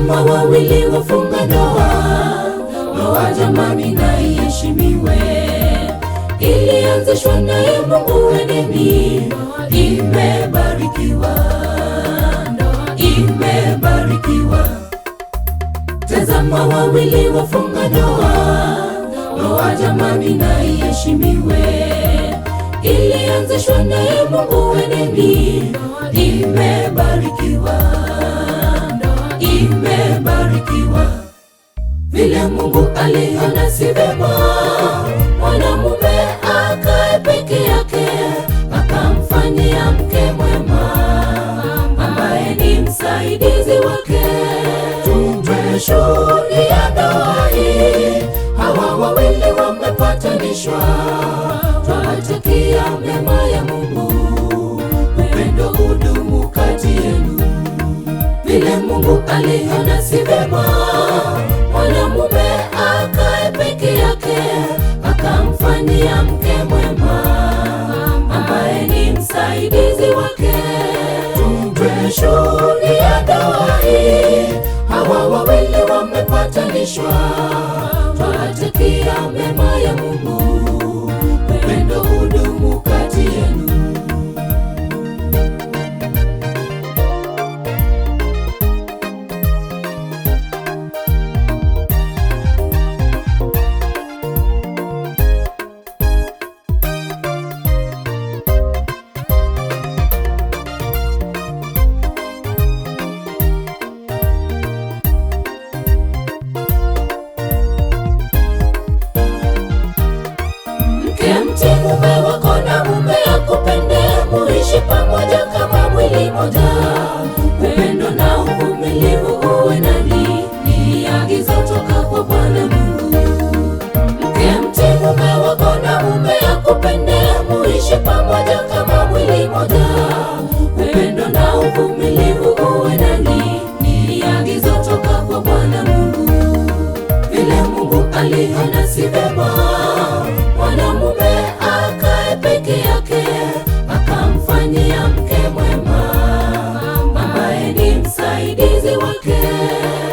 Tazama wawili wafunga ndoa, ndoa jamani na iheshimiwe. Ilianzishwa naye Mungu Edeni, imebarikiwa, imebarikiwa. Tazama wawili wafunga ndoa, ndoa jamani na iheshimiwe. Ilianzishwa naye Mungu Edeni, imebarikiwa, imebarikiwa. Vile Mungu aliona si vema mwanamume akae peke yake, akamfanyia mke mwema ambaye ni msaidizi wake. Tumeshuhudia ndoa hii, hawa wawili wamepatanishwa. Twawatakia mema ya Mungu, upendo udumu kati yenu. Vile Mungu aliona si vema mwanamume akae peke yake, akamfanyia mke mwema ambaye ni msaidizi wake. Tumeshuhudia ndoa hii, hawa wawili wamepatanishwa. Twawatakia mema ya Mungu, upendo udumu kati yenu. Mke mti mume wako na mume akupende, muishi pamoja kama mwili moja. Upendo na uvumilivu uwe nanyi, ni agizo toka kwa Bwana Mungu. Mke mti mume wako na mume akupende, muishi pamoja kama mwili moja. Upendo na uvumilivu uwe nanyi, ni agizo toka kwa Bwana Mungu. Vile Mungu aliona si vema mwanamume akae peke yake, akamfanyia mke mwema ambaye ni msaidizi wake.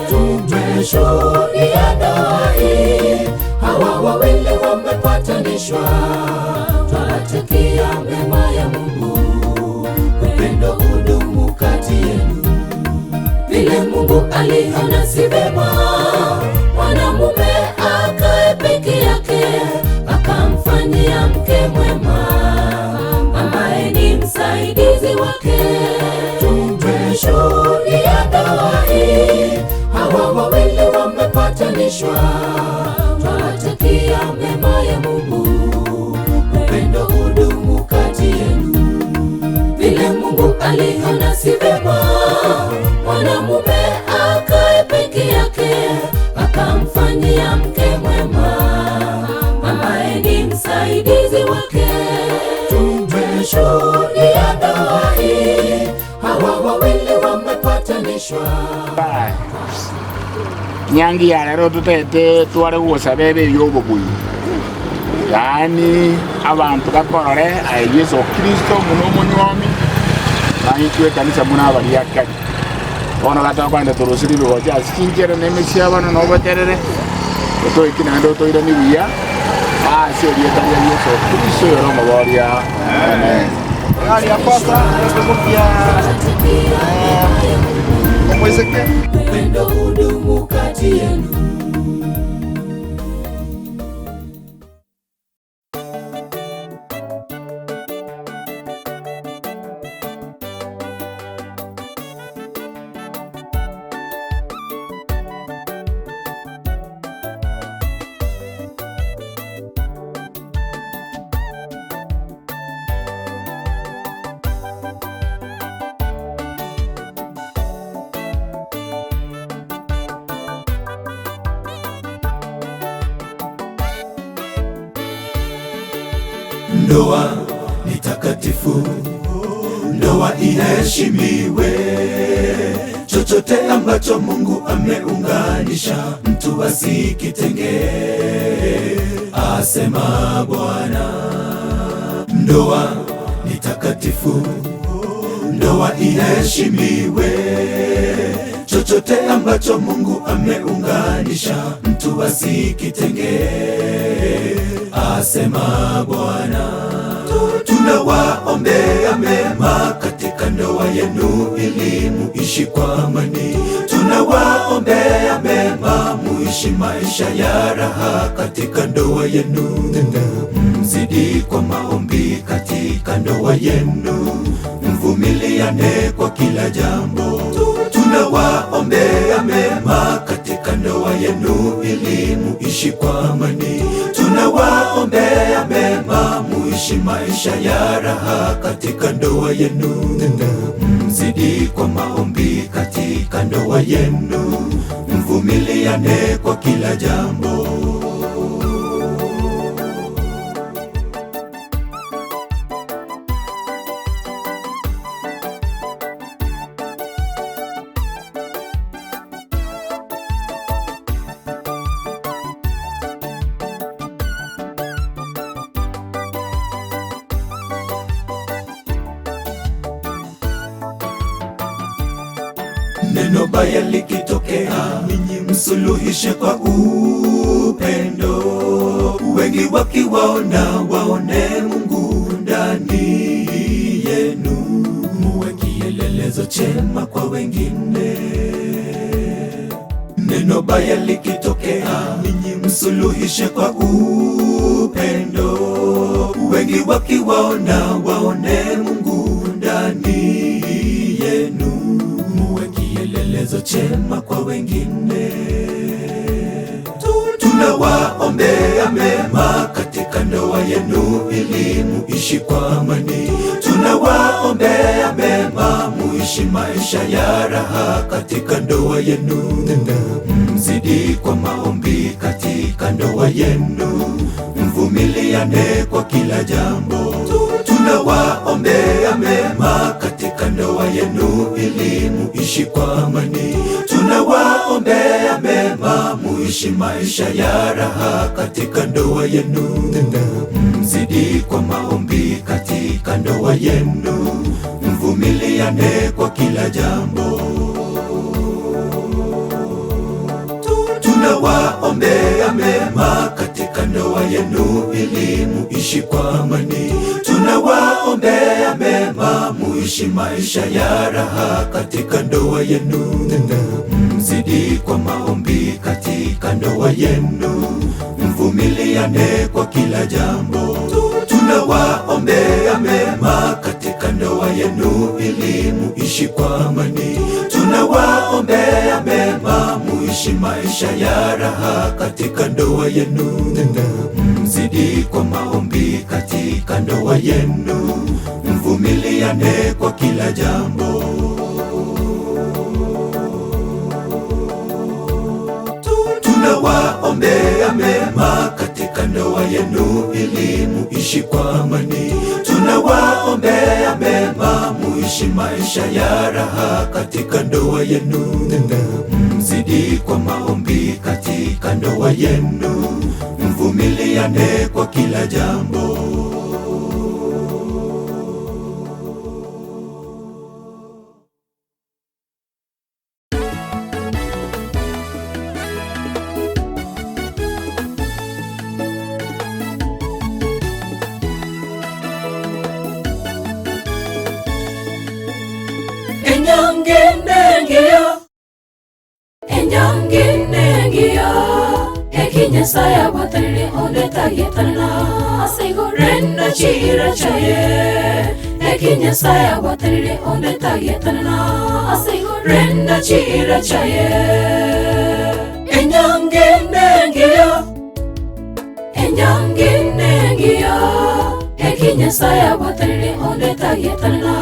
Tumeshuhudia ndoa hii, hawa wawili wamepatanishwa. Twawatakia mema ya Mungu, upendo udumu kati yenu. Vile Mungu aliona si vema mwanamume akae peke yake, akamfanyia mke mwema ambaye ni msaidizi wake. Tumeshuhudia ndoa hii, hawa wawili wamepatanishwa. Twawatakia mema ya Mungu, upendo udumu kati yenu. Vile Mungu aliona si vema mwanamume akae peke yake, akamfanyia mke mwema ambaye ni msaidizi wake. Tumeshuhudia ndoa hii, hawa wawili wamepatanishwa. Nyangi ya lero tutete tware gusabebe yobobuyu. Yaani abantu bakorore aye Yesu Kristo muno munywomi bangitwe kanisa muna abali akali. Bono gatakwenda turusiri bigocha asikinjere nemisia bano noboterere otoiki naende otoire nibuya ase erieta ria Yesu Kristo yoro moboria. Amen. Hali ya kwanza ya omwezeke Upendo udumu kati yenu. Ndoa ni takatifu, ndoa iheshimiwe. Chochote ambacho Mungu ameunganisha, mtu asikitenge, asema Bwana. Ndoa ni takatifu, ndoa iheshimiwe. Chochote Chochote ambacho Mungu ameunganisha, mtu asikitenge, asema Bwana. Tunawaombea mema katika ndoa yenu ili muishi kwa amani. Tunawaombea mema muishi maisha ya raha katika ndoa yenu. Mzidi kwa maombi katika ndoa yenu, mvumiliane kwa kila jambo. Tunawaombea mema katika ndoa yenu ili muishi kwa amani. Tunawaombea mema muishi maisha ya raha katika ndoa yenu. Mzidi kwa maombi katika ndoa yenu, mvumiliane kwa kila jambo. Neno baya likitokea, ninyi msuluhishe kwa upendo. Wengi wakiwaona waone Mungu ndani yenu, muwe kielelezo chema kwa wengine. Neno baya likitokea, ninyi msuluhishe kwa upendo. Wengi wakiwaona waone Mungu ndani yenu, muwe kielelezo chema kwa wengine. Tunawaombea mema katika ndoa yenu ili muishi kwa amani. Tunawaombea mema muishi maisha ya raha katika ndoa yenu. Mzidi kwa maombi katika ndoa yenu, mvumiliane kwa kila jambo. Tunawaombea mema katika ndoa yenu ili muishi kwa amani. Tunawaombea mema muishi maisha ya raha katika ndoa yenu. Mzidi kwa maombi katika ndoa yenu, mvumiliane kwa kila jambo. Tunawaombea mema katika ndoa yenu ili muishi kwa amani. Tunawaombea mema muishi maisha ya raha katika ndoa yenu. Mzidi kwa maombi katika ndoa yenu, mvumiliane kwa kila jambo. Tunawaombea mema katika ndoa yenu ili muishi kwa amani. Tunawaombea mema muishi maisha ya raha katika ndoa yenu. Mzidi kwa maombi katika ndoa yenu, mvumiliane kwa kila jambo. Tunawaombea mema katika ndoa yenu ili muishi kwa amani. Tunawaombea mema muishi maisha ya raha katika ndoa yenu. Mzidi kwa maombi katika ndoa yenu, mvumiliane kwa kila jambo. Nyasaye abwatanire ondetagetanana asaigo renda chira chaye eki Nyasaye abwatanire ondetagetanana asaigo renda chira chaye enyange nengiyo enyange nengiyo eki Nyasaye abwatanire ondetagetanana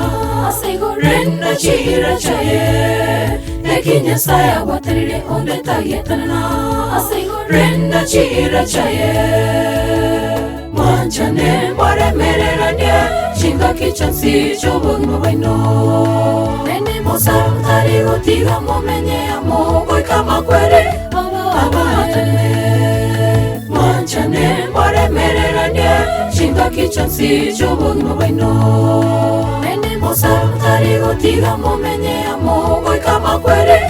asaigo renda chira chaye eki Nyasaye abwatanire ondetagetanana asaigo renda chira chaye mwanchane mwaremereranie shinga kichansi chobogima bwaino nene mosantari gotiga momenye amogoika makwere abahatane mwanchane mwaremereranie shinga kichansi chobogima bwaino nene mosantari gotiga momenye amogoika makwere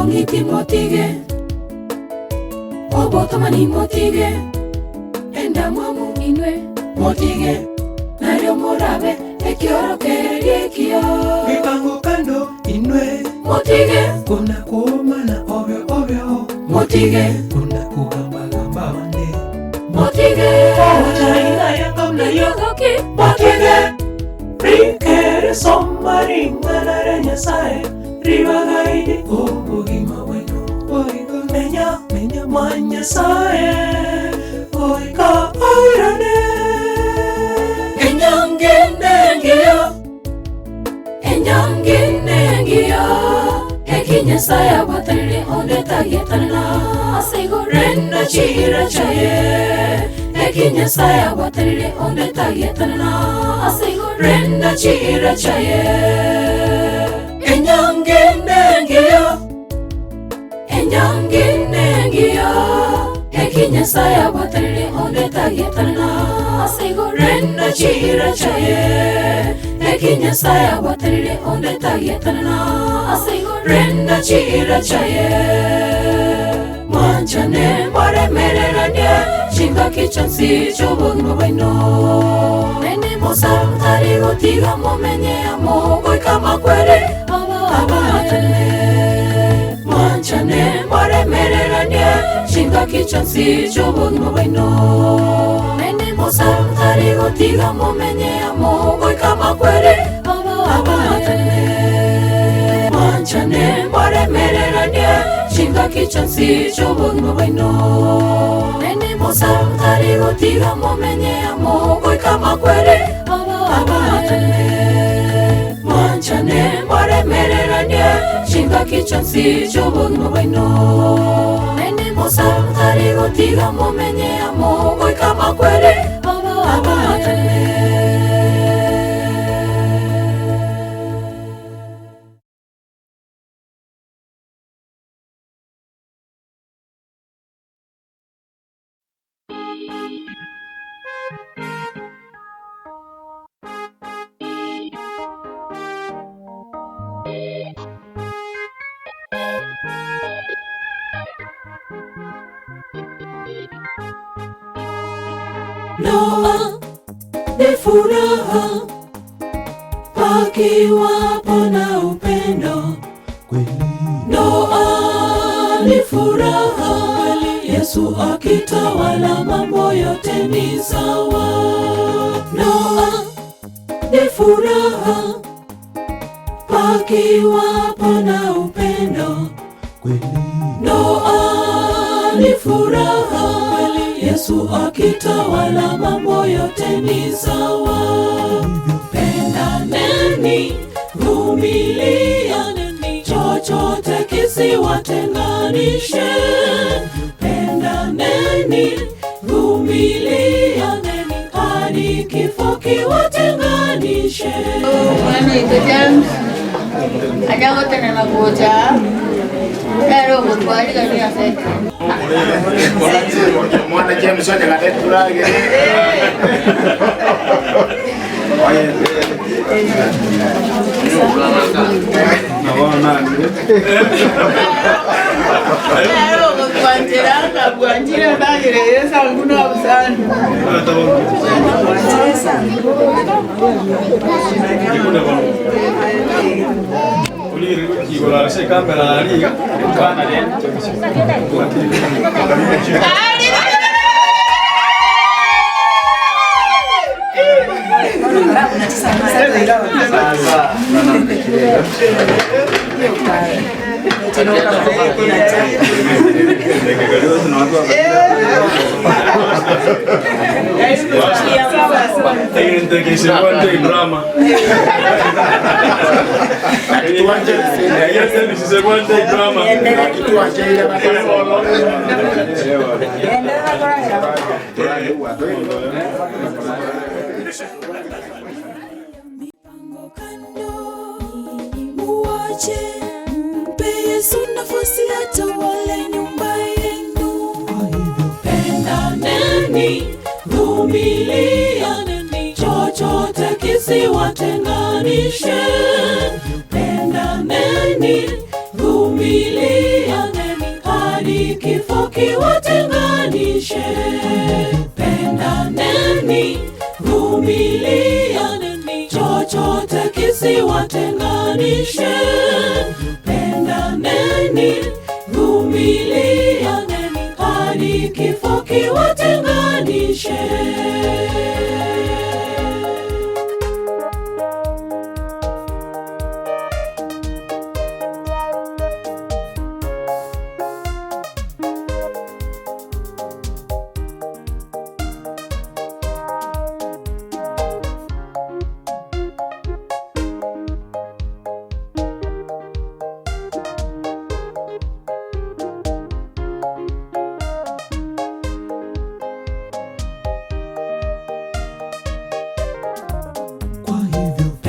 Obong'iti motige, obotomani motige, endamwamu inwe motige, nario morabe ekiorokereria ekio. Mipango kando inwe motige, kuna kuomana ovyo ovyo motige, kuna kugamba gamba wande motige, ochaina yangamna yogoki motige. Rikere somaring'ana Nyasaye ribagaidi obogima bwenu boigo menya menya mwa Nyasaye goika airane. Enyange nengiyo, enyange nengiyo, eki Nyasaye abwatanire onde tagietanana ase igoro na chira chaye. Eki Nyasaye abwatanire onde tagietanana ase igoro na chira chaye. Enyange nengiyo, enyange nengiyo, eki Nyasaye abwatanire onde tagietanana ase igoro na chira chaye. Eki Nyasaye abwatanire onde tagietanana ase igoro na chira chaye. Mwanchane mwaremereranie chingaki chonsi ch'obogima bwaino. Nene musa mutari gotiga mumenye amo goika makwere abatane. Mwanchane mwaremereranie chingaki chonsi ch'obogima bwaino. Nene musa mutari gotiga mumenye amo goika makwere abatane. Mwanchane mwaremereranie chingaki chonsi ch'obogima bwaino. Nene musa mutari gotiga mumenye amo goika makwere abatane. Mwanchane mwaremereranie chingaki chonsi ch'obogima bwaino. Nene musa mutari gotiga mumenye amo goika makwere abatane. Ndoa ni furaha pakiwapo na upendo. Ndoa ni furaha, Yesu akitawala mambo yote ni sawa. Ndoa ni furaha pakiwapo na upendo. Ndoa ni furaha, Yesu akitawala mambo yote ni sawa. Pendaneni, vumilianeni, chochote kisiwatenganishe. Pendaneni, vumilianeni, hadi kifo kiwatenganishe. Mwana James, ajagotenena gocha, pero gutwari gani ase. Mwana James onya gateturage. Pero gutwanjira gwanjira ndagire sanguna abusana. Mipango kando, muache, mpe Yesu nafasi atawale nyumba yenu. Pendaneni, vumilianeni, chochote kisiwatenganishe. Pendaneni, vumilianeni, kifo kiwatenganishe. Pendaneni, vumilianeni, chochote kisiwatenganishe. Pendaneni, vumilianeni, hadi kifo kiwatenganishe.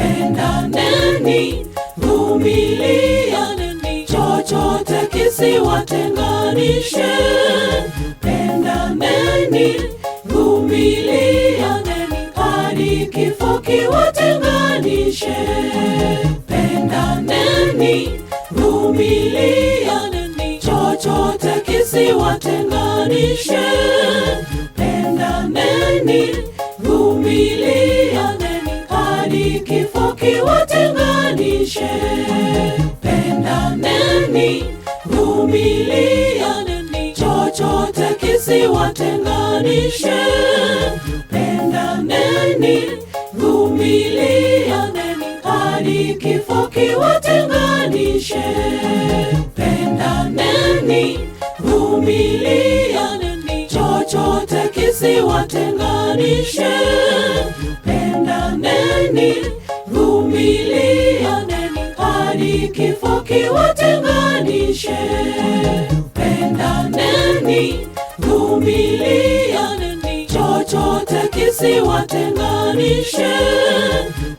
Pendaneni, vumilianeni, chochote kisiwatenganishe. Pendaneni, vumilianeni, hadi kifo kiwatenganishe. Pendaneni, vumilianeni, chochote kisiwatenganishe. Pendaneni, vumilianeni, hadi kifo kiwatenganishe. Pendaneni, vumilianeni, chochote kisiwatenganishe. Pendaneni, vumilianeni, hadi kifo kiwatenganishe. Pendaneni, vumilianeni, chochote kisiwatenganishe. Pendaneni, vumilianeni, hadi kifo kiwatenganishe. Pendaneni, vumilianeni, chochote kisiwatenganishe.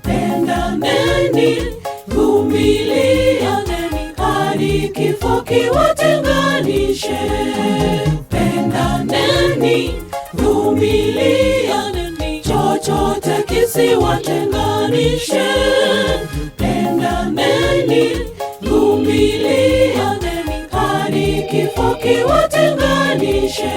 Pendaneni, vumilianeni, hadi kifo kiwatenganishe. Pendaneni, vumilianeni, chochote kisiwatenganishe. Pendaneni, vumilianeni, hadi kifo kiwatenganishe.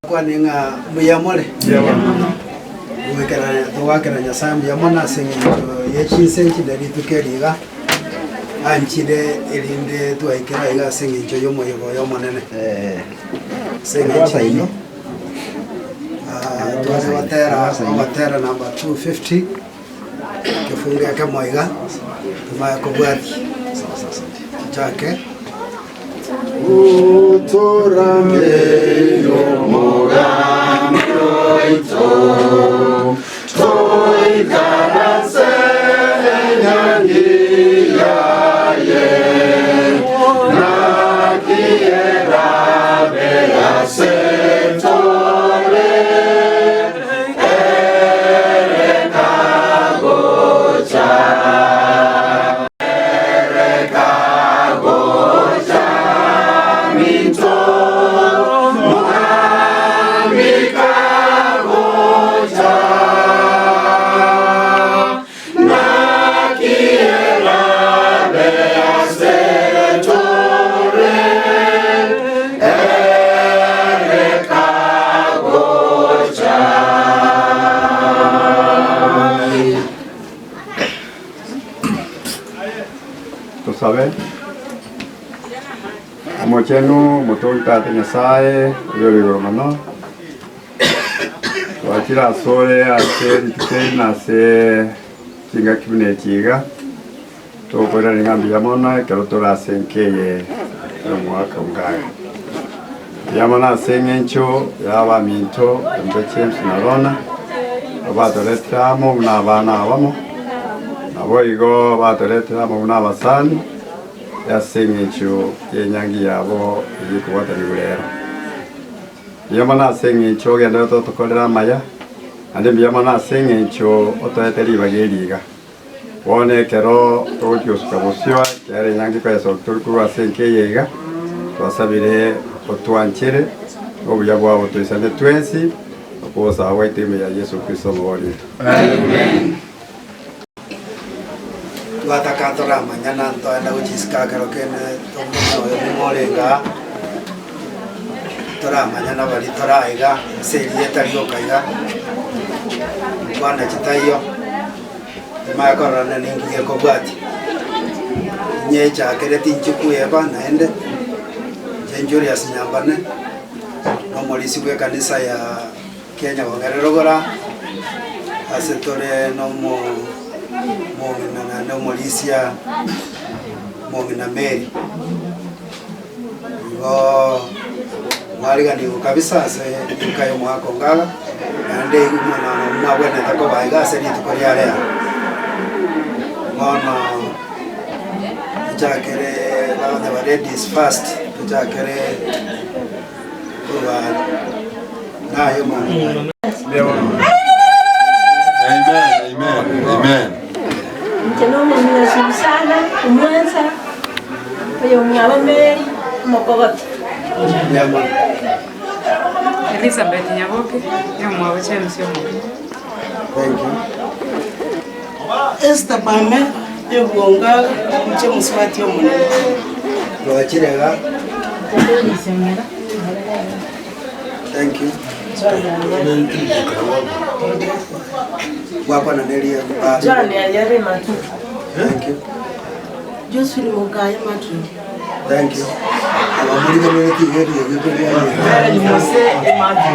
Kwaninga muyamole wekera Nyasaye muyamona sing'encho yechinse nchidarituke anchire erinde twaikera iga sing'encho yomoyego yomonene sing'encho ino twase watera namba 250 kifunga kemoiga tumaya kobwati chake utorambe yomogambi oito toikarase enyangi yaye nakierabe asetore erekagocha erekagocha minto muhamikagocha nakierabe asetore erekagocha. Tusabe omochenu mutoitate Nyasaye oyo mono twachira asore ase rituko nase chinga kibune chiga tokorera ng'ambi yamona ekero torase nkeye omwaka ongaga yamona ase eng'encho yabaminto embe James na Lorna batoreteramo buna abana abamo nabo igo batoreteramo buna abasani ase eng'encho yenyangi yabo eyekobwatani rero yamona ase eng'encho ogenda totokorera amaya ande mbiyamona ase eng'encho otoete ribaga eriga bono ekero togotiosuka bosio kere enyangi kwesa tori ase enkeye iga twasabire otwanchere obuya bwabo toisane twensi okosa gwaito ime ya Yesu Kristo omogori. Amen. Twatakatora manyana ntoenda gochisika kero kene tomoyo nimorenga toramanyana bari toraiga ase erieta riokaiga kwana chitaiyo timakorana ningiye kobwati nyechakere tinchikuyeba naende Julius Nyambane nomorisi bwe kanisa ya Kenya Bongererogora ase tore nomo mong'ina nomorisia mong'ina Mary igo mwariganigo kabisa ase ikayo mwako ngaga naende mwana mwabwenete kobaiga ase rituko ria rero bono chakere the ladies first chakere kurwa nayo mwana. Amen, amen, amen. Nchenomo sana umwanza oyo mwaba Mary mokogoti. Elizabeth Nyaboke yo mwaba James yo. Thank you. Esther Bame yo bwonga mche muswati yo munene. Rwachirega. Thank you. Wako na Nelly John Yare Matu. Thank you. Josephine Mugaya Matu. Thank you. Abamuri muri Kigali Mary Mose Matu.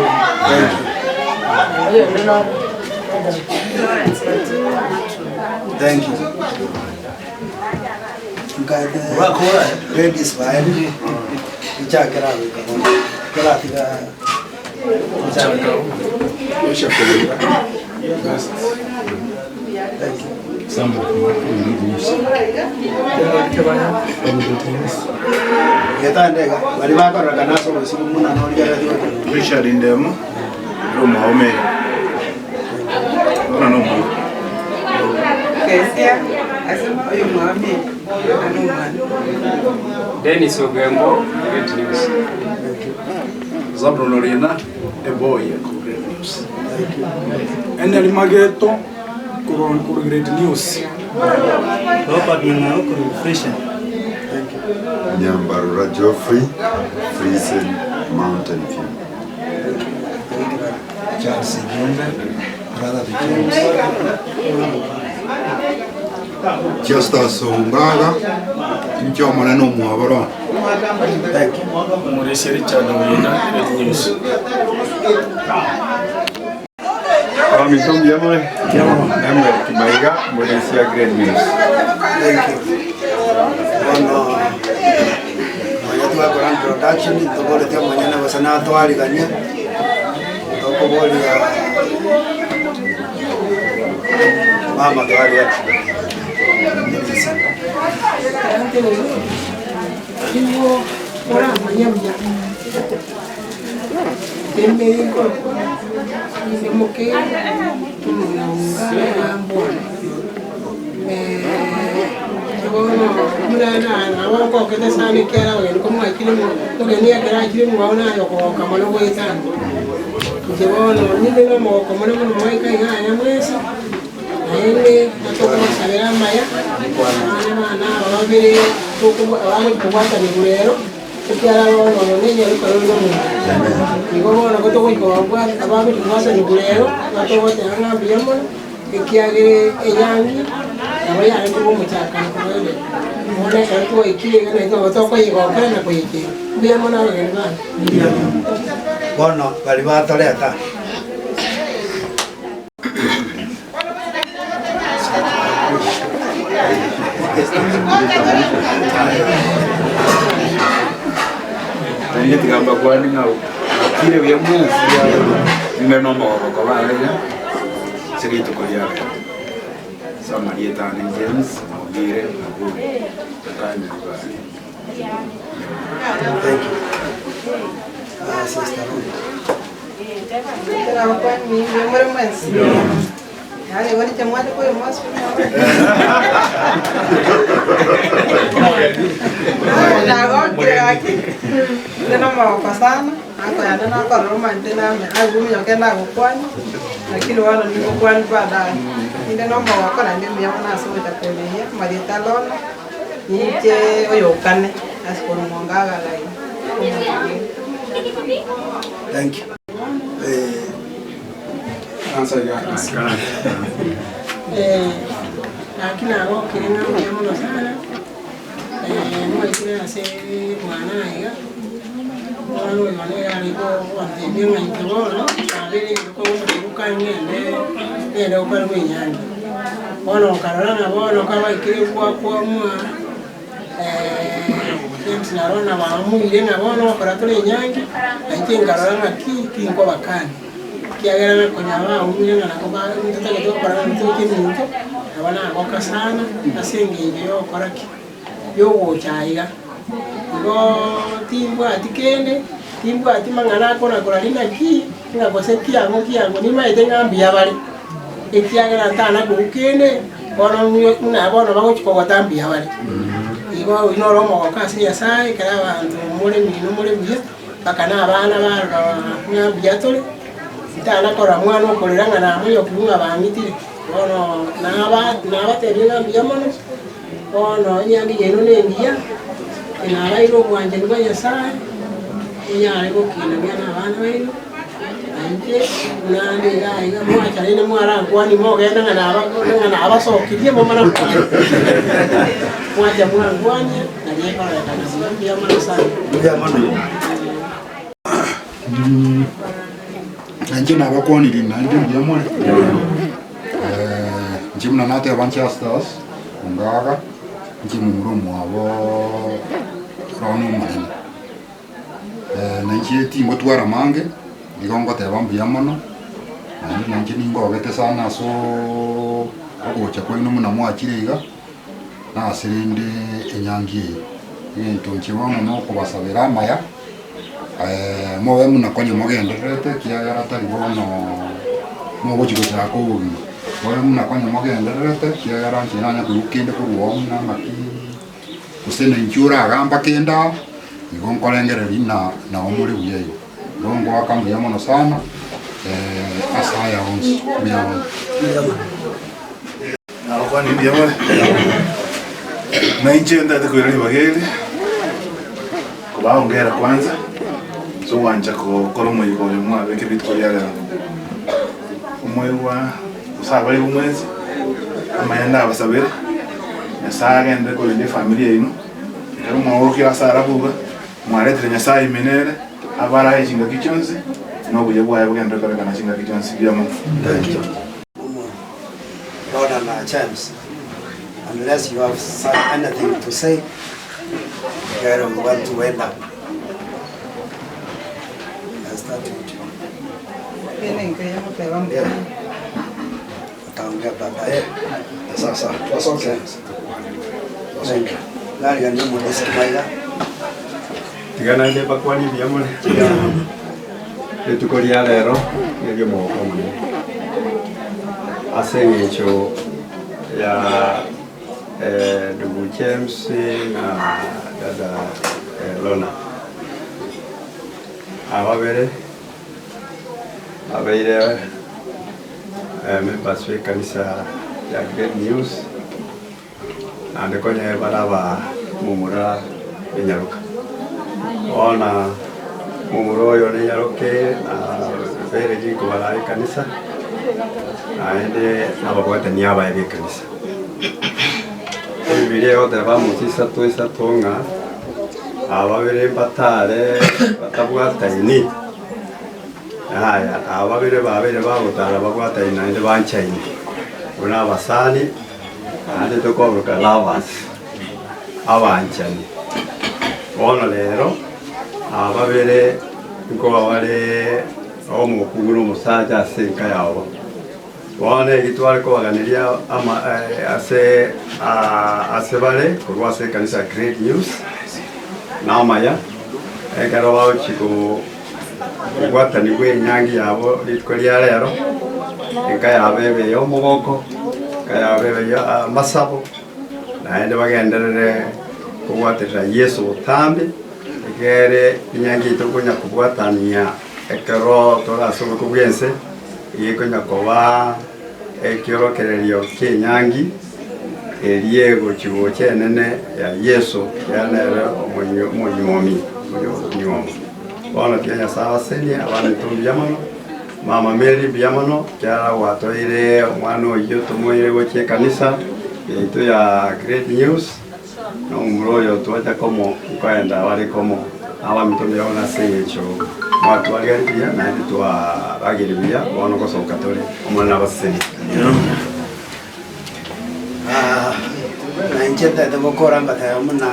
Thank you. Thank you. Ngade ladies vibe. Ichakera wika. Toratiga Richard Ndemo Roma Omeri Ona no mu Kesia asema oyo mwami anumwana Dennis Ogembo Great News. Zabro Lorena a boy Great News. Enel Mageto Kuru Great News. Robert Nangao Kuru Frisian. Thank you. Nyambarura Geoffrey Frisian Mountain View. Charles Jumbe, brother to James. Justus Ungaga, Ncho Maneno Muabaro. Thank you. Maurice Richard Owina, Great News. Kimaiga, Maurice Great News. Thank you. Bono, mwenye introduction, tukoletea mwenye wasana twali gania. Tokoboli ya mama twali ya. Bono bali batoleta. Tigamba kwani ngau kile bya mwezi nime nomba kwa bale sirito kwa yale Samaria ni James Ogire Agure kandi bali. Thank you. Sister Ruth. Thank you. Lakini abo kirenga muno sana mwekira ase mwana aiga mwana oyo aliko wantebye nga abere ko kangende nende okali bwenyanja bono nkarora na bono kabaikire kwa kwa James narona bamuire na bono bakora tuli enyange naite nkarora nga kinko bakani kiagera konya umire na ko ba mutata ko para mtuki muntu abana agoka sana asengenje yo kora ki yo gochaiga ngo timbwa atikende timbwa atimangana kora kora lina ki ngakose kiango kiango nimaite ngambi yabali ekiagera tana gukende bono na bono bagochikogota mbi yabali igo inoro mogoka asi Nyasaye kera abantu muri mino muri buye bakana abana barora ngambi yatore itana kora mwana okoreranga namuyo kubunga bangitire bono naba nabatebye ngambi yamono bono nyangi yeno nengiya inarairo bwanje nibwa Nyasaye inyare gukina byana abana baino anje nande iga mwacharine mwarangwani mogenda ngana ngana abasokirie momara mwacha mwarangwani naliyekora kana yamono sana yamono Nanje nabakonire nanje mbiyamone njimna nate abanchasters ungaga njimuro mwabo rono manene Nanchi tingo twara mange igo ngoteba mbuya mono naende nanchi ningogete sana so ogocha kwaino muna mwachire iga nasirinde enyangi eye egento nche bono nokobasabera amaya mobe muna konye mogendererete kiagera tari bono mogochi gochaka obogima mobe muna konye mogendererete kiagera nche nanya korwa kende korwa muna ng'aki gose na inche oragamba kende igo nkorengereria na nao more buya igo igo ngoaka mbuya mono sana ase aya onsi mbuya mono. Nabakwani mbuya more nainche ndate kwira ribageri kubaongera kwanza so wanja kokora omoyigo oyo mwabeke ebituko bia rero omoyo osaba ari omwezi amaya ndabasabere Nyasaye agende korinda efamily yaino ekero omwogokire ase arabuga mwaretire Nyasaye imenere abarahe chingaki chionsi nobuya bwaye bugende korekana chingaki chionsi mbuya mono. Thank you. Lord and James, unless you have anything to say, we want to end up. I start with you. Yeah. Utaongea baadaye. Sasa, asante. Thank you. Nari ya nyumu nisikimaila. Tigana nde bakwani mbuya mono. Rituko ria rero nĩrĩo mwoko mũnene ase eng'encho ya ndugu James na dada Lona ababere abeire members w'ekanisa ya Great News naende konye baraba mumura enyaruka ona mumura oyo nenyaruke na bere ginkobara ekanisa naende nababwatani abaye b'ekanisa ebibiri egoteba mosi isato isato ng'a ababere mbatare batabwataini aya ababere babere bagotara babwataini naende banchaini buna abasani naende tokoburuka lovers abanchani bono rero ababere nkoba bare omokuguru omosacha ase enka yabo bono egi tware kobaganiria ama ase ase bare korwa ase ekanisa Great News namaya ekero bagochi kobwatanigwa enyangi yabo rituko ria rero enka yabo ebe ya omogoko enka yabo ebe ya amasabo naende bagenderere kobwaterera Yesu botambe ekere enyangi yaito konya kobwatania ekero torasome kobwense egekonya koba ekiorokererio kia enyangi erie gochigocha enene ya Yesu kianere omonywomi omonywomo bono tiga Nyasaye abasenie abana baito mbuya mono Mama Mary mbuya mono kiara gwatoire omwana oyio tomoire gochia ekanisa yaito ya Great News na omomura oyo twacha komo nkoenda bare komo abamito mbuya mono ase eng'encho mwatwarigeria buya naende twarageria buya bono gosoka tore omwana abasenie. Nainche ntete gokora ngateba muna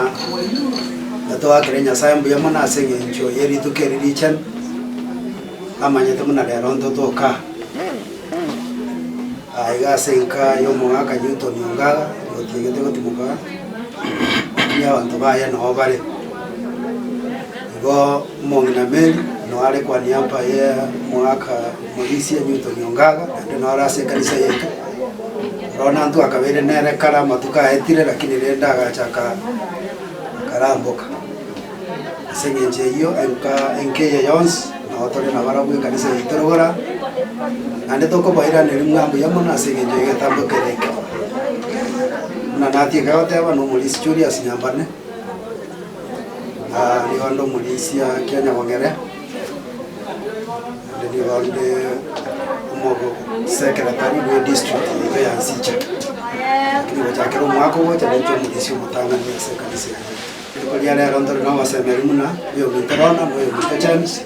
natwakire Nyasaye mbuya mono ase eng'encho ya rituko eri richani amanyete muna rero ntotoka aiga ase enka ya omogaka Newton Ongaga gotiegete gotimoka ni abanto baye noo bare igo omong'ina Mary noare kwaniamba ya omogaka Morisia Newton Ongaga naende nore ase ekanisa yaito rona ntu akabere nere kara matuka aetire lakini renda agachaka karamboka ase eng'encho eyio enka enkeye yonsi nabo tore nabarabwo ekanisa yaito rogora naende tokobairaneria muna mbuya mono ase eng'encho egetambokere eke muna natieka goteba na omorisi Julius Nyambane nigo nde omorisia kia Nyabong'ere naende nigo nde secretary we district yaito ya Nsicha lakini gochakera omwaka ogocha nainche omorisi omotang'ani ase ekanisa yaito rituko ria rero ntore na obosemeri muna oyo ominto Lona na oyo ominto James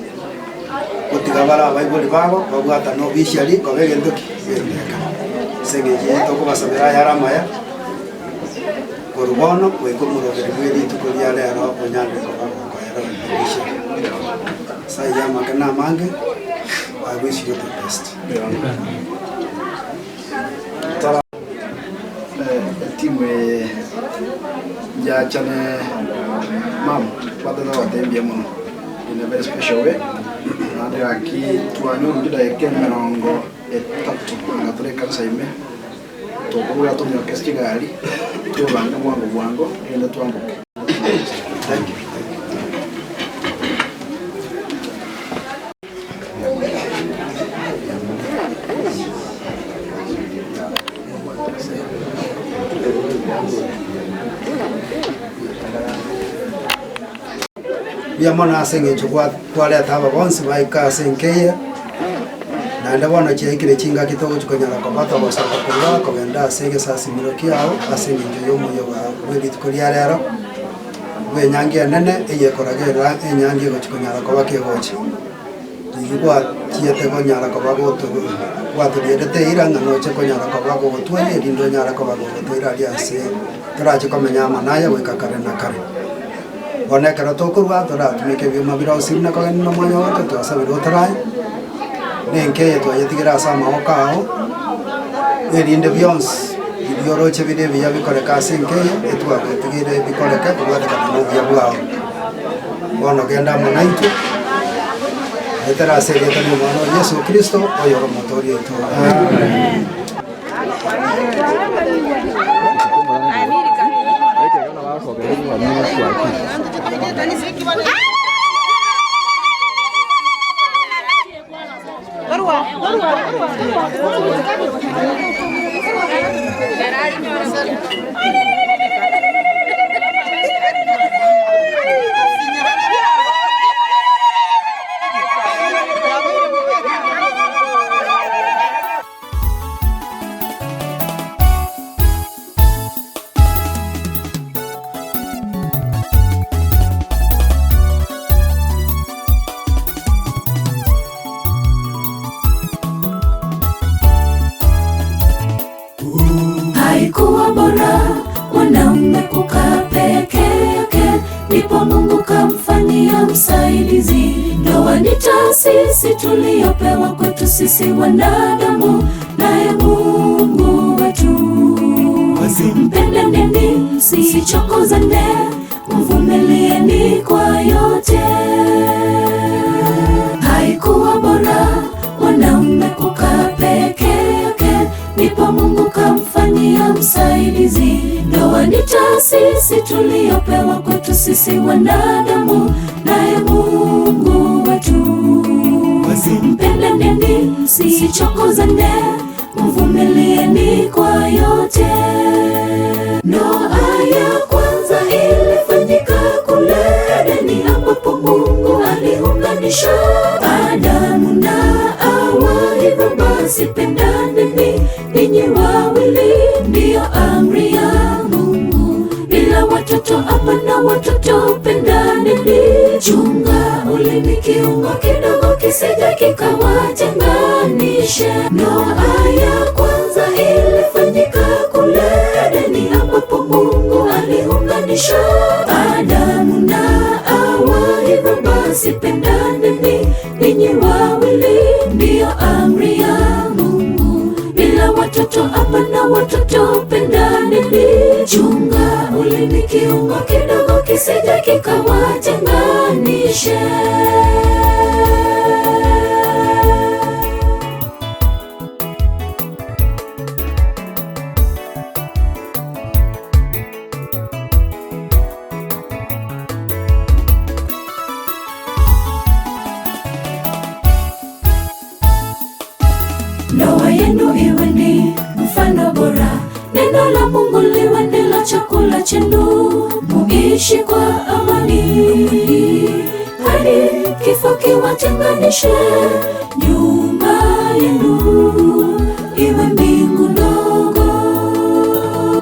gotiga bare abaibori babo babwatana obisiari koba egento ki egenteka ase eng'encho yaito okobasabera ayare amaya korwa bono goika omoroberi bwa erituko ria rero onyarire koba gokoera obisiari. Saya makana mange, I wish you the best. Timu ya chane mam watata watembia muno in a very special way na ndĩraki twanyu ndagĩka mĩrongo ĩtatũ anga tũrĩ kanitha-inĩ tũkũgũra tũmĩoke cigari twĩbange bwango bwango ĩgende twambuke. Thank you. Biamona aseng'encho kwareta aba bonsi baika asenkeye naende bono chiaikire chingaki togochikonyara kobata gosoka korwa kogenda ase egesasimero kiao ase eng'encho ya omoyo bwa rituko ria rero bwa enyangi enene eyekoragera enyangi egochikonyara koba kegocha riria gwachiete konyara koba gwatorierete eira ng'a noche konyara koba gogotwaya erinde onyare koba gogotwaira aria ase torache komenya amanaya goika kare na kare. Onekero tokorwa toratumike ebioma bira osiri na kogenda na omwanya ote twasabire otorae nenkeye twayetigera ase amaboko ao erinde bionsi bibioroche bire ebiya bikoreka ase enkeye etwagotigire bikoreke kobwatekana na obuya bwao. Bono genda amo naintwe etera ase erieta ria omwana wa Yesu Kristo oyo ore omotoori oito. Amen. Haikuwa bora mwanaume kukaa peke yake, ndipo Mungu kamfanyia msaidizi. Ndoa ni taasisi tuliyopewa kwetu sisi wanadamu, naye Mungu wetu. Mpendaneni, msichokozane, mvumilieni kwa yote. Haikuwa bora mwanaume kukaa peke yake, ndipo Mungu kamfanyia msaidizi. Ndoa ni taasisi tuliyopewa kwetu sisi wanadamu, naye Mungu wetu. Mpendaneni, msichokozane, mvumilieni kwa yote. Ndoa ya kwanza ilifanyika kule Edeni, ambapo Mungu aliunganisha Adamu na Hawa. Hivyo basi pendaneni ninyi wawili, ndiyo amri ya Mungu. Bila watoto hapana watoto, pendaneni. Chunga ulimi, kiungo kidogo kisije kikawatenganisha. Ndoa ya kwanza ilifanyika kule Edeni, ambapo Mungu aliunganisha Adamu na Hawa. Hivyo basi pendaneni ninyi wawili, ndiyo amri ya Mungu. Bila watoto hapana watoto, pendaneni. Chunga ulimi, kiungo kidogo kisije kikawatenganisha. Ndoa yenu iwe ni mfano bora, neno la Mungu liwe ndilo chakula chenu, muishi kwa amani hadi kifo kiwatenganishe. Nyumba yenu iwe mbingu ndogo.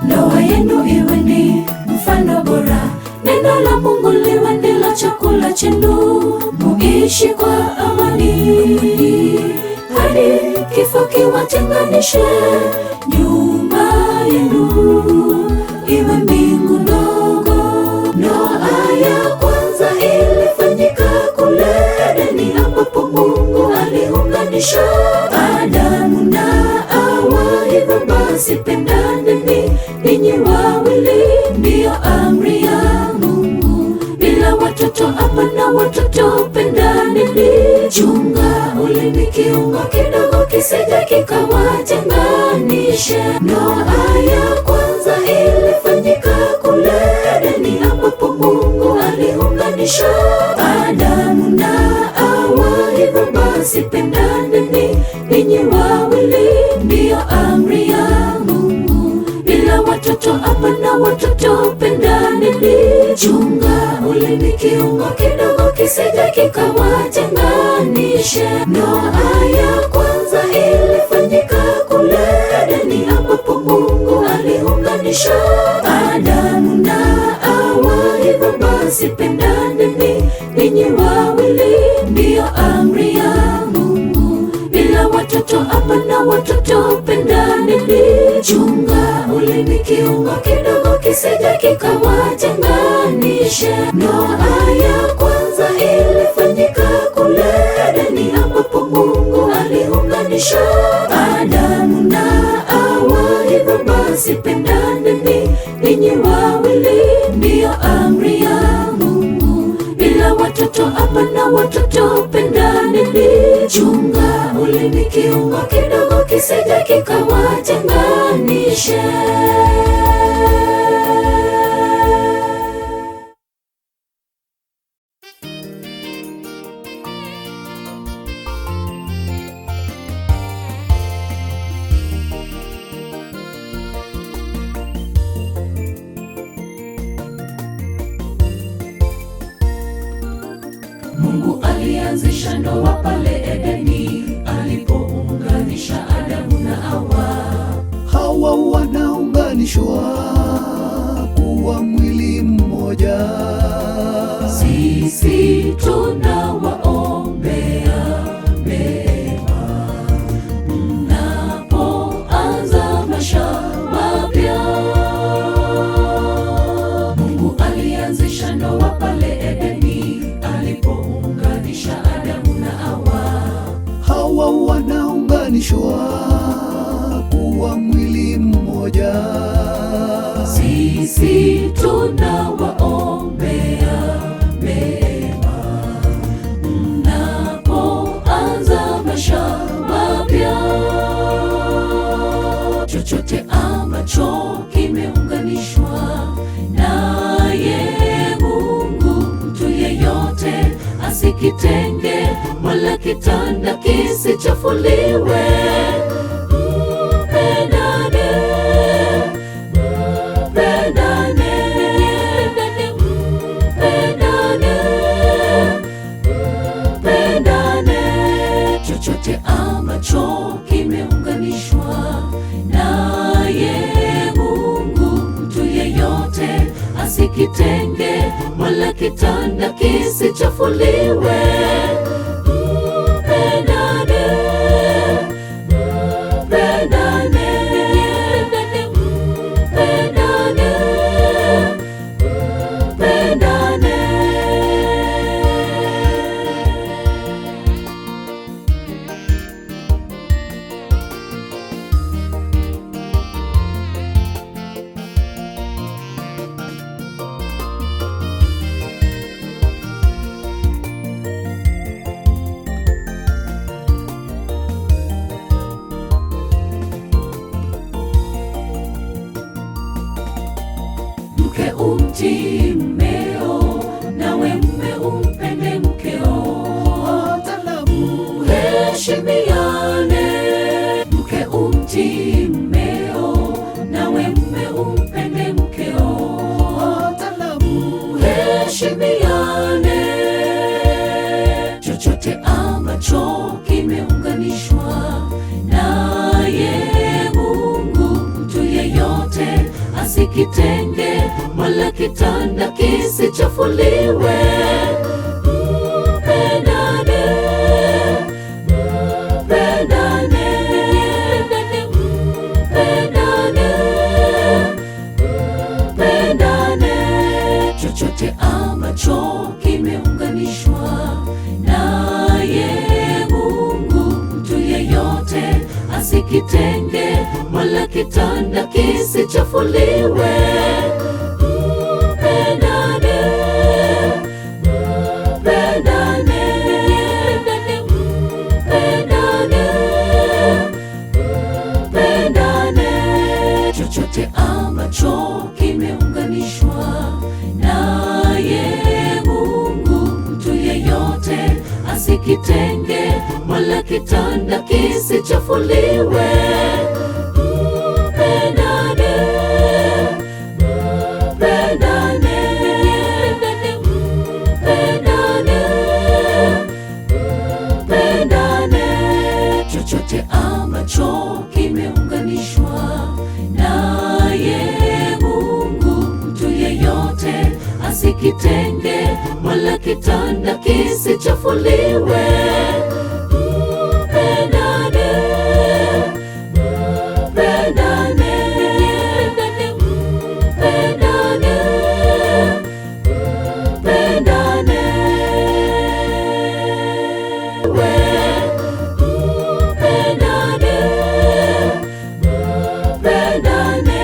Ndoa yenu iwe ni mfano bora, neno la Mungu liwe ndilo chakula chenu, muishi kwa amani hadi kifo kiwatenganishe. Nyumba yenu iwe mbingu ndogo. Ndoa ya kwanza ilifanyika kule Hivyo basi pendaneni ninyi wawili, ndiyo amri ya Mungu. Bila watoto hapana watoto, pendaneni. Chunga ulimi, kiungo kidogo kisije kikawatenganishe. Ndoa ya kwanza ilifanyika kule Edeni, ambapo Mungu aliunganisha Adamu na Hawa. Hivyo basi pendaneni ninyi wawili, ndiyo amri ya Mungu. Bila watoto hapana watoto, pendaneni. Chunga ulimi, kiungo kidogo kisije kikawatenganishe. Ndoa ya kwanza ilifanyika kule Edeni, ambapo Mungu aliunganisha Adamu na Hawa. Hivyo basi pendaneni ninyi wawili, ndiyo amri ya Mungu. Bila watoto hapana watoto, pendaneni. Chunga ulimi, kiungo kidogo kisije kikawatenganishe. Ndoa ya kwanza ilifanyika kule Edeni, ambapo Mungu aliunganisha Adamu na Hawa. Hivyo basi pendaneni ninyi wawili, ndiyo amri ya Mungu. Bila watoto hapana watoto, pendaneni. Chunga ulimi, kiungo kidogo kisije kikawatenganishe. Mungu alianzisha ndoa pale Edeni, alipounganisha Adamu na Hawa. Hawa wanaunganishwa kuwa mwili mmoja. Sisi tunawaombea mema mnapoanza maisha mapya. Mungu alianzisha ndoa pale Edeni, alipounganisha Adamu na Hawa. Hawa wanaunganishwa kuwa mwili mmoja. Sisi tunawaombea mema mnapoanza maisha mapya. Chochote ambacho kimeunganishwa naye Mungu, mtu yeyote asikitenge, wala kitanda kisichafuliwe. Mpendane, mpendane, mpendane, mpendane. Chochote ambacho kimeunganishwa naye Mungu, mtu yeyote asikitenge, wala kitanda kisichafuliwe. Mpendane, mpendane, mpendane, mpendane. Mke umtii mmeo, nawe mme umpende mkeo. Mheshimiane. Mke umtii mmeo, nawe mme umpende mkeo. Mheshimiane. Chochote ambacho kimeunganishwa naye Mungu, mtu yeyote asikitenge, wala kitanda kisichafuliwe. Mpendane, mpendane, mpendane, mpendane. Chochote ambacho kimeunganishwa naye Mungu, mtu yeyote asikitenge, asikitenge, wala kitanda kisichafuliwe. Mpendane, mpendane, mpendane, mpendane. Chochote ambacho kimeunganishwa naye Mungu, mtu yeyote asikitenge, wala kitanda kisichafuliwe. Mpendane, mpendane, mpendane, mpendane. Chochote ambacho kimeunganishwa naye Mungu, mtu yeyote asikitenge, wala kitanda kisichafuliwe. Mpendane, mpendane, mpendane, mpendane. Mpendane, mpendane,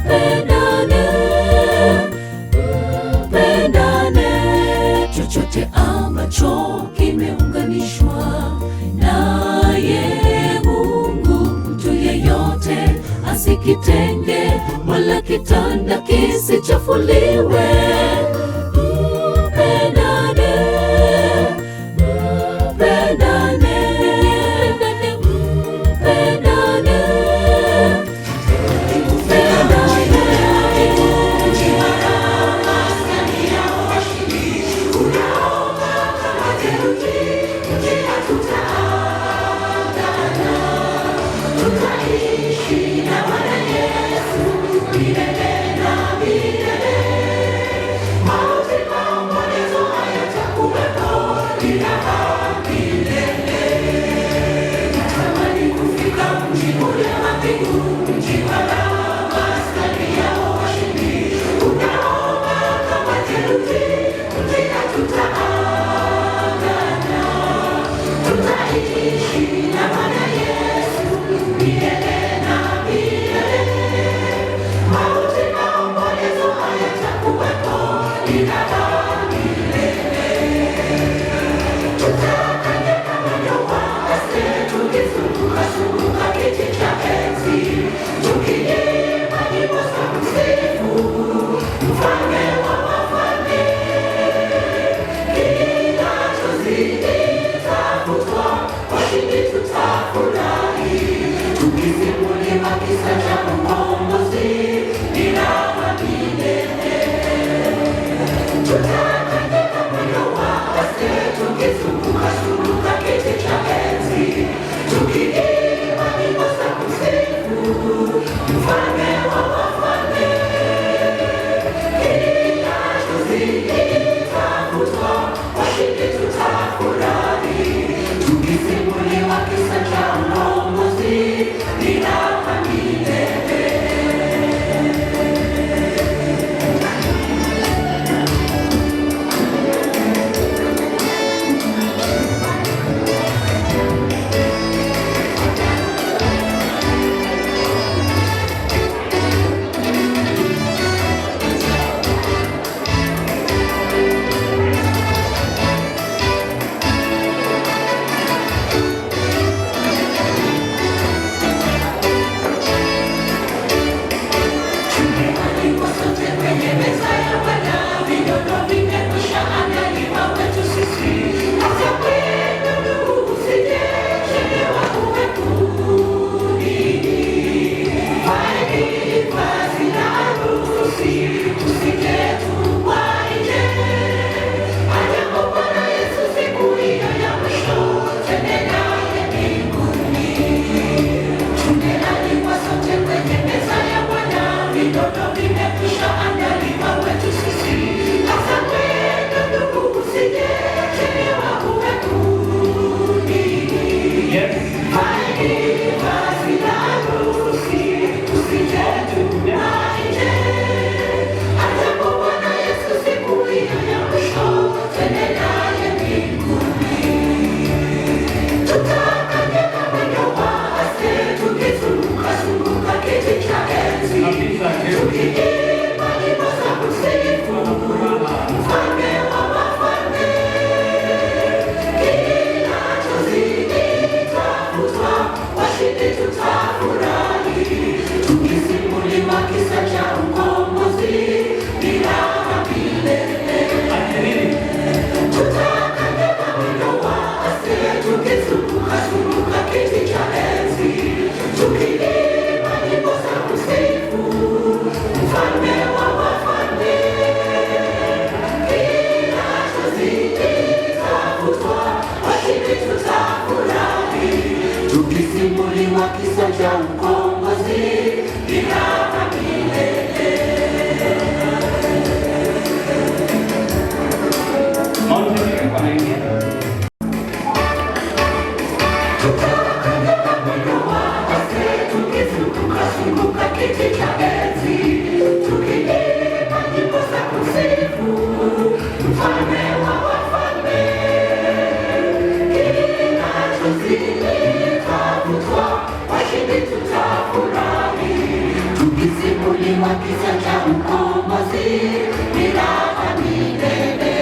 mpendane, mpendane. Chochote ambacho kimeunganishwa naye Mungu, mtu yeyote asikitenge, wala kitanda kisichafuliwe. Mpendane, mpendane, mpendane, Tutaishi na Bwana Yesu milele na milele. Washindi tutafurahi, tukisimuliwa kisa cha ukombozi, ni raha milele. Tutakanyaga mwendo wa asili, tukizunguka zunguka kiti cha enzi, tukiimba nyimbo za kusifu Mfalme wa wafalme. Kila chozi litafutwa, washindi tutafurahi, tukisimuliwa kisa cha ukombozi, ni raha milele. Tutakanyaga mwendo wa asili, tukizunguka zunguka kiti cha enzi, tukiimba nyimbo za kusifu Mfalme wa wafalme. Kila chozi litafutwa, washindi tutafurahi, tukisimuliwa kisa cha ukombozi, ni raha milele.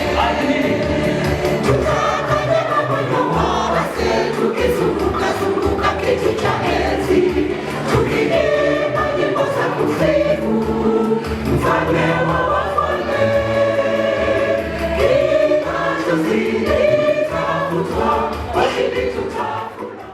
Tutakanyaga mwendo wa asili, tukizunguka zunguka kiti cha enzi, tukiimba nyimbo za kusifu Mfalme wa wafalme. Kila chozi litafutwa, washindi tutafurahi.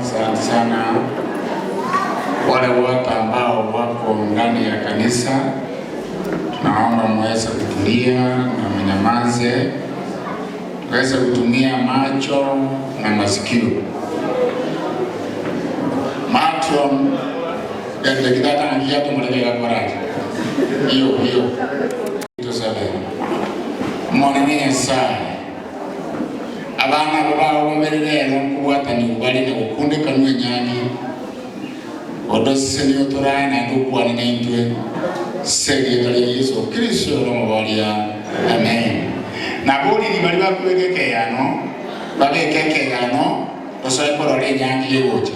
Asante sana wale wote ambao wako ndani ya kanisa, tunaomba muweze kutulia na mnyamaze, tuweze kutumia macho na masikio. Macho gendekitata ngiya tumulekeka koraje. Hiyo hiyo tusabe monene Nyasaye abana abo bawomerere nkubwatani ubali na gukundikana enyangi odosese niyo turaye naende okwane na intwe segeta ria Yesu Kristo romoboria amen. Naboriri bari bakubeka ekeyano babeke ekeyano tosoe korora enyangi egocha.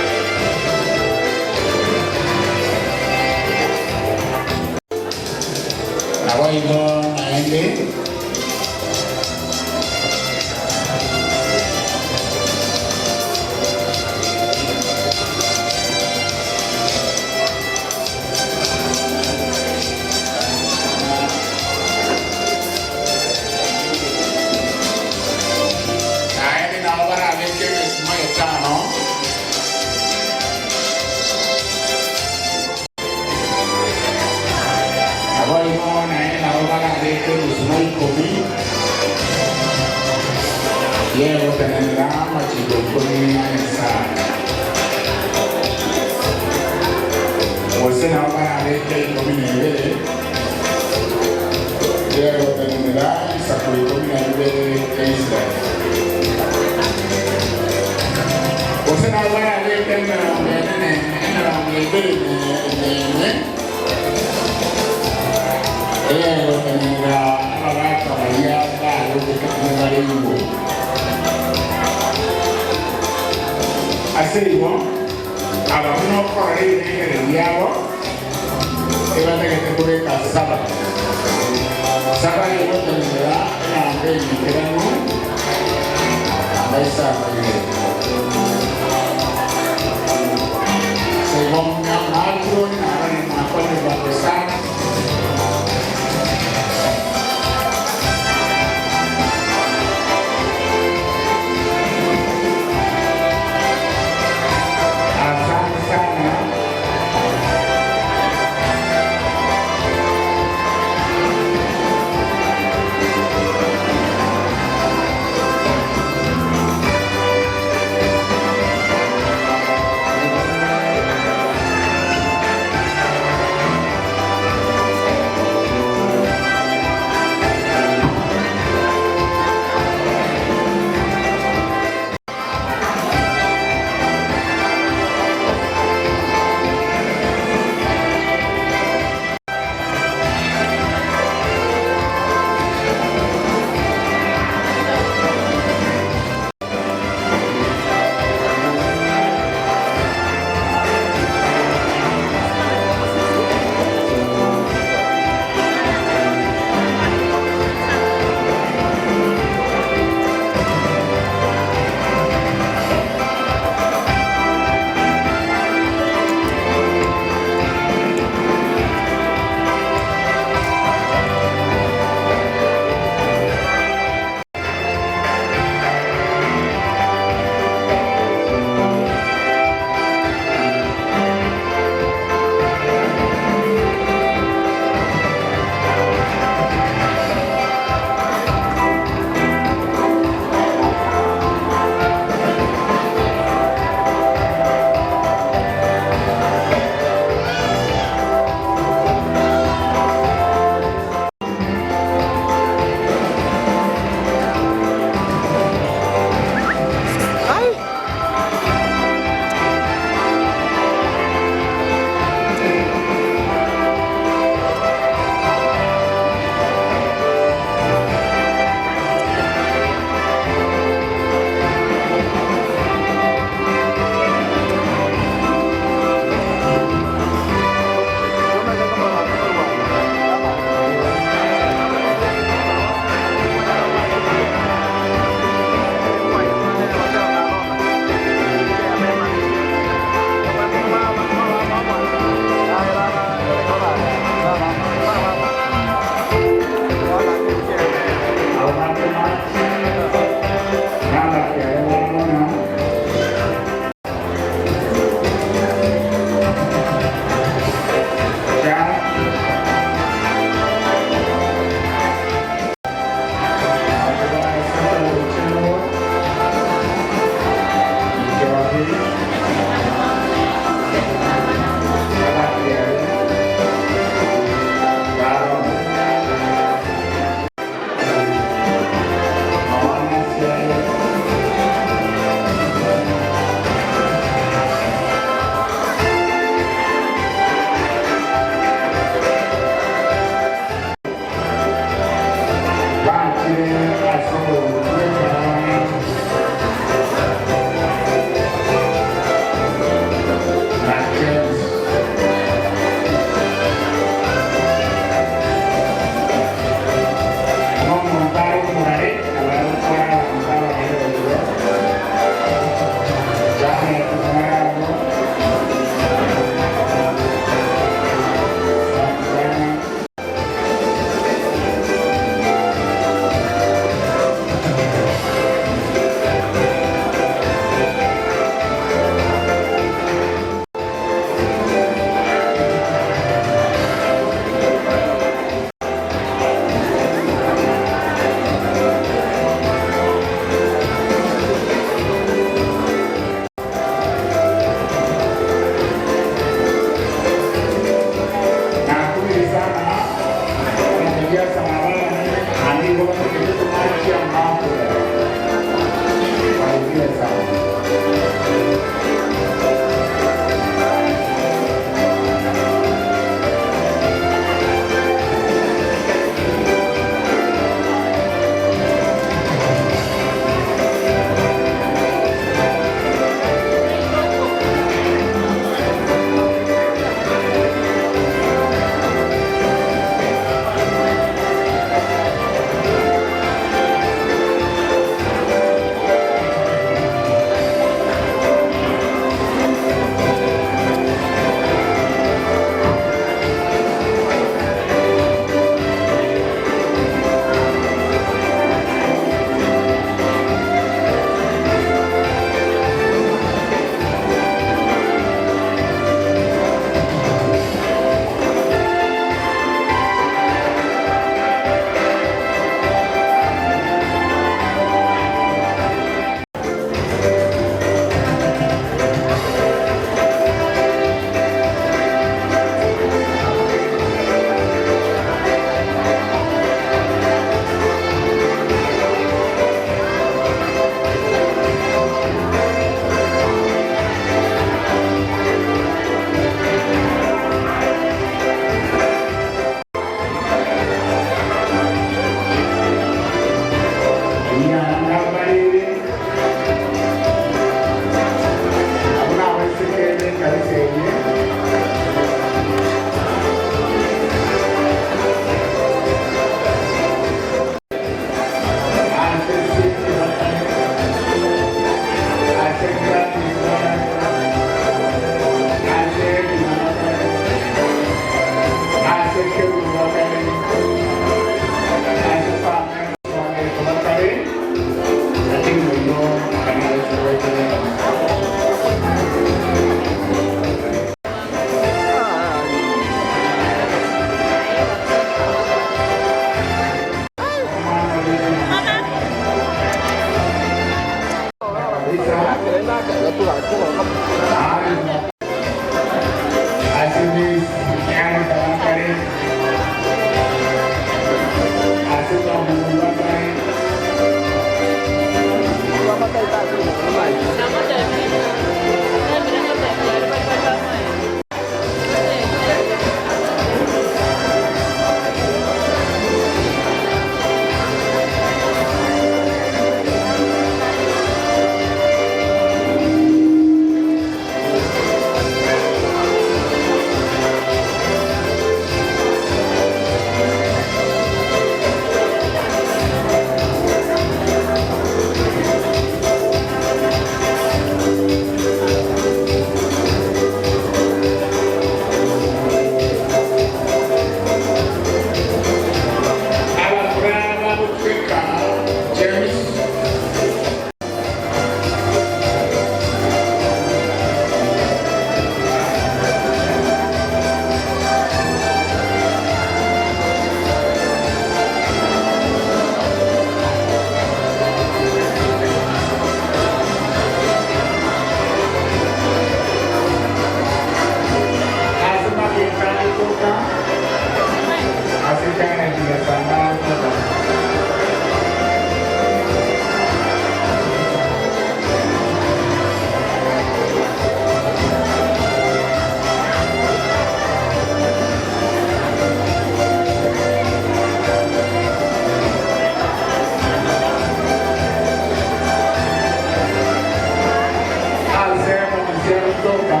Asema kutoka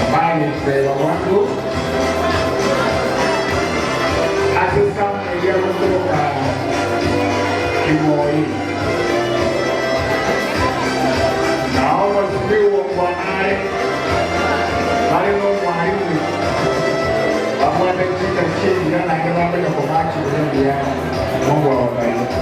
ambaye ni mpendwa wangu asesa kutoka Kimoi. Naomba tupiwe mwanae bali no mwalimu amwende chika chini na ngamba kwa machi ndio. Mungu awabariki.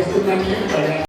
Baisikumani.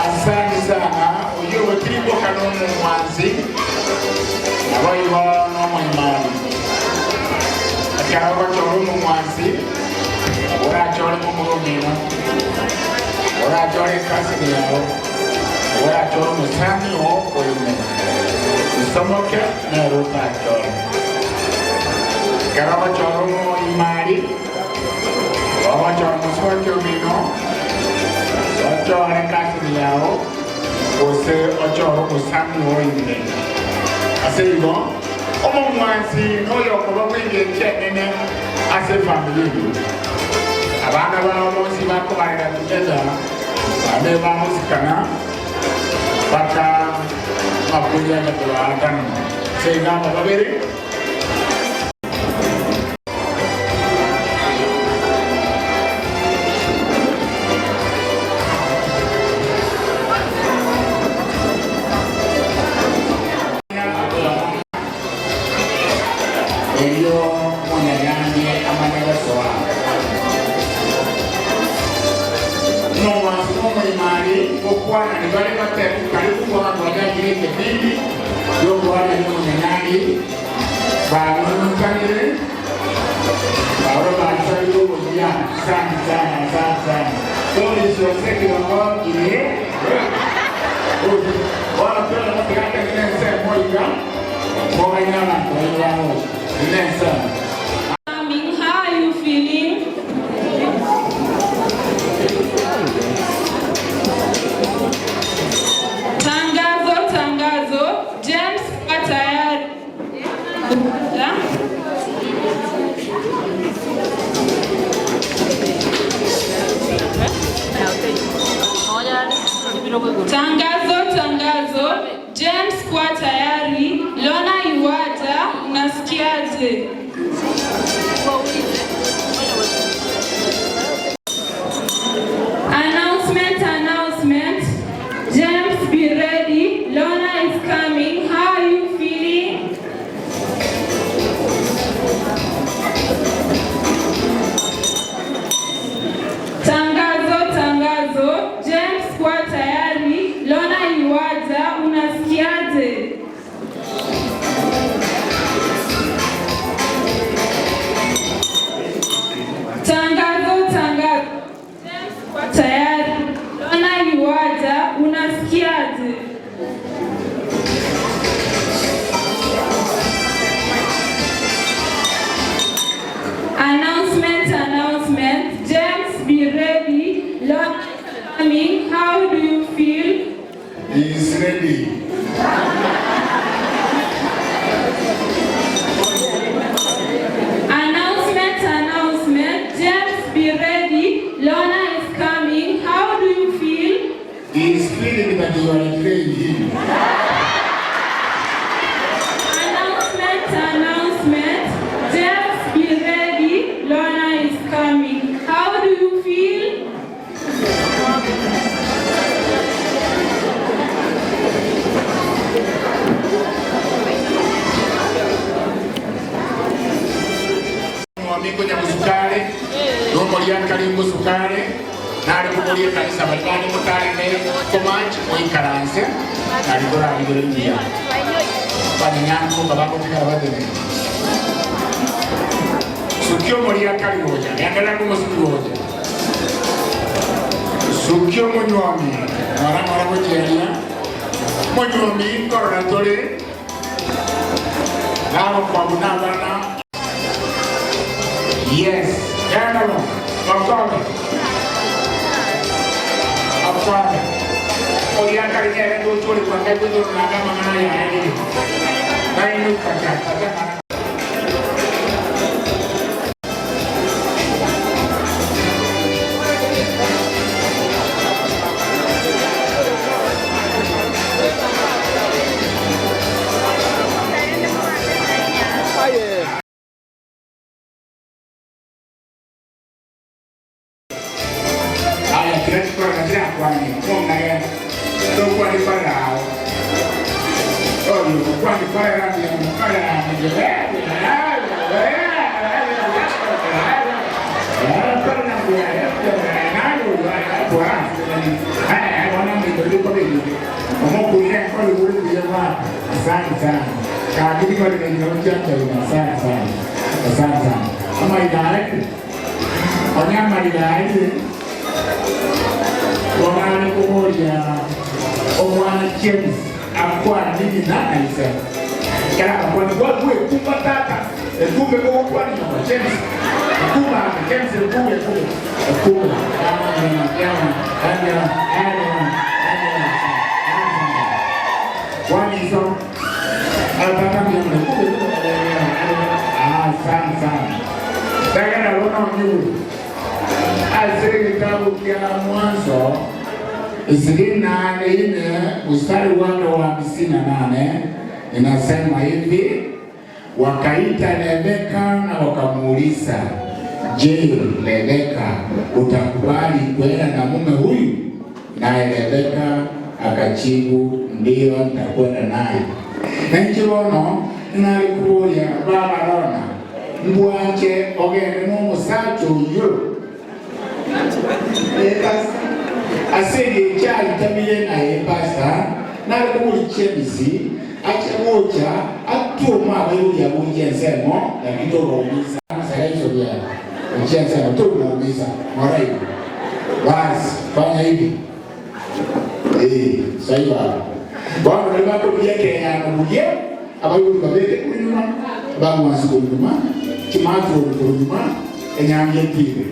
Asante sana uyo kirimo kanomu mwanzi abayiwa n'omwimani akaba bachora omumwanzi orachore mumurumino orachore ekasini yawe orachore omusani wo oyume usomoke nero otachore akaba bachora omuimari obachora omusoke omino ochore kasini yawo ose ochore omusani woine ase igo omomwansi noyokoba bwingenche enene ase efamili eyo abana bao bonsi bakobarera together babe bamusikana baka makulia gatobaatano seigamba babere. Elio munyanyange amanyagasoa nomwansi nomuimari gokwana nibari bateku karibu abantu bajagire ekipindi yokwana ni munyanyange banunukanire baoro basabire obuya sana sana sana sana polisi osekiroko ile wana pera matigaka ninense moiga koganyana koiwao ninense. Coming, how are you feeling? Tangazo, tangazo. James kuwa tayari. Tangazo, tangazo. James kuwa tayari. Lona Iwata, unasikiaje? Announcement, announcement. James, be ready. Lona is coming. How are you feeling? Tangazo, tangazo. James kuwa tayari. Lona Iwata, unasikiaje? Tangazo, tangazo. James kuwa tayari. Lona Iwata, unasikiaje? Announcement, announcement. James, be ready. Lona is coming. How do you feel? He is ready. Announcement, announcement. James, be ready. Lona is coming. How do you feel? He is feeling that you are afraid him. Announcement, announcement. James, be ready. Lona is coming. How do you feel? Mwamiko nyabusukare nomoria karingo sukare nari kuboria kanisa bali mutare ne komanchi moikaranse nari korabigere ngiya banyanko babako tikara badene sukio moria karingoja yangala kumusukuoja sukio munyuami mara mara gocheria munyuami korora tore nabo kwabuna bana. Yes, gentlemen, Okome. Okome. Oya karinya ndo chori kwa kai ndo naga mangana ya hili. Nainu kaka kaka. Kitabu kya Mwanzo 24 mstari wake wa 58 inasema hivi: wakaita Rebeka na wakamuuliza, je, Rebeka utakubali kwenda na mume huyu? Naye Rebeka akajibu, ndiyo, nitakwenda naye. Nenchibono nalikubulia baba Rona mbwanje ogende n'omusacha oyo asenge kyalitamire naye pasa nalikubulia chemisi achagocha atuma abayuya bunje ensemo lakini tobaumiza saraisobya ensemo tobaumiza morai basi fanya hivi saiwa bwana libako byekeyano buye abayuya babeke kunyuma bamwansi kunyuma kimatu kunyuma enyange pire.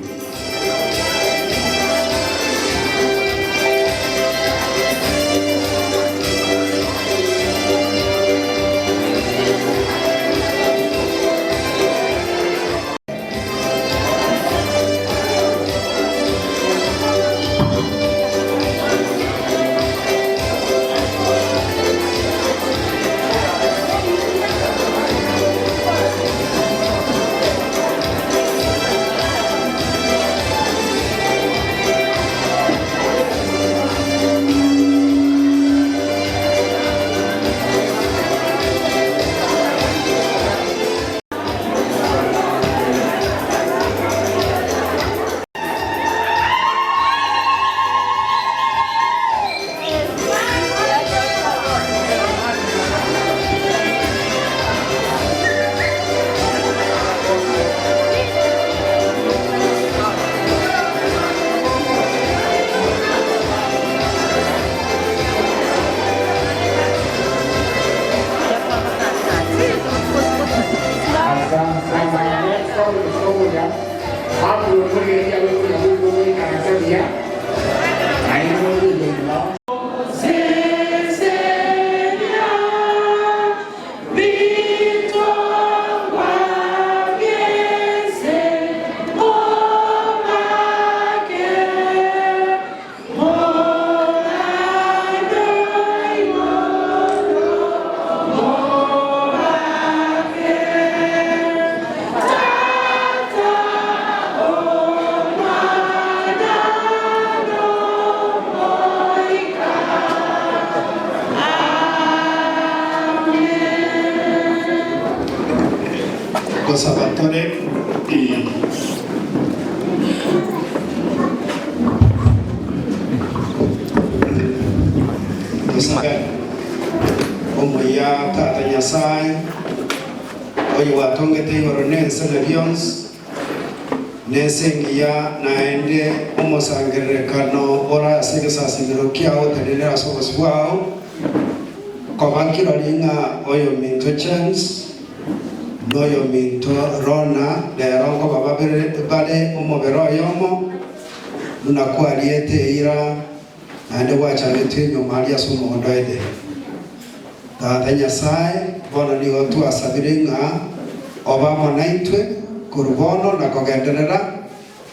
Omuya tata Nyasaye oyo watongete igoro nense na bionsi nensengiya naende omosangererekano ora ase egesasingero kiao tenenera ase obosi bwao kobankiro ring'a oyo minto James noyo minto Rona rero nkoba bare omobere oyomo muna kwariete ira naende gwachangetwe enyuma aria ase omogondo ede. Tata Nyasaye bono nigo twasabire ng'a obamo naintwe korubono na kogenderera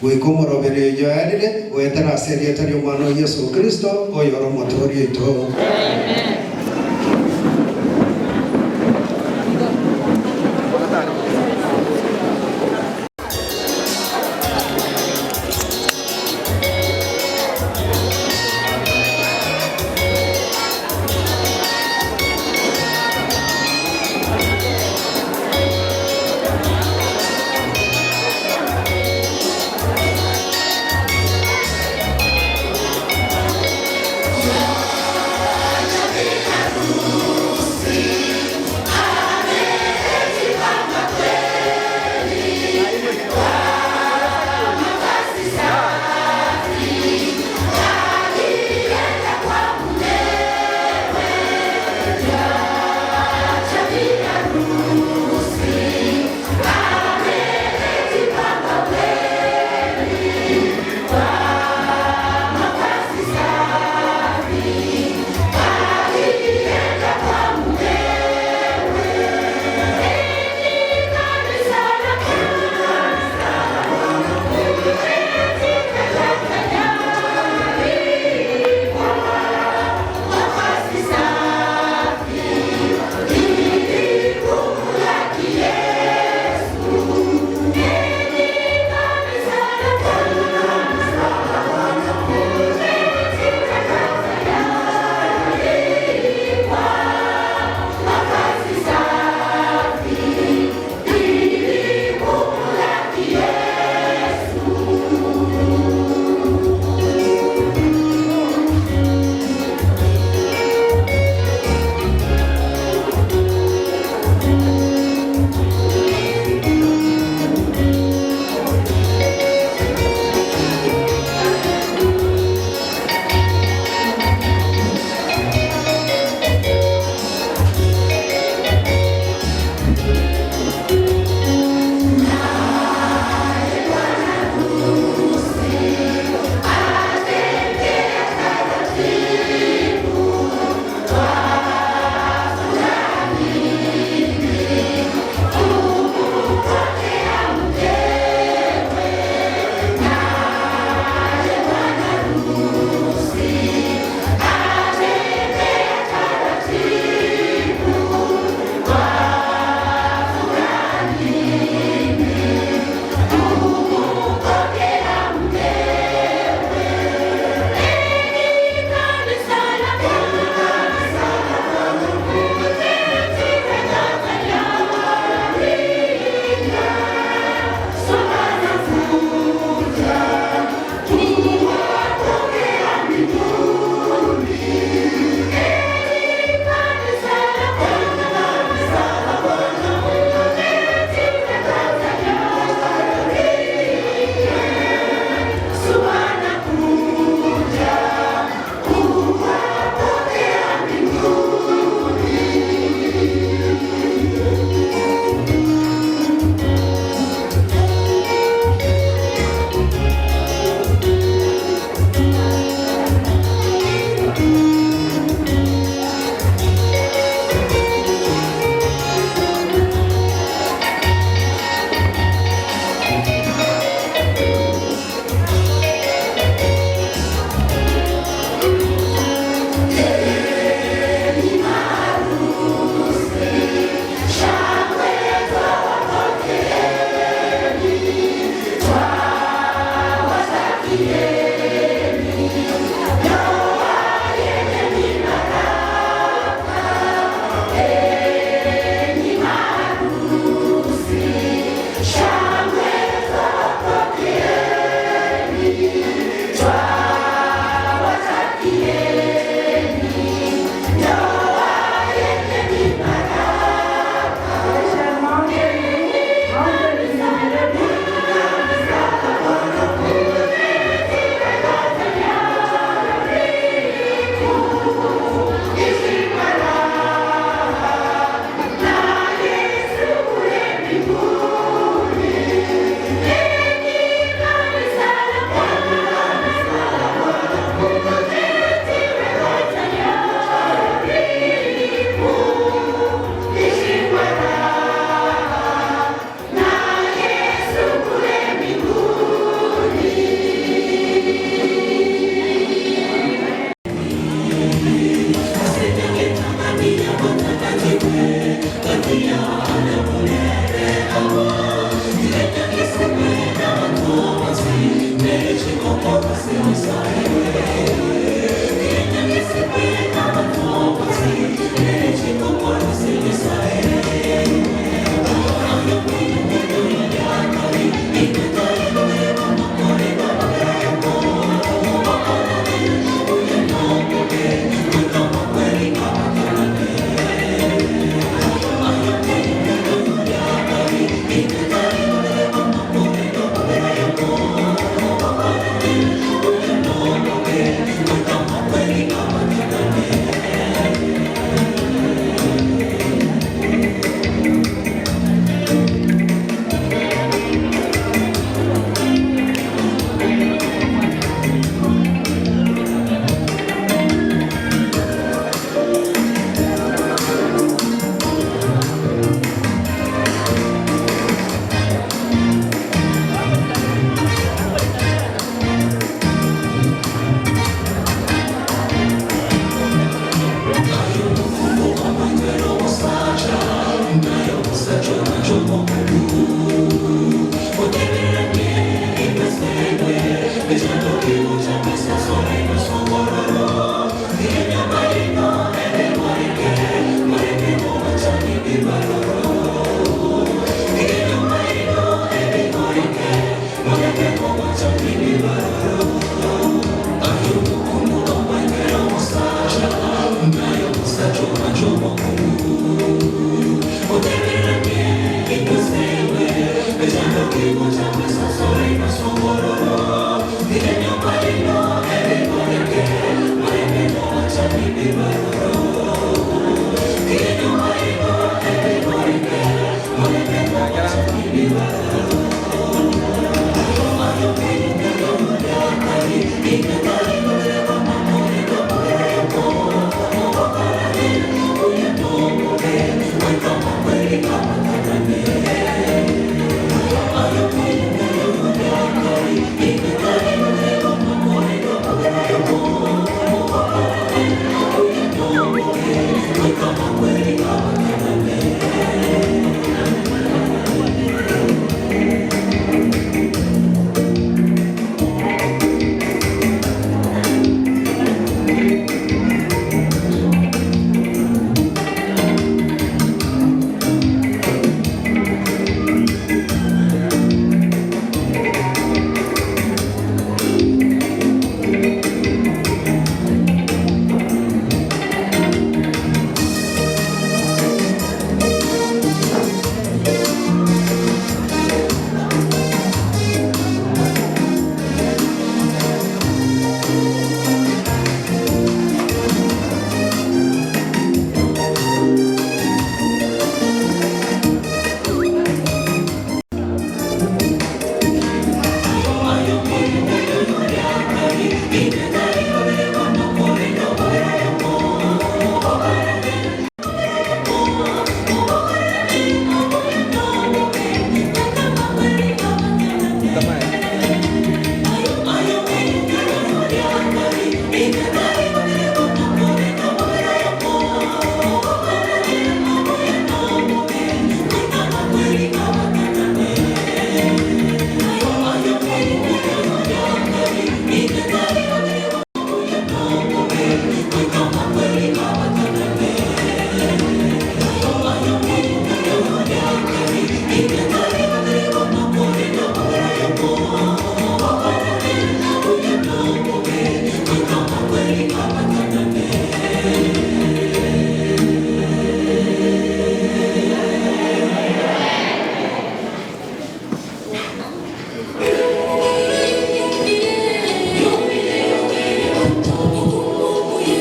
gwika omorobere oyo erire gwetera ase erieta ria omwana o Yesu Kristo oyo ore omotoori oito.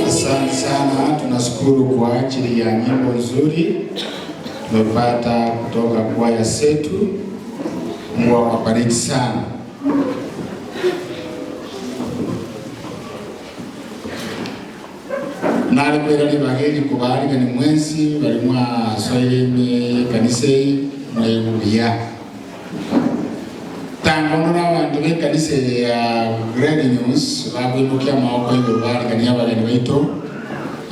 Asante sana, tunashukuru kwa ajili ya nyimbo nzuri tumepata kutoka kwaya zetu. Mungu awabariki sana. Nalikwera libageri kubalika ni mwensi balimwa soyeme kanisa mwebuya tangonora abantu b'ekanisa ya Great News bakwimukia maoko iguru balikania abageni baitu.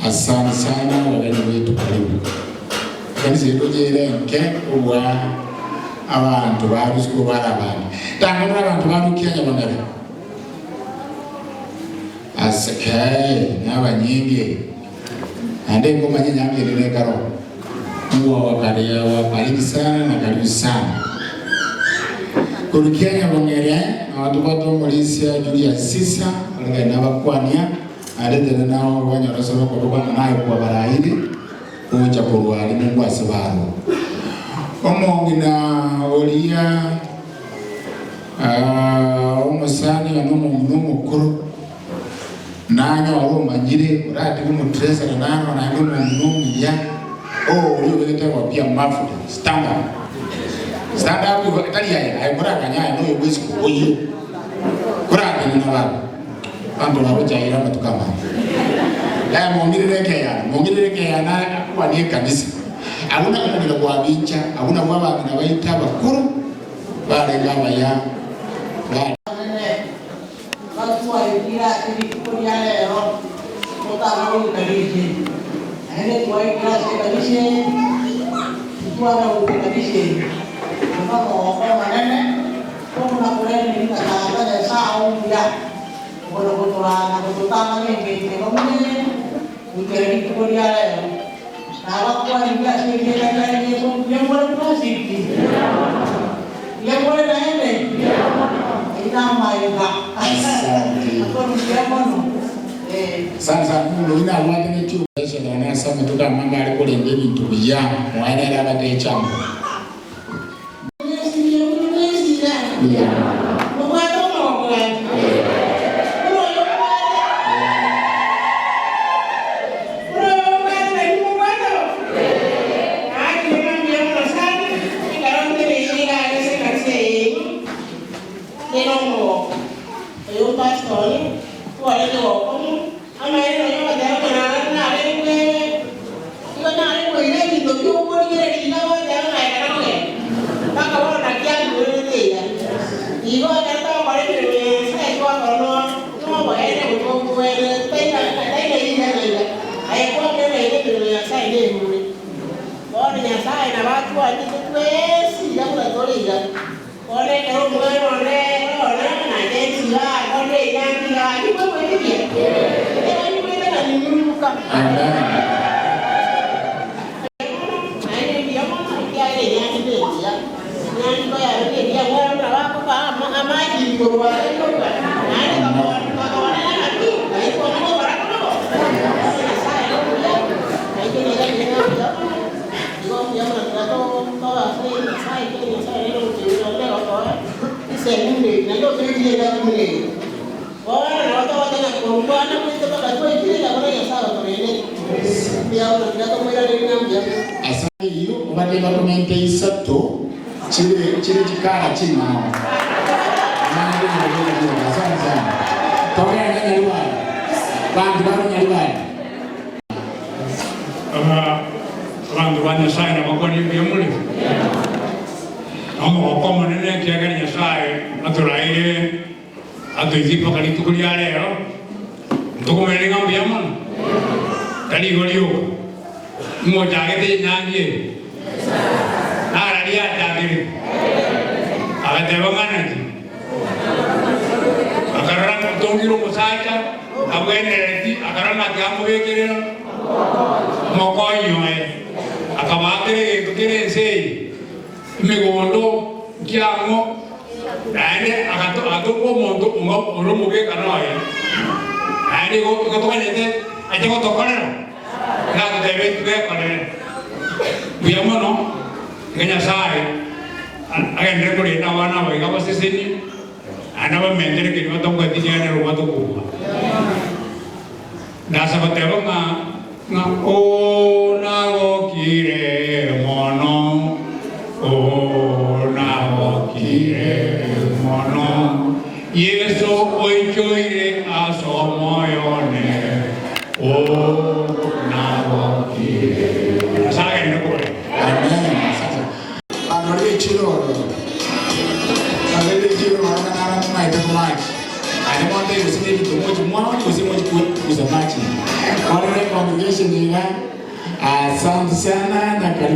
Asante sana wageni wetu, karibu. Ekanisa etujire nke obwa abantu barusuku barabandi tangona abantu barukianya bangare aseke n'abanyingi ande ngoma nyingi nile karo. Mungu awabariki sana na karibu sana. Kurukianya bongere na watu bato mulisia Julius Sisa aligenda bakwania aletele nao wanyorosoro kwa nayo kwa barahili kuja kurwali Mungu asibaro. Omongina olia omusani no mukuru nanyo arumanyire urati kumutresa na nano na no ya oh uyo begete kwa pia mafu stand up tali ya ay kura kanya no yo bisiku oyo kura kanya na baba antu na roja ira matukama ya mongirire ke ya na kwa ni kanisa akuna kumira kwa bincha akuna kwa bana baita bakuru bale ngaba ya Sasa muno ina wate ne chu na sama tuka manga ali kule ngeni tuya mwana era bate chango.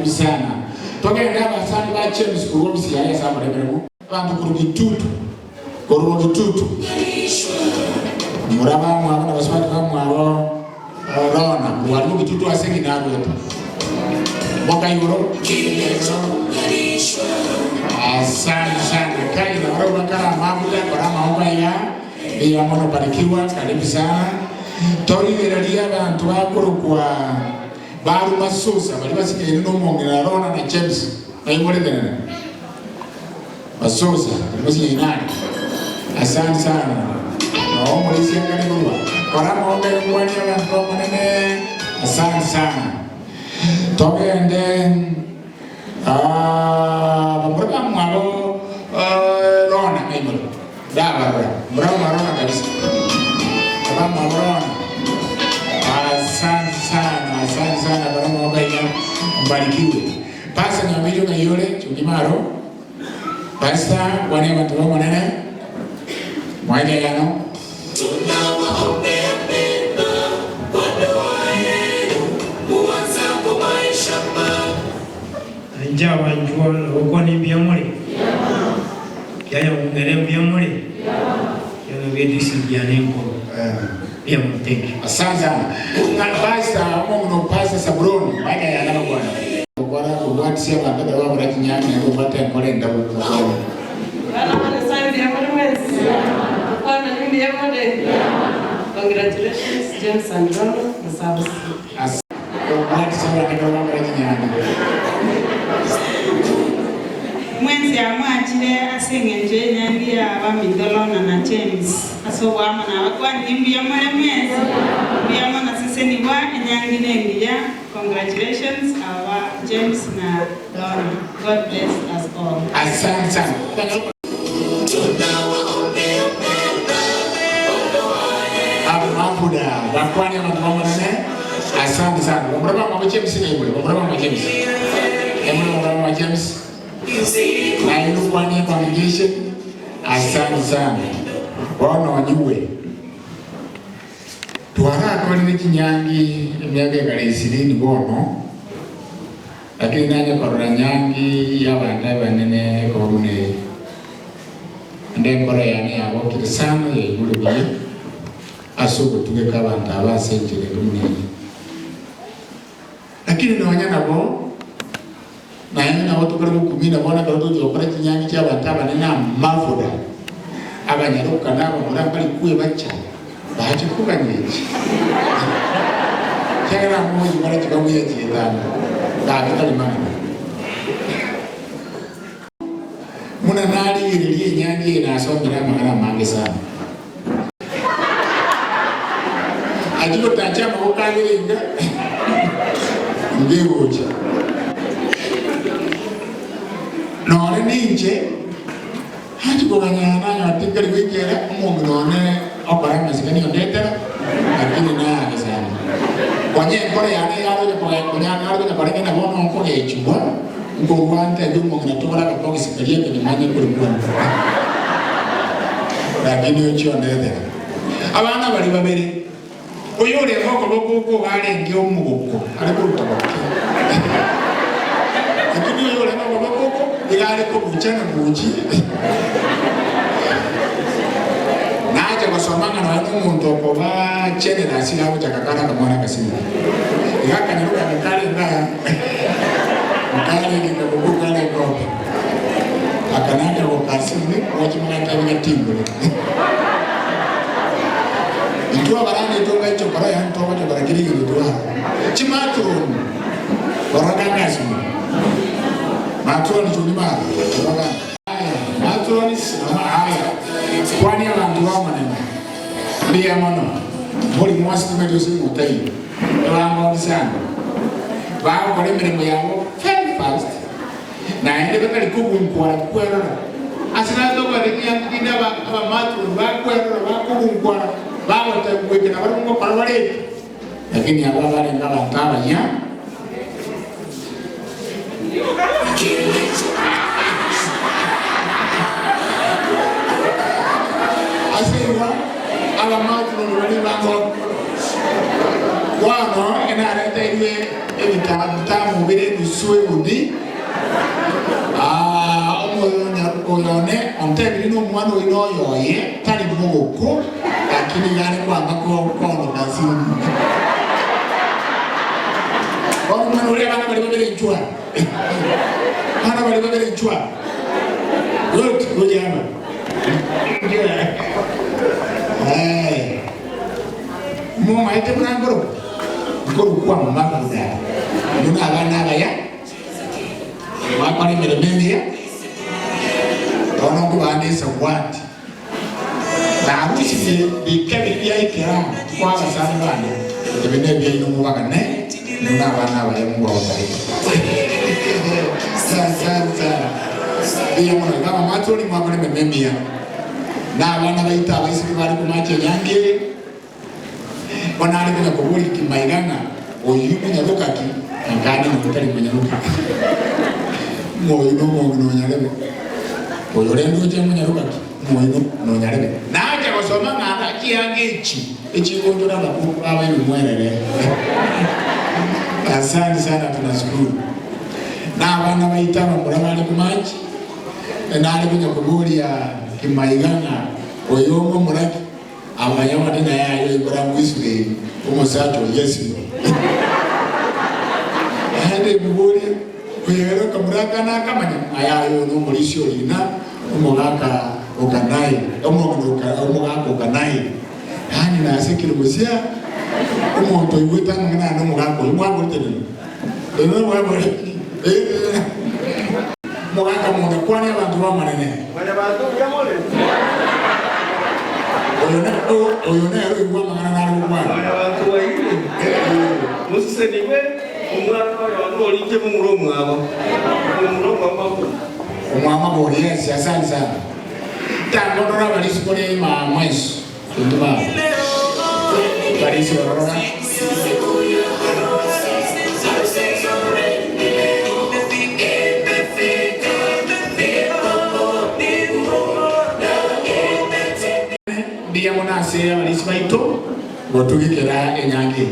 Karibu sana. Togenda abasani ba James kurwa misi ya sa muremeremo. Bantu kurugitutu. Kurugitutu. Muraba mwabo na basubati bamwabo rona wali mugitutu asengi narweta. Mwaka yuro. Asante sana. Kai na roho kala mabuda kwa maomba ya bila mono barikiwa karibu sana. Tori geraria abantu bakorokwa baru masusa bali basikire no mongera rona na James. Na tena. Masusa bali basikire nani? Asante sana. No mulisi karibu. Kwa maomba ya kwani abantu manene. Asante sana. Togende bamuraba mwabo rona kaimolo. Daba muraba rona kabisa. Baba rona. Asante sana, asante sana baba mwabo ya mbarikiwe. Pasa nyamiro kayole chukimaro. Pasa wane watu wa manene. Mwaje yano. Tunawaombea mema kwa ndoa yenu, muanzapo maisha mapya. Njaba njua okoni byamuli. Yaya ungere byamuli. Yaya byedusi byanengo. Byamuteke. Asante sana. Na pasa mungu pasa sabroni maana ya nalo bwana. Bwana kubwatia baba wa bwana kinyanya ngo bata nkore ndabo. Bwana bwana byamuli mwezi. Bwana nini byamuli. Congratulations James and Rona Musabasi. Asante bwana kinyanya. Mwenzi amwachire asengenje nyangi abamidolona na James asobwama na bakwani imbiya mure mwezi imbiya na siseni wa enyangi nengiya. Congratulations our James na Lona. God bless us all. Asante sana. Tunawaombea mema kwa ndoa yenu. Abuda bakwani abantu asante sana. Muraba mwa James ni ibule. Muraba mwa James. Muraba mwa James. Na ilukwani congregation asante sana. Bwana wanyuwe. Twara kwani kinyangi emyaka ekale 20 bono. Lakini nanye korora nyangi y'abantu abanene korune. Ndengora yani yabo kirisano ya iguru biye. Asuko tugeka abantu abasenjere kumnene. Lakini nawanya nabo na ina watu karibu 10 na bwana karibu tokora kinyangi cha abantu abanene amavuda. Abanyaruka nabo muramba likuwe bacha. Baje kukanyeje. Cyangwa muyi mara kikamuye cyitana. Ndabita limana. Muna nali iriye nyangi na somira magana mange sana. Ajiko tacha makokagiringa. Ngibuja. None ninje hachikoganyana atikari wikera umuntu none okora masikani ondetera lakini naage sana. Kwanye nkore yane yaro kunyana yaro kore na bono nko gechubwa ngo rwante ndumo ngatobora kapogisi kaliye kanyamanya kuri bwana. Lakini ocho ondetera. Abana bali babere uyu uri ngoko boko barenge omugoko ari kurutoboke. Lakini uyu uri ngoko boko igare ko buchana buchi. Naje basomanga na umuntu ko ba chene na sira buchakakana kamwana kasini. Igakanyiruka kale na kale ni kubuka kale ko. Akanaka ko kasini wachimana tabiga timbule. Ikiwa barani tonga icho para ya ntoka cho para kiri gitu. Chimatron. Baraka nasi. Matroni chulima. Baraka. Matroni sinama haya. Kwani abantu bamanene. Ndiye mono. Buli mwasi tumedosi mutai. Abantu sana. Bawo kore mirimo yabo very fast. Na ende bakali kugunkwara kwerora. Asina toba rikiyangira aba matroni bakwerora bakugunkwara. Bawo takweke na barungo parware. Lakini aba bale ngaba ntaba ya. Asira aba matroni bali bango. Kwano enareta iwe ebitamu Mubire nusu egundi omoyone ontebiri n'omwana oino oyoye tari muguku lakini yari kwanga kono nasimu omwana uria bana bari babere nchwa bana bari babere nchwa good good jama eh moma ete mnangoro ngoro kwa mama muda nuna abana abaya bakora imirimo emiya tono kubandisa bwati narushije bikabiri byaikira kwabasana bana ebine byino mubagane nuna abana abaya Mungu awabariki sana biya muno kama matoli mwakora imirimo emiya n'abana baita abaisiki bari kumache nyange bonari kunya kuburi kimaigana oyu munyarukaki ngani mutari munyarukaki moyo no no nyarebe oyo rendo je munyarukaki moyo no nyarebe naje gosoma ngana kiange ichi echigonjora bakuru aba ibimwerere. Asante sana, tunashukuru. Na abana baita bamura bari kumachi nari kunya kuburi ya kimaigana oyo muraki amanyawa dina yayo ibura mwisire umusato Yesu ende mugore kuyero kamuraka nakamanya ayayo no mulisho lina umugaka okanai umugaka okanai yani nasekire musia umuntu iwita ngana no mugaka umwagorte ni eno mwagorte mugaka munda kwani abantu bamanene bana bantu byamole oyo nero igwa mangana narugwa bana bantu bayiwe museniwe umwana wayo olinje mu mwabo umwama bori asante sana tangorora balisikole ma mwesu nduma balisikorora ndiyamonase abalisi baito gotugikera enyange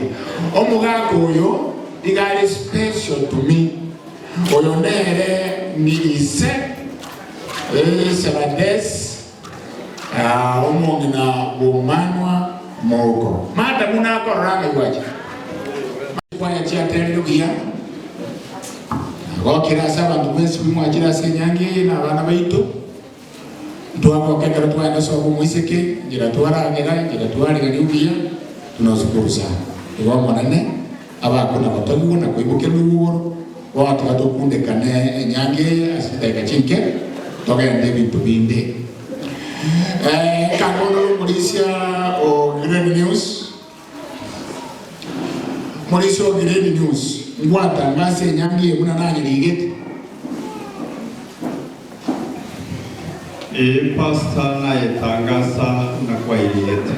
omugaka oyo igari special to me oyo nere ni ise Sebades omongina bomanwa moko mata munakororanga iwacha kwaya chiaterere buya gokira ase abandu mwensi bimwachira ase enyange na abana baitu twakokekera twaenda soko mwiseke njira twaragera njira twarigania buya tunashukuru sana iwa monene abakuna bataguo na kuibukira rugoro watuga tukundikane enyange ase chinke togende bintu bindi kangono mulisia o Green News mulisia o Green News ngwatangase enyange muna nanye ligete Pastor nayetangaza na kwa iliete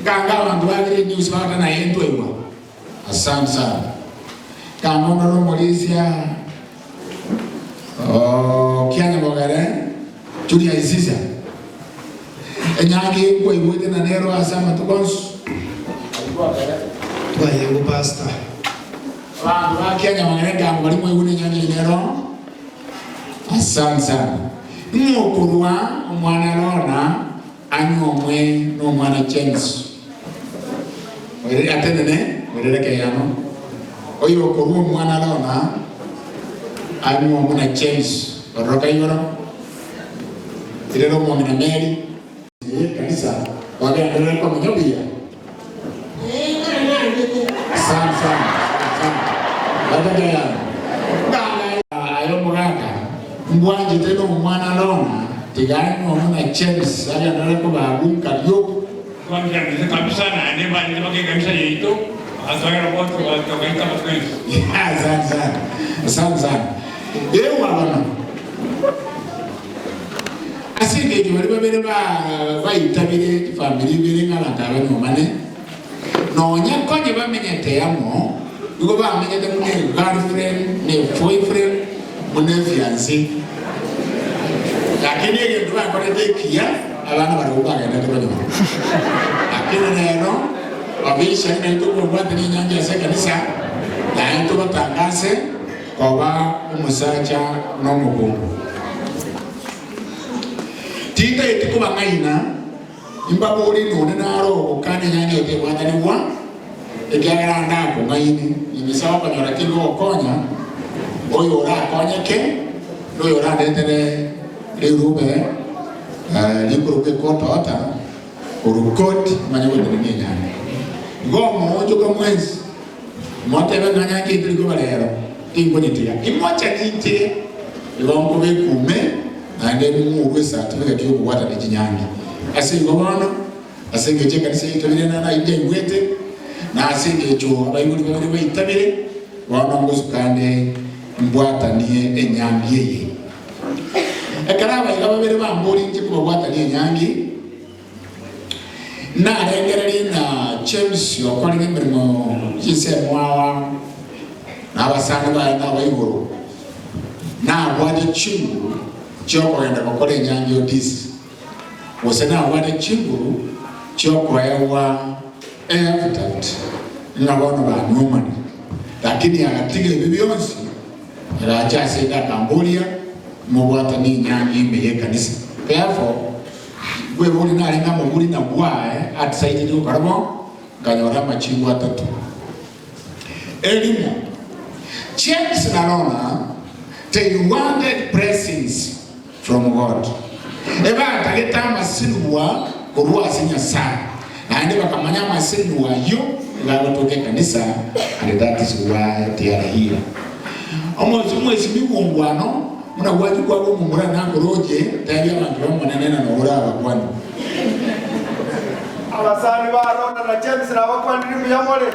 ganga abantu ba Green News bakana yentwe iwa asante sana kangono mulisia o kianya bogare Julia Isisa enyange kwa iwete na nero asama tukonsu twayengo pastor bantu ba Kenya bangere bali mwe nyange nero asante sana nyokurwa omwana lona anyomwe n'omwana James oyere atenene oyereke yano oyo okurwa omwana lona anyomwe na James oroka yoro irero omwana Mary kanisa wagenderere kwa munyobia sana sana sana batagaya nganga ayo mugaka mbwanje teno omwana lona tigani omwana James agenderere ko babunka lyo kabisa na ne ba kanisa yetu atwagera watu watokaita mafriends. Asante sana asante sana ewa bana asinge bari babere ba bayitabire family bere ng'abantu abanyomane nonya konye bamenyete yamo yuko bamenyete mune girlfriend ne boyfriend mune fiancé lakini ebintu bakorete ekiya abana bari kubagenda tebanyoma lakini rero babisha naitubwate n'enyange ase ekanisa naye tubatangase Koba omusacha n'omukungu tinga etikuba ng'aina imbabuli nune naro kane nyange etebwataniwa ekiagera ndako ng'aini imisawa konyora kingo okonya oyo orakonyeke noyo orandetere rirube rikuruke kotota orukoti manye gweterenia enyange igo omoonchoka mwensi motebe ng'anyange etirikoba rero tinkonyitia imocha ninche igo nkoba ekume naende ng'urwe certificate yokobwatana chinyangi ase igo bono ase eng'encho ekanisa yaitabire nana injaigwete na ase eng'encho abaibori babere baitabire bono ngosukande mbwatanie enyangi eye ekero abaiga babere bambori inche kobabwatania enyangi narengereria na James okorire emirimo chinsemwawa n'abasani baye n'abaigoro nabwate chinguru chiokogenda gokora enyangi odisi gose nabwate chinguru chiokoewa evident ng'a bono banyumani lakini agatiga ebi bionsi agacha ase ndakamburia mobwatani enyangi ime ya ekanisa. Therefore gwebori narenga amaburi na bwae atisaidiri gokora bo nkanyora amachingu atatu elimu. James na Lona, they wanted blessings from God. Ebatagete amasinwa korwa ase Nyasaye naende bakamanya amasinwa yo gagotoka ekanisa, and that is why they are here. Omonto mwesi migungwano muna gwaji kwabo mumura nakoroje tayari abantu bamonene na nobora abakwani abasani ba Lona na James na bakwanire muyamole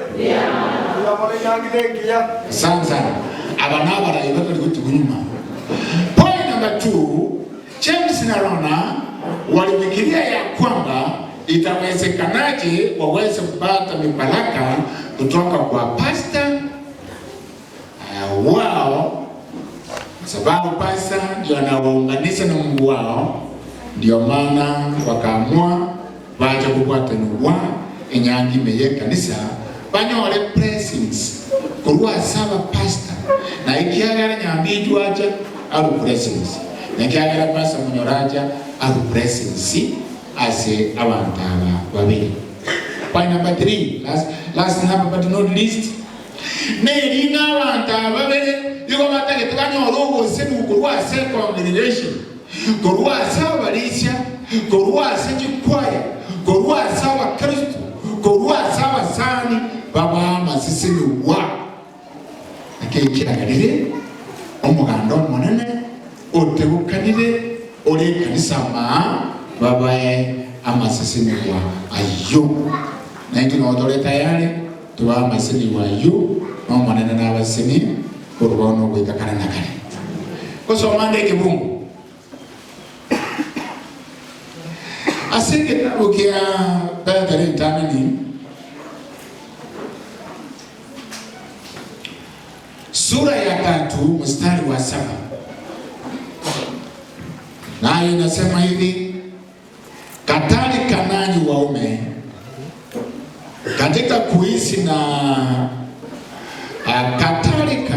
muyamole nyangi nengiya sana sana abana barayi bakali kutukunyuma. Point number 2, James na Lona walifikiria ya kwamba itawezekanaje waweze kupata mibaraka kutoka kwa pastor wao, kwa sababu pastor ndio anawaunganisha na Mungu wao. Ndio maana wakaamua baje kubwatanirwa enyangi meye kanisa banyore blessings korwa saba pastor na ikiagera nyambitu aja aru blessings na ikiagera pastor munyoraja aru blessings ase abantu aba babiri. Point number 3, last number but not least, neringa abantu babiri igo batagete banyora obosenu korwa ase congregation korwa ase abarisia korwa ase chikwaya korwa ase abakristo korwa ase abasani baba amasisini wa akekiragarire omuganda omonene otegukanire ori ekanisa maa babae amasisini wa ayo nainki notore tayari tuba amasini wa ayo nomonene n'abasini korwa nogwika kare na kare gosoma nde ekebungu ase ekitabu kia Petero Ntamini sura ya 3 mstari wa 7, nayo inasema hivi: kadhalika nanyi waume katika kuishi na kadhalika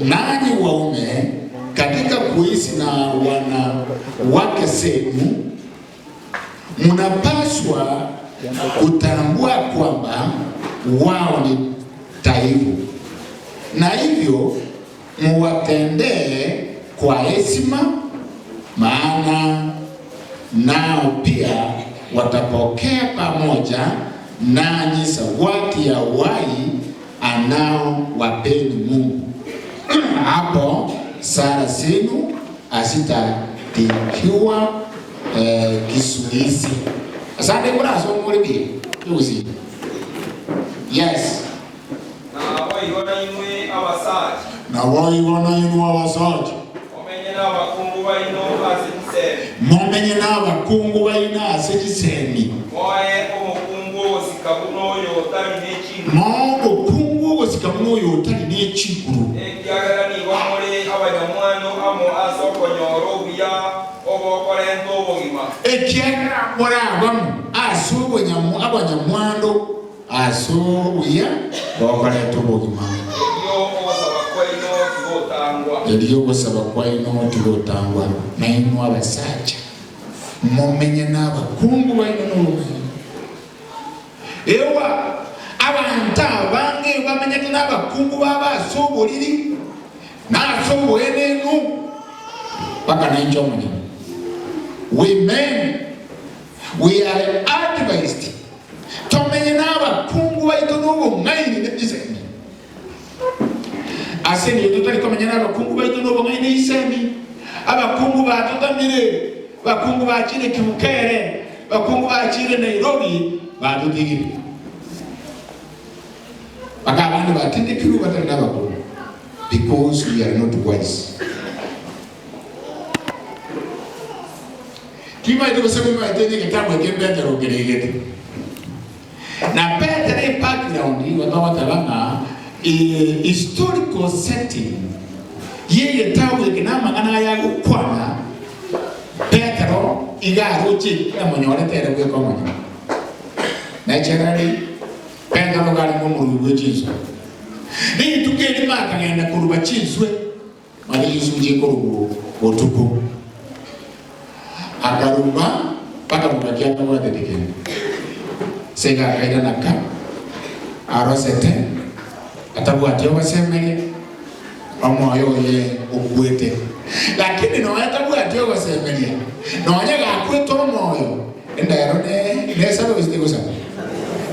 nanyi waume katika kuishi na wanawake zenu mnapaswa kutambua kwamba wao ni dhaifu, na hivyo muwatendee kwa heshima, maana nao pia watapokea pamoja nanyi zawadi ya uhai anao wapeni Mungu. Hapo sala zenu hazitatikiwa kizuizi. Asante kuna somo lipi? Tuzi. Yes. Na waiona imwe abasaja. Na waiona imwe abasaja. Omenye n'abakungu baino ase kiseni. Momenye n'abakungu baino ase kiseni. Moe omukungu osika buno oyo otari n'ekiguru. Moe omukungu osika buno oyo otari n'ekiguru. Ekiagera nigo muri abanyamwano amo ase okonyora obuya obokorenta obogima. Ekiagera muri abamu ase abanyamwando ase obuya bokorenta obogima. Erio ogosaba kwaino tigotangwa. Eriyo gosaba kwaino tigotangwa naino abasacha mumenye n'abakungu baino n'obung'aini. Ewa abantu abange bamenyete n'abakungu baba ase oboriri nase oboenenu paka nainja omunyene. Women, we are advised tomenye n'abakungu baitu n'obung'aini n'ebisemi. Ase niyo tutari komenya n'abakungu baitu n'obung'aini n'isemi. Abakungu batutamire, bakungu bakire Kimukere, bakungu bakire Nairobi, batutigire. Baka abandu batindikirwe batari n'abakungu because we are not wise. Kimaite kusema maite kitabu kembetero kiregete. Na Peter background watawatalanga historical setting yeye tawe kinamangana ya gukwana Petero igaruchi amonyoretere gweko monyo. Naturally Petero gari mu muru Jesu. Ni tukeli makagenda kuruba chinswe mali Yesu nje korubu otuko. Akarumba paka mubakia kwa dedekeni. Sega akaida naka arosete atabwati obasemere omwoyo ye okwete. Lakini no atabwati obasemeria. No nya gakwete omwoyo endero ne nesabo bisitegosa.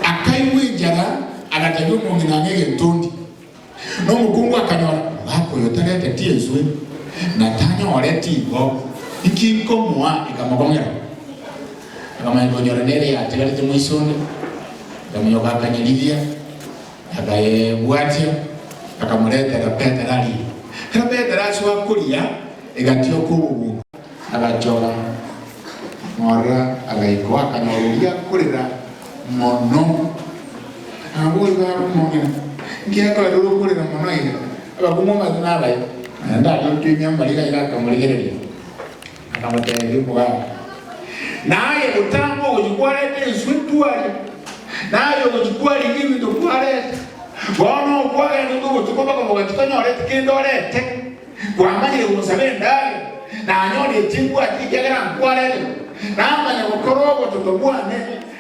Akaiwe njara agatajwa omong'ina ng'ege ntondi. No mukungu akanyora wako yotarete tienswe na tanyore tigo ikinkomwa ikamugongera. Akamanya nere yategerete mwisonde akamanya akanyiriria akayebwatia akamuretera Petero ari. Kera Petero acio kuria igatio kububu agachoga ng'ora agaiko akanyoruria kurira mono abuga mong'ina ngiakora rukurira mono ira abakumwa mazina abayo ndayo mbariga irakamurigereria akamutera mugabo naye gutangwa gukwarete iswitwari naye gukwari ibintu kwarete bono kwagenda tugutuko bakavuga tukanyorete kindorete kwamanyire gusaba ndari nanyore chingwa kijagera nkwarete namanya gukorogo tutobwane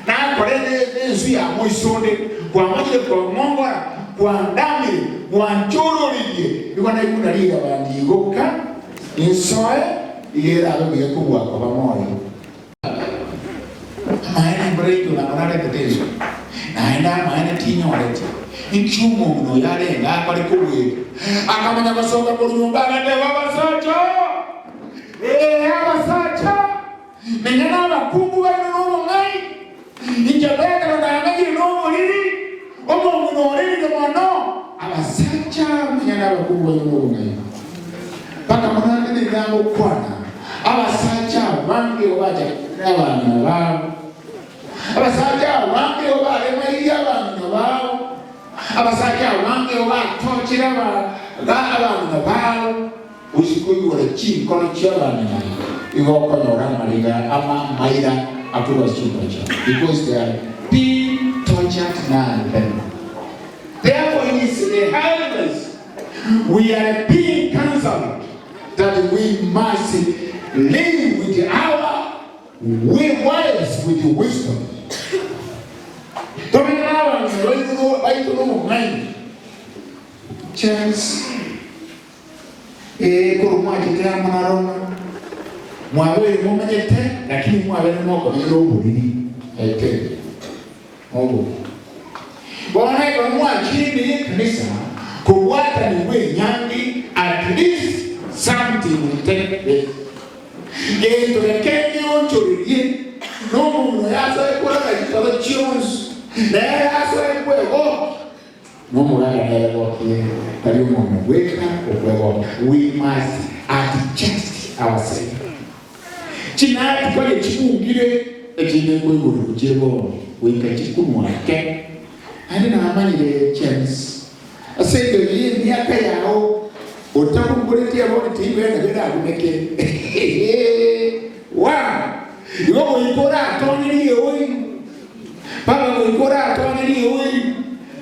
nakorere ensu ya moisonde kwamanyire kwamongora kwandamire kwanchururirie bikona ikuna liga bandigoka insoe igera abe kubwa kwa moyo maana mbreito na manare tetezo naenda maana tinyorete inchumo muno yarenga akore kubwe akamanya basoka ku nyumba ngande babasacha abasacha menya n'abakungu bari n'obung'ai injabeka nang'ayi n'oburiri omungu n'oriri mono abasacha menya n'abakungu bari n'obung'ai paka munange ngango kwana abasacha bange obaja n'abaana baabo abasacha bange obalemaiya abaana baabo abasacha bange obatokera abaana baabo usikuyura chinkono ky'abaana igokonyora amaliga ama maira atuwa chinkono because they are being tortured now and then. Therefore it is the helpless. We are being counseled that we must live with our wives with the wisdom. Chance mwabere mumenyete lakini mwabere moko n'oburiri ete obo bona ko mwachini kanisa kuwata ni we nyangi at least something will take place. Gento kenyo choririe no muno yaso ekora kajitoro chionsu na yaso ekwego no mugana yego tari umuntu weka okwego. We must adjust ourselves. Chinati kwale chikungire echine kweguru kujebo weka chikumwake andi na amanyire chance asenge ye miaka yao otakumbuletia boni tiwe na beda kumeke wa iwo ikora toniri oi baba ikora toniri oi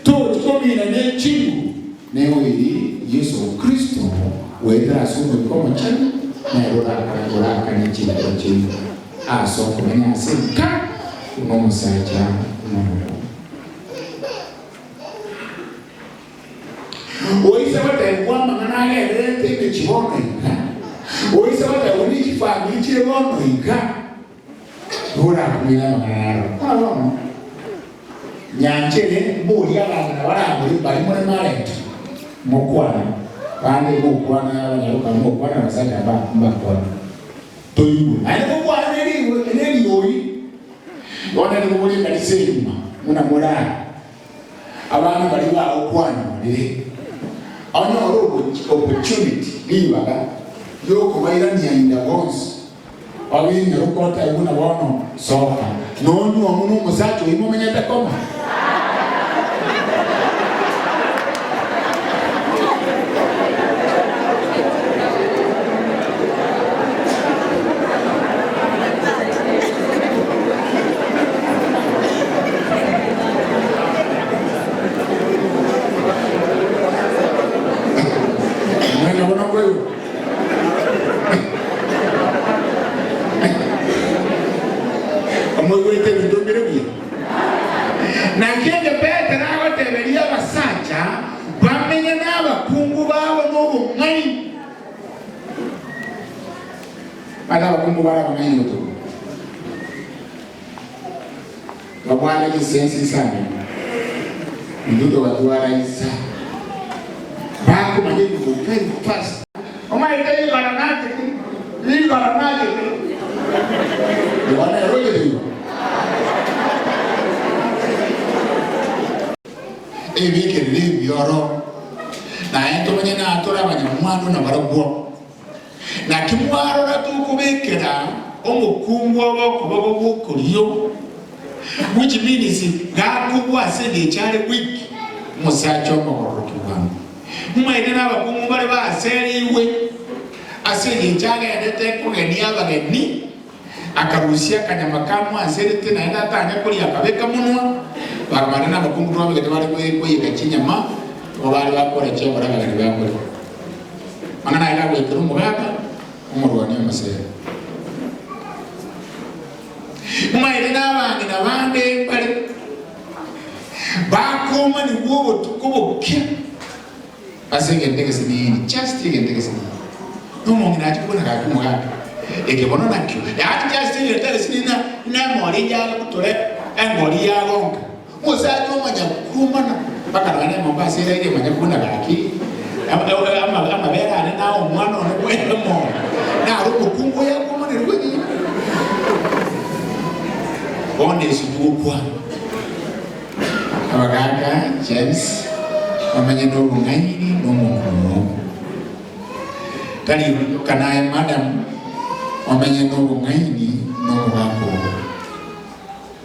to chikomina ne chingu ne oi Yesu Kristo wetera ase omoika omochenu nere orakane chindero chiaino ase okomenya ase nka buna omosacha nomokungu. Oise batebwa amang'ana agenderete emechie bono iga, oise batebwa na chifamiri chire bono iga, orakumenya amang'ana aro. Bono nyanchere mbori abang'ina barambori bari more marent mokwana bande mokwana abanyaruka mokwana abasacha mbakwana toigwe naende mokwana nerioyi bono nigobori ekanisa enyuma muna morara abana bari bagokwana orire onyore opportunity ribaga yokobairania inda bonsi abinyarukota ibuna bono soka nonywa omuno omosacha oimo omenyete koma. Sensi sana nduto batwara isa bakumanye ngo very fast omaite ibaranate ibaranate bwana roje digo ebike libyoro na ento manye na atora abanyamwano na baragwo na kimwarora tukubekera omukungu obokuboko bwokulyo, which means gakubwa sege chale week musacho omogororoki bwangu mumaite n'abakungu bari baseriwe asege chagendete kugenia abageni akarusia akanyama kamwaserete naende atanya koria akabeka munwa bakamara n'abakungu twabegete bari kweyeka chinyama bo bari bakora chebora abageni bakore mang'ana aya gagwekera omogaka omorwani omusere. Mumaire n'abang'ina bande bari bakoma nibwo obotuko bokia ase egento egesinini just egento egesinini nomong'ina achikobona gaki omogaka ekebono nakio yaani just egento egesinini nemori yagotora engori yagonka omosacha omanya kumana mpaka nonye Mombasa eraire manya kubona gaki amabere ane nawe omwana one bwene mono naro omokungu yakomanerwe bono esugukwa abagaka James bamenye n'obung'aini n'omukungu tali kanaye madam wamenye n'obung'aini n'omugaka ogo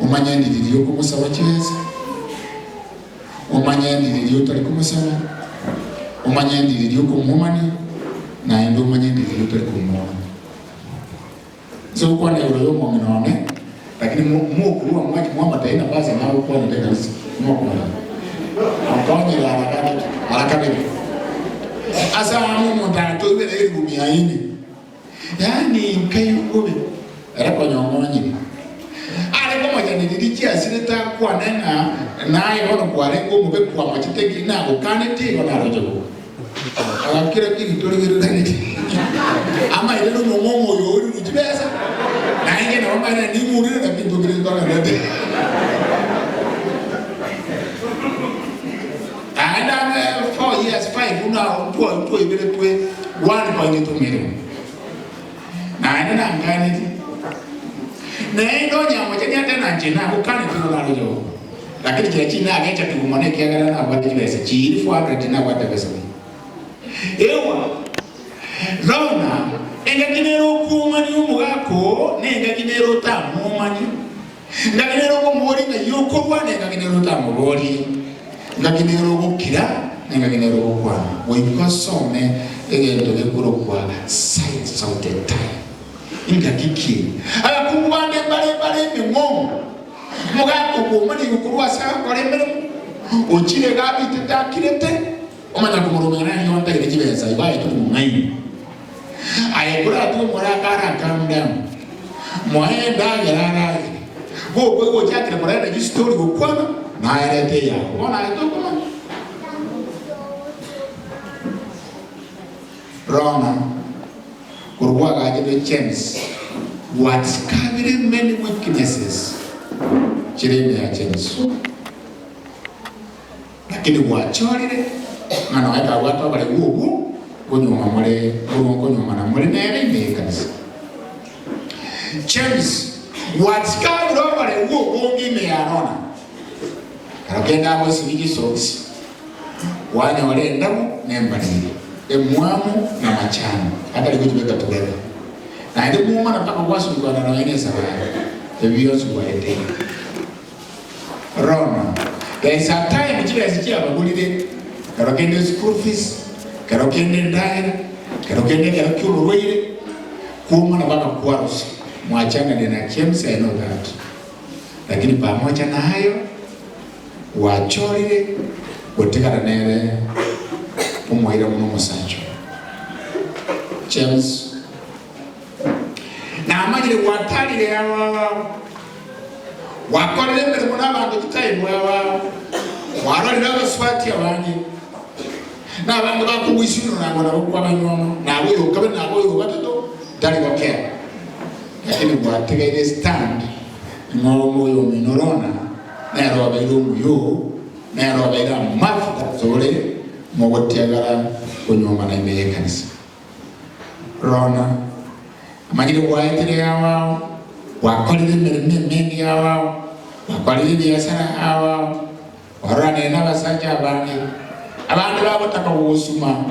omanye ndiriri okumusaba kyeza omanye ndiriri otali kumusaba omanye ndiriri okumumani naende omanye ndiriri otali kumumani so okwana euro y'omong'ina one lakini mukuruwa mwachi mwamataina nafasi nawe kwana ndeka mwakumala akonyera haraka asa amu mutatu ibere igumia ini yani nkayugobe arakonyong'onyire ariko majani lilichiasireta kwanena naye bono kwarengo mube kwa machiteki nako kaneti bona rojo akira kiri toligirira ama ile no mongo yori rujibesa naye na mama na ni murire na pinto kire ndona ndete and I'm 4 years 5 una two ibere twe 1.2 million naye na ngani naye ndonya mochenya tena nje na kukani tino rojo lakini kile china agecha tugumone kiagara na bali pesa chiri 400 na wata pesa ewa rona engakinero kumani umugako nengakinero tamumani ngakinero kumori na yokorwa nengakinero tamubori ngakinero gukira nengakinero gukwana wikosome egento gekurokwa signs of the time ingakiki abakungu bande bare bare mingongo mugako kumani gukurwa sa koremere ochire gabite takirete Omanya kumurumira ni wanta ile chibesa ibaye tu mungai. Aye kura tu mora kara calm down. Mwenda yarara. Go go go chakira mora na story go kwana na erete ya. Ona to kuma. Rona kurwa gaje James what's covering many weaknesses. Chirime ya James. Lakini wachorire ng'ano weka watu bale gugu kunyuma mole kunyuma na mole nere ime kanisa. James what's covering bale gugu ngime ya Rona. Karokenda abo sibiki socks. Wane wale ndamu nembalire. Emwamu na machano hata likujibeka together. Na ndi muuma na paka kwasu kwa na wene sabaya. Ebiyonsu kwa ete. Rona. There is a time chile sikia bagulire. Karokende school fees, karokende ndahera, karokende karokiulurweire. Kuuma na paka kwarusi. Mwachana na James, I know that. Lakini pamoja na hayo wachorire gotekana nere umwaira muno musanjo. James na amajire watalire awa wakorere mbere muno abantu kitaimu awa warorire abaswati abangi n'abantu bakugwisino nabo nabo kwabanyoma nabo yokabe nabo yobatoto dali bakera lakini wategeire stand ng'omo minorona nero abaire omuyo nero abaire amafuta zore mogotiagara kunyuma na imeye kanisa. Rona amagire waetire awa wakorire emirimo emingi awa wakorire ebiasara awa warorane n'abasajja abange abandu babotaka gusuma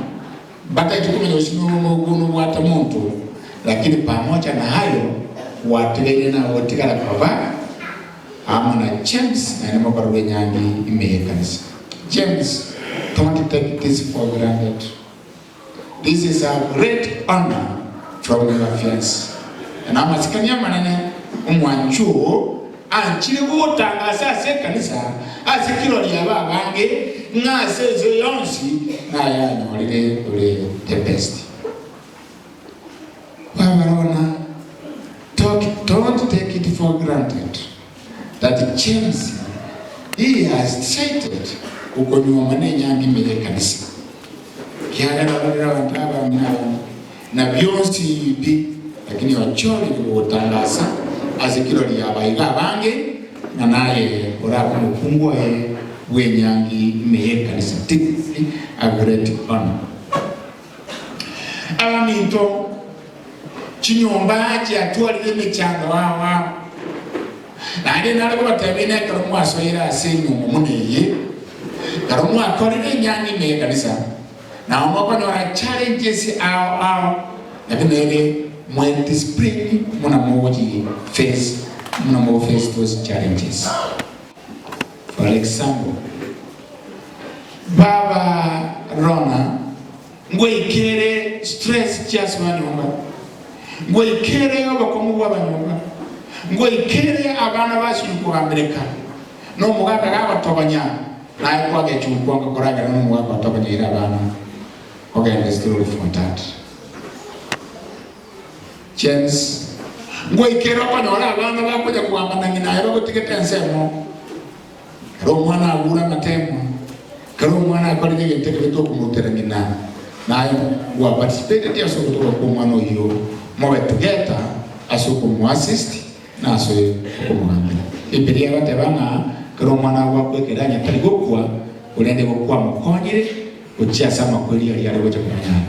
batakikumenya usuma bwata muntu lakini pamoja na hayo wategere na wotikala baba ama na James na nimo nyangi imeye kanisa. James, don't take this for granted. This is a great honor from your fiancé. And I'm asking you, manene, umwanchuo, anchiri gutangasa ase kanisa, ase kirori aba bange, ngase zeyonsi, na ya nolire ule the best. Wabarona, don't take it for granted that James, he has decided ukonywa manenya ngimeye kanisa. Kiagana barira abantu mina na byonsi bi lakini wachori kutangaza azikiro ya baiga bange na naye orako mukungwa wenyangi imeye kanisa. Deeply a great honor. Abaminto chinyomba kyatwalire emichando wawa nande naliko batabine karo mwasoira asenyu muneye karo mwakorire nyangi imeye kanisa na omokonyora challenges ao ao lakini ere when spring muna moji face muna mo face those challenges. For example, Baba Rona ngweikere stress just wanyumba ngweikere abakomu bwabanyumba ngweikere abana bashyukuhambireka no mugaka gabatobanya naye kwagechukwa ngakoragera no mugaka batobanya abana ogende story for that. James ngweikere okonyora abana bakuja kuhambana ngina bagotigete ensemo karo mwana agura matemo karo mwana akorije giteke tokumutera ngina nayo wa participate ya soko kwa mwana uyo mowe together asoko mu assist na aso kumugambira Bibilia batebanga karo mwana wakwekeranya taligokwa ulende gokwa mukonyire uchia sama kweli ali ali gocha kumanya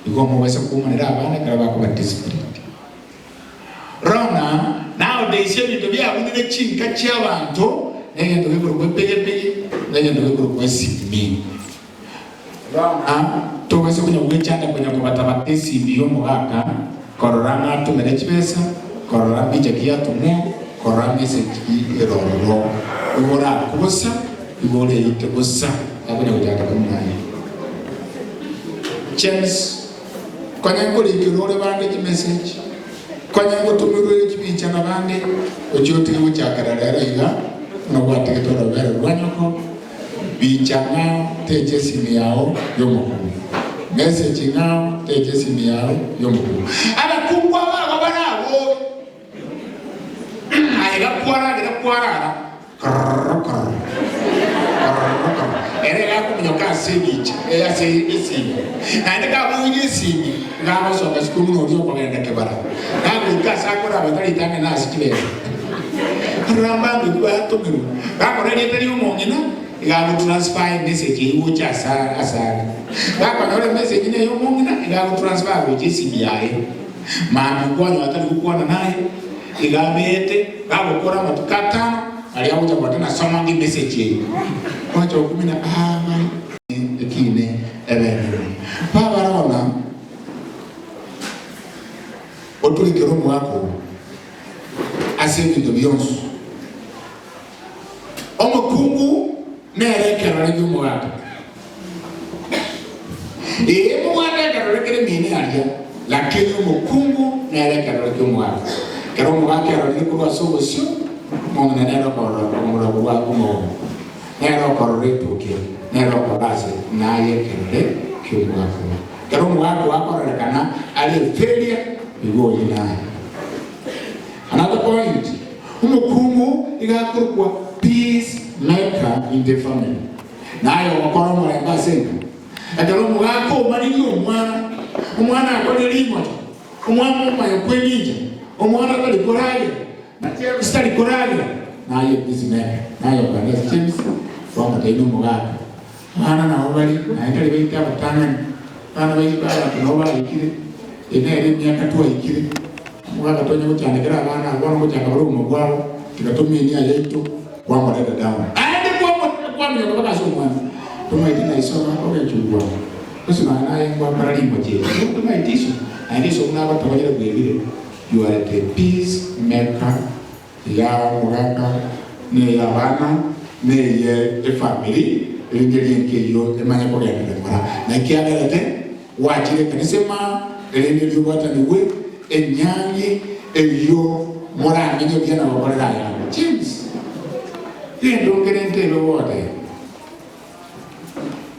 igo mubese kumanira abana kara bako participate. Rona nowadays ebintu byabunire chinka ky'abantu negendo bikuru kwepegepege negendo bikuru kwesimi. Rona tobese kunya gwechanda kunya kubatabate biyo mugaka korora ngatumire chibesa korora bija kiatumo korora message irororo ibora kubusa ibore yite busa akunya kujaka kumanya. James kwanya ngoli kirore bande ki message kwanya ngotumirwe kibicha nabande ochotige guchakara rero iga no gwatige torobere rwanyoko Bicha ng'ao teche simu yao yomukungu. Message ng'ao teche simu yao yomukungu. Abakungu abago barabo. Aiga kwara gira kwara. Krrr krrr. Ere gakumunyoka ase bicha, ase esimu. Naende kabugia esimu, gagosoka sukuru noria okogenda kebara. Gagoika ase akora bataritange na ase chibesa. Ramba batumirwa. Gakora rieta ria omong'ina, igagotransfer message igocha asa asare. Gakonyora message ne yomong'ina, igagotransfer gocha esimu yaye. Mami kwanyo atari gokwana naye, igabete, gagokora amatuko atano, aria gocha gwate nasoma ngi message eyo. Kwacha okumina ama ekine ebene. Babarona otulikero mwako ase ebinto bionsi. Omukungu nerekerore ry'omugaka. Ee mugaka ekerore kere mine aria, lakini omukungu nerekerore ry'omugaka. Kero omugaka erorire korwa ase obosio, omong'ina nere okorora omorabo bwako omogogo. Nere okorora etoke, nere okorora ase naye ekerore ki'omugaka. Kero omugaka wakororekana ari failure, igo oyi naye. Another point, omukungu igakorokwa peace maker in the family. Naye omukoro omorembe ase enka. Ekero omogaka omaririe omwana, omwana akorire rimoto, omwana omaye kweninja, omwana tari koraria, na James tari koraria. Naye peace maker, naye okogenda James, bamoteine omogaka. Abana nabo bari, naye tari baite abatang'ani, abana baito abanto nabo baikire, ene ere emiaka twaikire, omogaka tonya gochandekera abana abo, bono gochaka bare obogima bwabo, tigatomia yaito, kwamoreta down. Aende kwamenya mpaka ase omwana. Tomaiti naisoma ogechungwa. Ose naye ngwakora rimbo chie. Tomaiti iso, naende iso buna abatogonyere bwebire. You are the peace maker ya omogaka, ne ya abana, ne ye efamily, erinde rienke eyo emanye kogenderera mora. Na ekiagerete, gwachire ekanisa ema, erinde riobwatanigwe, enyangi eyo moramenye buya na gokorera ayande. James, endongere entebe bote.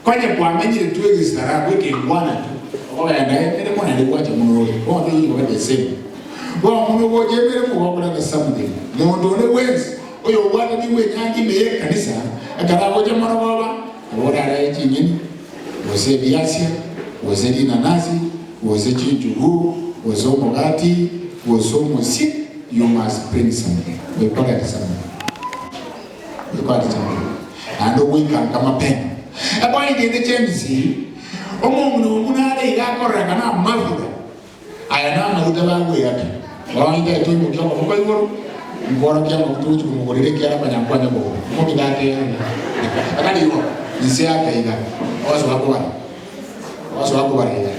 Kwanye kwamenyire twegisara gwekengwana tu. Okogenda emere mona rigwacha muno. Bote yigo bade same. Bo muno goje emere mugokora the something. Mundu one wensi oyo obwate niwe nyangi meye kanisa akaragoje mono boba orara ekinyeni gose ebiasia gose rinanasi gose chinjugu gose omugati gose omusi. You must bring something. We call it something. We call it something. And we can come up pen. Abayi the James, omundu omunare igakorera na mavuda. Aya na mavuda bagwe yake. Bawaita tu mukyo kwa igoro. Ngoro kya mavuda kumugorere kya abanyakwanya bo. Mukidate. Akali yo nse yake iga. Wazo wako bana. Wazo wako bana iga.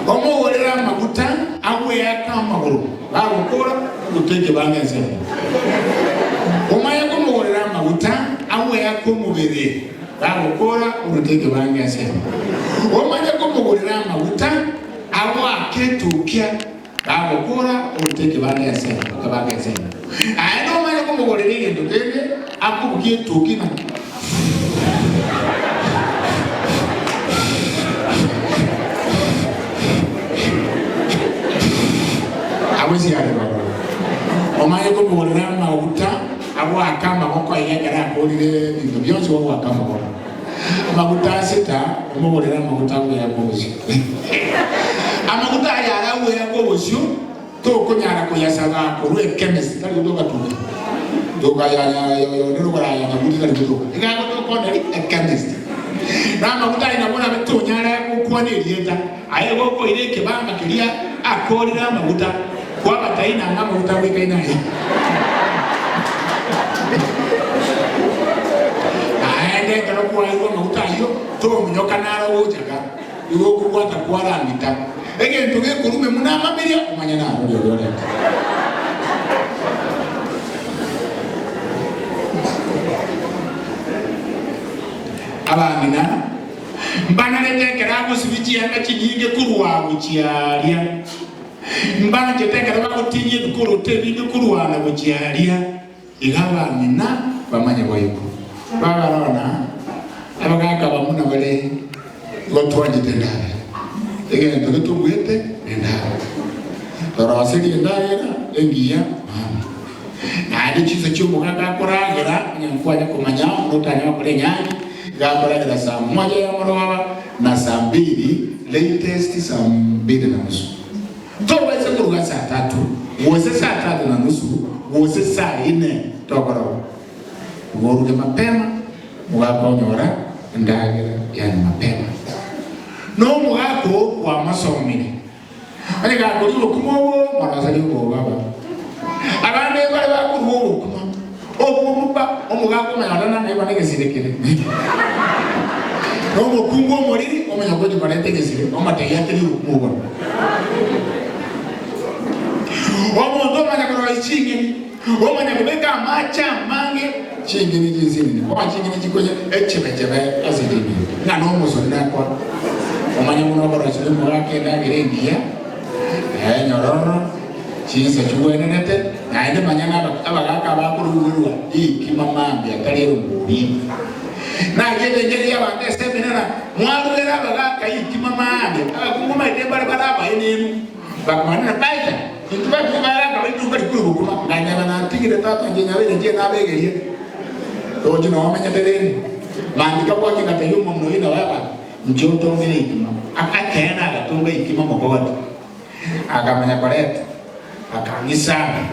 Omugorera maguta agwe yakamaguru. Bagukora guteke bangenze. Omaye kumugorera maguta agwe yakumubiri. Bagukora uruteke bangenze. Omaye kumugorera maguta agwa ketukia. Bagukora uruteke bangenze. Bangenze. Aye omaye kumugorera egento kende akubukie tukina. Awezi yale baba. Omaye kumugorera maguta agwa akamba koko yegera akolire bintu byonse wa akamba koko. Amaguta sita omugorera amaguta agwe yakobosi. Amaguta aya agwe yakobosi tokonyara kuyasaba korwe chemist tari kutoka tuka. Toka ya ya yo nero ya maguta tari kutoka. Igago tokona chemist. Na amaguta inabona betonyara gukwana erieta. Aye goko ireke banga kiria akorira amaguta kwaba taina amaguta wikaina. Aende kero kwa maguta ayo tomunyoka naro gochaka igo kugwata kwarangita egento gekurume munamamiria omanya naro ryororete. Abang'ina mbanaretekera gosibichianga chinyinge kurwa guchiaria mbanjetekera bagotinye bikorote ebinge kurwana guchiaria iga abang'ina bamanye boigo babarona Abagaka bamuna bale gotwanyite ndagera. Egento getubwete endagera. Toroseri endagera engiya mama. Naende chiso chi'omogaka akoragera nyankwanya kumanya notanya bakora enyangi gakoragera saa moja ya moroba na saa mbili latest saa 2:30. Toweze kuruga saa 3 wose saa 3:30 wose saa 4 tokoro. Ugoruge mapema mugaka onyora ndagera yani mapema. No mugako wa masomire. Ane gakuri okumowo marasali baba. Abande bari bakuru okuma. Obumuba omugako mayana na ibane gesirekere. No mukungu omoriri omenya ko jibarete gesire omateya tiri okumugo. Omuntu omanya koro ichingeni. Omanya kubeka macha mange chingeni jizini. Kwa chingeni chikoje echebechebe azidini. Na no musoni nakwa. Omanya muno koro chile mugake ndagirengia. Nyororo chinsa chigwenerete naende manyana abagaka bakurugurwa ikimamambia atari ruguri nagende njeri abande seminara mwarugera abagaka ikimamambia abakunguma ite barabara baenemu bakamana baita intuba kubara kabitu bari kuruguma nganya na tigire tata nje nyabere nje nabegerie toji no amenya tereni mandika kwa kikata yumo mno ina baba njoto ngere ikima akakena agatunga ikima mokogoti akamenya koreta akangisana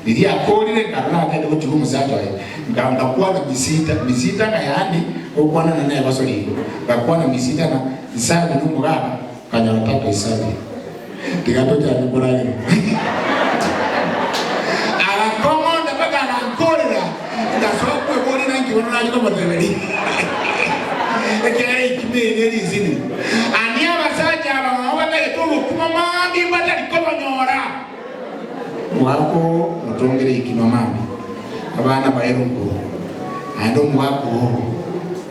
liria akorire ngarora atende gotiga omosacha oye ngakwana misita misita nga yaani okwana na naye basorigo ngakwana misita na isabi n'omugaka kanyora tatu isabi tigatochake kuragera agakomonda mpaka agankorera ngasoa kweborera nkibona nagikomoteberia ekere ikimene rizini ani abasacha abamama batagete obokuma mambi batarikobonyora mwako mutongere ikima mambi abana baerunguru aende omwako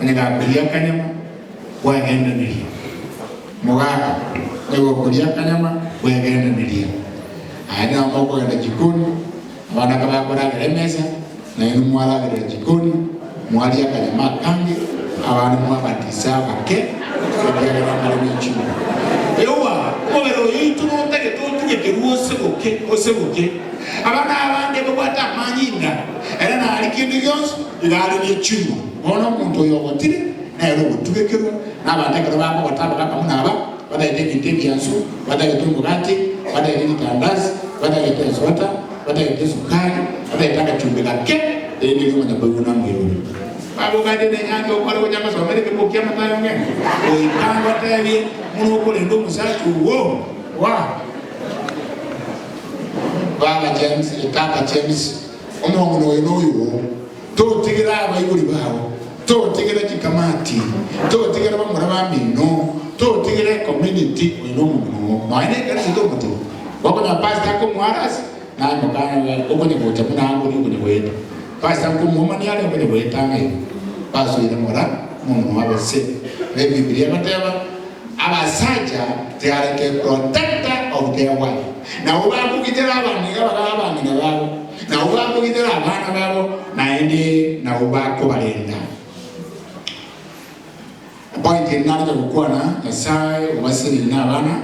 onyegakuria kanyama wegendeneria mugaka nyegokuria kanyama wegendeneria aende namokogenda jikoni abana kabakoragera emesa nainu mwaragera jikoni mwaria kanyama kange abana mwabatisa bake ekiagera mare nechuma ewa omobere oyo itu notagete otugekerwa osegoke osegoke abana abande babwata amanyinga era nari kindu gionsi igari nechuma bono omonto oyo ogotire nere ogotugekerwa n'abantu ekero bakogota bakamunaba batagete ebintu ebyansu batagete omugati batagete ebitandazi batagete esota batagete esukari batagete akachumbi gake eri nigo omanya mwiruri babugande nenyange okore gocha masomere kebokia matayo ng'ene oikangwa tebie muno okorenda omosacha owo wa baba James tata James omong'ono oyo noyo totigera abaibori bao totigera chikamati totigera bamura bamino totigera community oyo nomong'ono maene kanisa tomotiga wakonya pastor akomwarasi naye mokana okonye gocha munango okonye goeta pastor akomwomani are okonye goetanga igo basoire mora mong'ono wabese ne Biblia bateba abasaja they are the protector of their wife. Na ubakugitera abaniga bakabangina babo na ubakugitera abana babo naende na ubako barenda point nanaja gukwana Nyasaye obasirire n'abana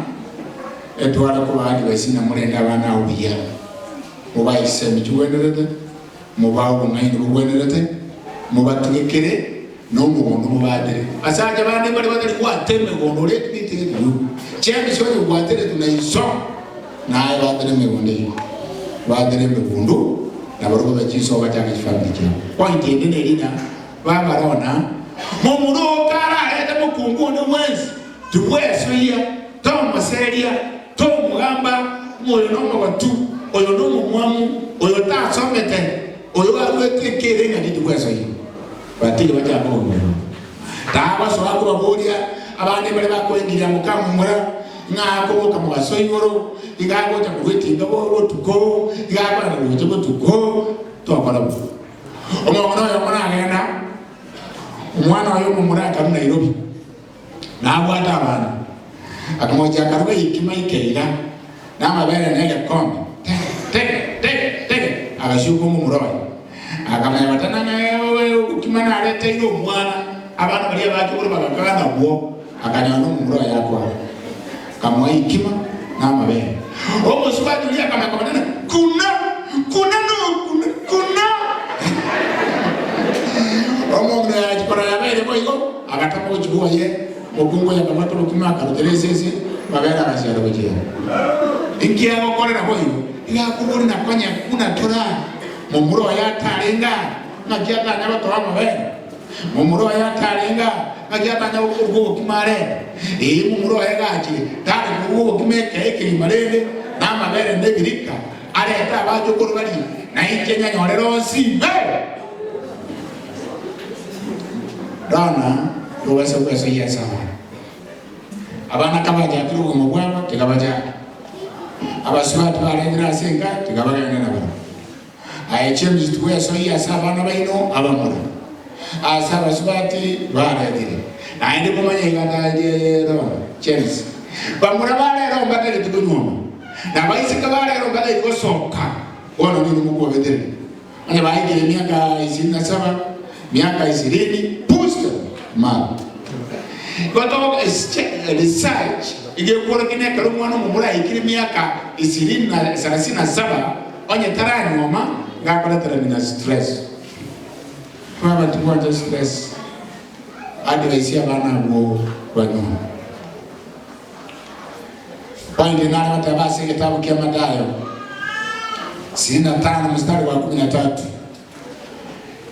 etwara kubandi baisina murenda abana obuya mubaise mikiwenderete mubawo obung'aini bubwenderete mubatugekere n'omugondo mubadire asaja bande bari batari kwata emigondo retubitegetu James oyo gwatere tunaiso naye badire emigondo eyo badire emigondo nabarugo bachiso bachaka chifamili chabo point ende nerina babarona mumuruka ararete mukungu onde mwensi tibwesoia tomoseria tomugamba oyo nomogotu oyo nomomwamu oyo tasomete oyo arwete kere ng'ati tibwesoia batiri bachaka tabasobola kubabuulira abandi bali bakwengirira mukamumura ng'akoboka mugaso igoro igagocha kurwetinga botuko igakora ruche botuko twakola bu omong'ono oyo munagenda omwana oyo mumura akaru Nairobi nabwata abana akamoja akaruga ikima ikeira n'amabere n'egekombe teke teke teke agashuka omumura oyo akamanya batanana ukima nareteire omwana Abana baria bachukuru bagakana nabwo akanyona omomura oye akwara kamoa ikima na amabere omosubati oria akamanya kuna kuna no kuna kuna omomura yachikora yabere boigo agatama gochigwa ye okungo yakamata bokima akarutera esese mabere agasiara gochera inkiagokorera boigo igakuburi nakonya kuna tora momura oye atarenga ng'aki atanya gotoa amabere momura oye atarenga ng'aki atanya gokoruga obokima arende ii momura oye gachire tari koruga obokima ekee ekegima rende na amabere na ebirika arete abachukuru baria na inche nyanyorere onsi rana rubasa rwesa sawa abana kabajakire obogima bwabo tikabajaka abasubati barengera ase enka tikabagenda nabaro aye James twesoia abana baino abamura ase abasubati baretire naende komanya igatajerona James bamura barero mbatagete konyuoma na baisika barero mbatagete gosoka bono nini mukubabetere anya baikire miaka 27 miaka 20 pusta ma gotoka research igekora kinekero omwana omomura aikire miaka 20 na 37 onye taranyuoma ngakoretera mina stress baba tukwanja stress advice abana abo banyuma Point nane watabasi kitabu kia Mathayo 25 mstari wa 13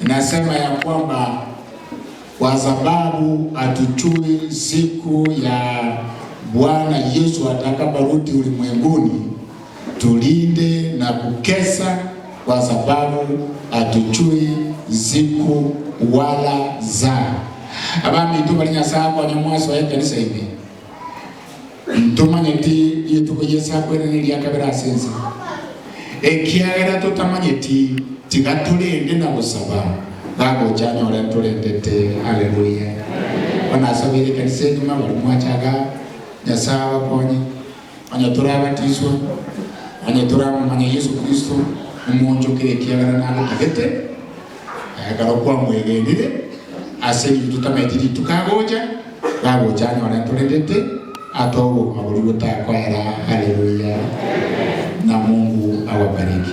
inasema ya kwamba kwa sababu hatujui siku ya Bwana Yesu atakaporudi ulimwenguni, tulinde na kukesa, kwa sababu hatujui siku wala saa. Abami tu bali nyasaye kwa nyamwaso ya kanisa ibi ntumanyeti yetuko Yesu akwereneria kabera asense ekiagera tutamanyeti tigatulinde na gusaba gagochanya oria tulendete. Haleluya. Onasabire kanisa enyuma bari mwachaga Nyasaye abakonye onye turabatiswa onye turamumanya Yesu Kristo omonjokere ekiagera nagotagete ekero kwamwegenire ase ebintu tutametiri tukagocha gagochanya oria tulendete atogo maburi gutakwera. Haleluya. Na Mungu awabariki.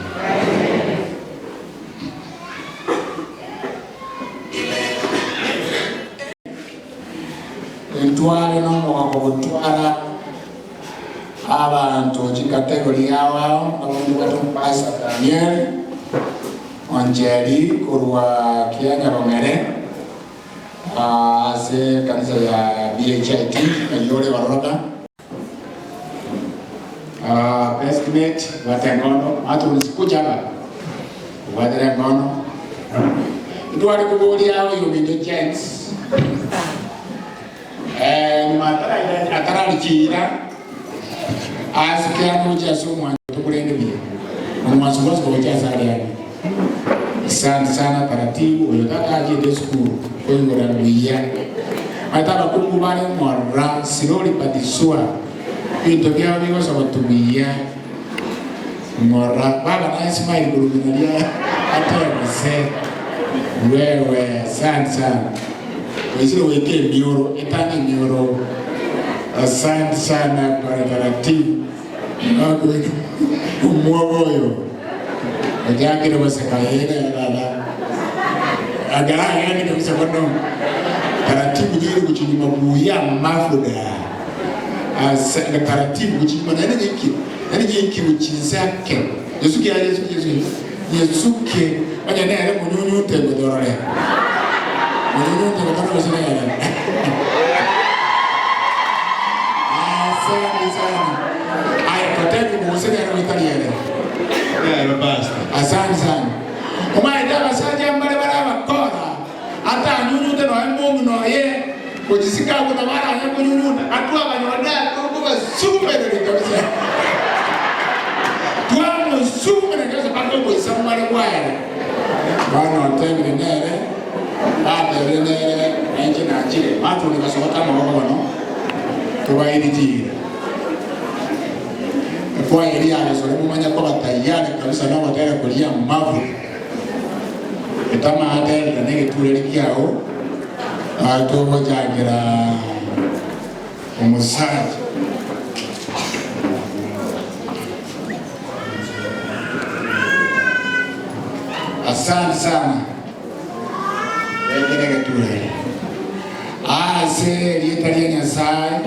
Ntware no mwakogotwara abantu chikategori yao nabandu batumpasa Daniel Onjeri kurwa Kianyarongere ase kanisa ya BHIT na yore warora estimate watengono atu nisikuja hapa watengono ndwari kuburia uyu bintu James atararichira asikia nuja sumwa tukulende bia omwanzo kwa sari sana sana taratibu uyotaka aje school oyingora biya mataba kukubali mwarra siroli patisua bintu byao bigosa batumia mwarra baba na Ismail kuruminalia atebase wewe sana sana wezile weke mioro etani mioro. Asante sana kwa taratibu umwoyo ajakire wasakaera lala agara yani kabisa kono taratibu jiri kuchinyuma buya mafuda asante taratibu kuchinyuma nani nyiki nani nyiki uchizake Yesuke Yesuke Yesuke aja nere munyunyu tembe dorore munyunyu tembe dorore sina asante sana. Aya potevi muusene ya italiano. Basta. Asante sana. Umaye daba saja mbale baraba kora. Ata nyunyu teno mungu no ye. Kujisika kuna mara ya nyunyu atua banyoda kuba super ni kabisa. Tuamo super kabisa pako kwa samare kwaya. Bana teme nere. Ate nere enje na chile. Watu ni kasota maboko no. Tubairiji. Kwa Elia alisema manya kwa tayari kabisa na wataka kulia mavu. Etama hata nege tulelikiao. Atugojagira omusaja. Asante sana. Wengine keture. Ase lieta lia Nyasaye.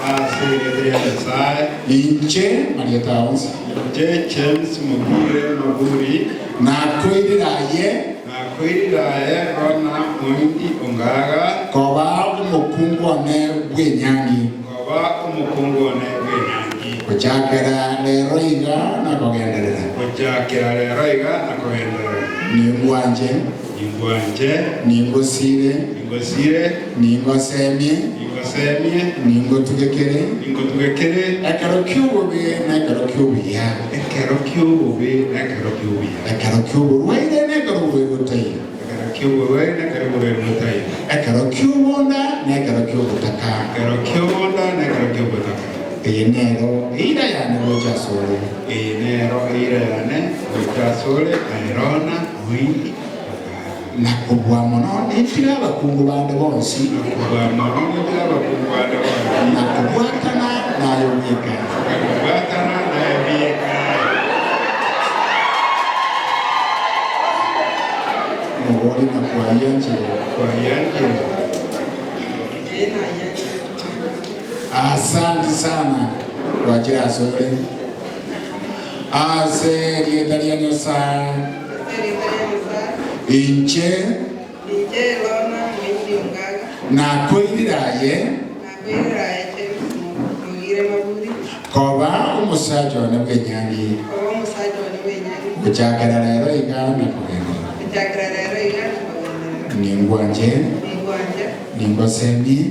Ase lieta lia Nyasaye. Inche Marieta Onsi. Inche James Mugure Maburi. Nakwiriraye. Nakwiriraye Rona Muindi Ongaga. Koba umukungu one bw'enyangi. Koba umukungu one bw'enyangi. Kuchakira lero iga nakogenderera. Kuchakira lero iga nakogenderera. Ningwanje. Ningwanje. Ningosire. Ningosire. Ningosemie. Ningosemie. Ningotugekere. Ningotugekere. Ekero ky'obubi n'ekero ky'obuya. Ekero ky'obubi n'ekero ky'obuya. Ekero ky'oburwaire n'ekero oburwaire butaiyo. Ekero ky'oburwaire n'ekero oburwaire butaiyo. Ekero ky'obonda n'ekero ky'obutaka. Ekero ky'obonda n'ekero ky'obutaka. Iyi nero eira yane gochasore. Iyi nero eira yane gochasore airona muindi. Nakubwa mono nitira abakungu bande bonsi. Nakubwa mono nitira abakungu bande bonsi. Nakubwatana nayo byeka. Nakubwatana nayo byeka. Mugori nakwayanjire. Kwayanjire. Asante sana wajira asore. Ase lieta lia Nyasaye. Inche Lona Muindi Ongaga. Nakwiriraye. Nakwiriraye James Mugire Maburi. Koba omusaja one bw'enyangi. Koba omusaja one bw'enyangi. Kuchakira lero iga nakugenderera. Kuchakira lero iga nakugenderera. Ningwanje. Ningwanje. Ningosemie.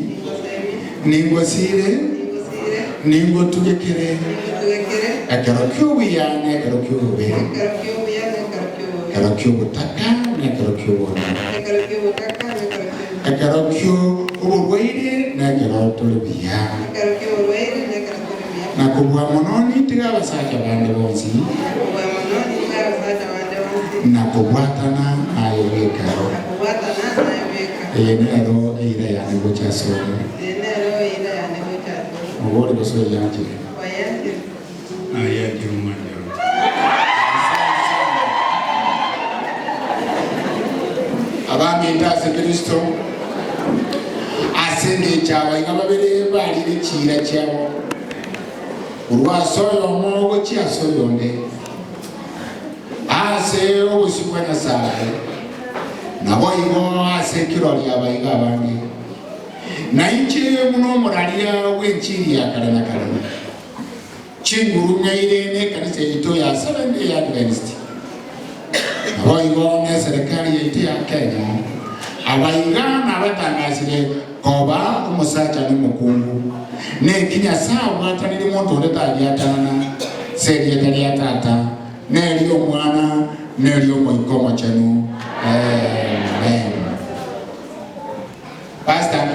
Ningosire. Ningosire. Ningotugekere. Ningotugekere. Ekero ky'obuya n'ekero ky'obubi. Ekero ky'obuya n'ekero ky'obubi. Ekero ky'obutaka n'ekero ky'obona. Ekero ky'obutaka n'ekero ky'obona. Ekero ky'oburwaire n'ekero tuli buya. Ekero ky'oburwaire n'ekero tuli buya. Nakubwa mono nitiga abasaja bande bonsi. Nakubwa mono nitiga abasaja bande bonsi. Nakubwatana nayo byeka. Nakubwatana nayo byeka. Eye nero eira yane gochasore. Eye nero eira yane gochasore. Mugori gosoye yanjire. Wayanjire. Ayanjire umwanjire. Abami ndase Kristo asenge chawa ingababere balire chira chabo urwasoyo mogo chiasoyo nde ase obusikwa Nyasaye nabo igo ase kirori abayiga abange na inche muno muralia w'enchiri ya kare na kare chinguru nyaire ne kanisa yito ya Seventh Day Adventist nabo igo ne serikali yaitu ya Kenya abaigana abatangazire koba omusacha n'omukungu nekinya sawa atanire muntu onde tagiatanana serieta ria tata neri omwana neri omoiko mochenu. Amen. Pastor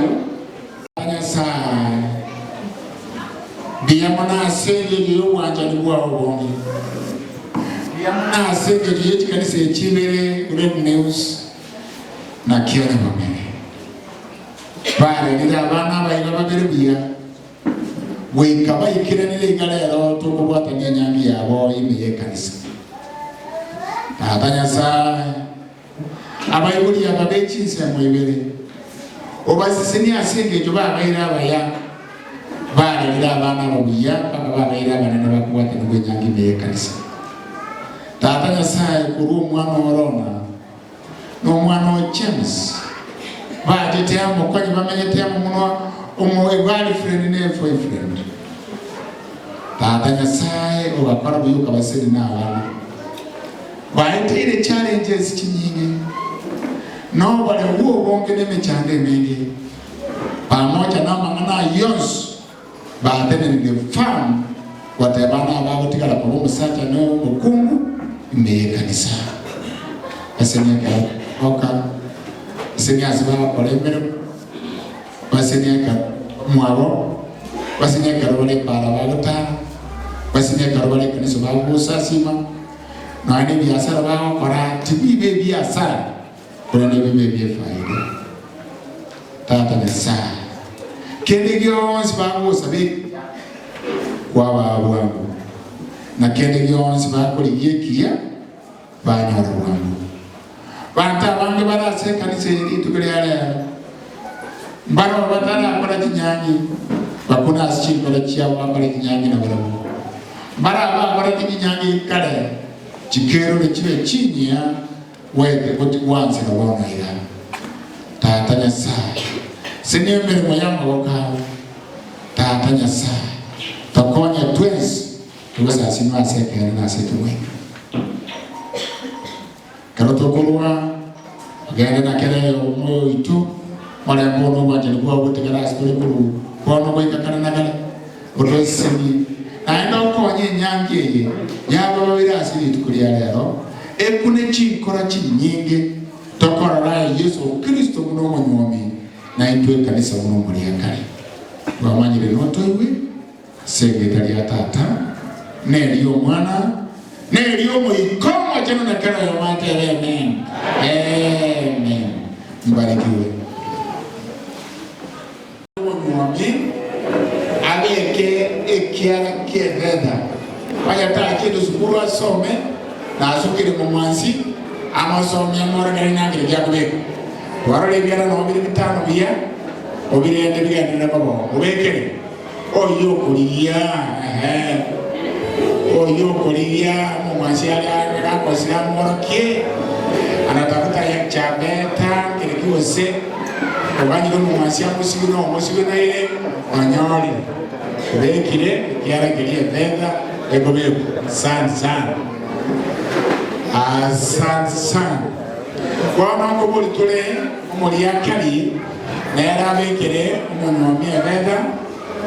Nyasaye biyamona asengeri y'obwanjani bwawo bongi biyamona asengeri y'ekikanisa ekibere Great News na Kenya bamere barerera abaana abayiga babere buya bwika bayikiranire igala ero tukubwatania enyangi yabo ime y'ekanisa. Tata Nyasaye abayibuli aba b'ekinsemo ibere obasisini asinga ekyo babaire abaya barerera abaana babuya paka babaire abanene bakuwatanibwa enyangi ime y'ekanisa. Tata Nyasaye kuri omwana orona n'omwana wa James bateteamu kwanyi bamenyeteamu muno omu girlfriend ne boyfriend. Tata Nyasaye obakora buyuka basiri n'abaana baeteire challenges chinyingi no bale huo bonge n'emichando emingi pamoja n'amang'ana yonsi batenenire famu watebana abagotigara kuba omusacha n'omukungu ime y'ekanisa. Basenyeka basenyasi bakora emirimo basenyeka mwabo basenyeka bale para bagotara basenyeka bale kanisa bagusasima naane biasara bagokora tibibe biasara kora nebibe byefaida. Tata Nyasaye kende gyonsi bagosabe kwa bwangu na kende gyonsi bakorigie banyora bwangu banta bange barase kanisa eri tukelea mbaro batara kora kinyangi bakuna asichikora chiabo bakora kinyangi na barabo mbara bakora kinyangi kare chikero chibe chinya wete wanze na bona ira Tata Nyasaye siniyo mirimo y'amaboko Tata Nyasaye tokonya twese tugasasima asekere nasekimweka kero tokorwa ogende na kere omoyo itu marembo no gwanjani kwa gutigara asikuri kuru kono goika kana na kare otwesini naenda okonye enyangi eye yaba babiri ase rituko ria rero ekune chinkora chinyinge tokorora Yesu Kristo muno omonywomi na intwe ekanisa muno muri akare twamanyire notoiwe segeta ria tata nerio mwana nerio moikomo cheno na kero yomate. Amen. Amen. Mbarikiwe. Mwami abeke ekiara kiededa wajata kindu sukuru asome na asukire mumwansi amasome amora ngari nangire gyakubeka twarore biara no biri bitano bia obirende biganira babo ubekere oyo kulia oyo kulia mumwansi akakosira morokie anatafuta ya chabeta kile kiose obanyire mumwansi amusigino omusigino ile onyori ubekire kiara kirie fedha ekobeko sana sana asante sana bwana ngobuli tule omuliakali nera abekere omunyomi efedha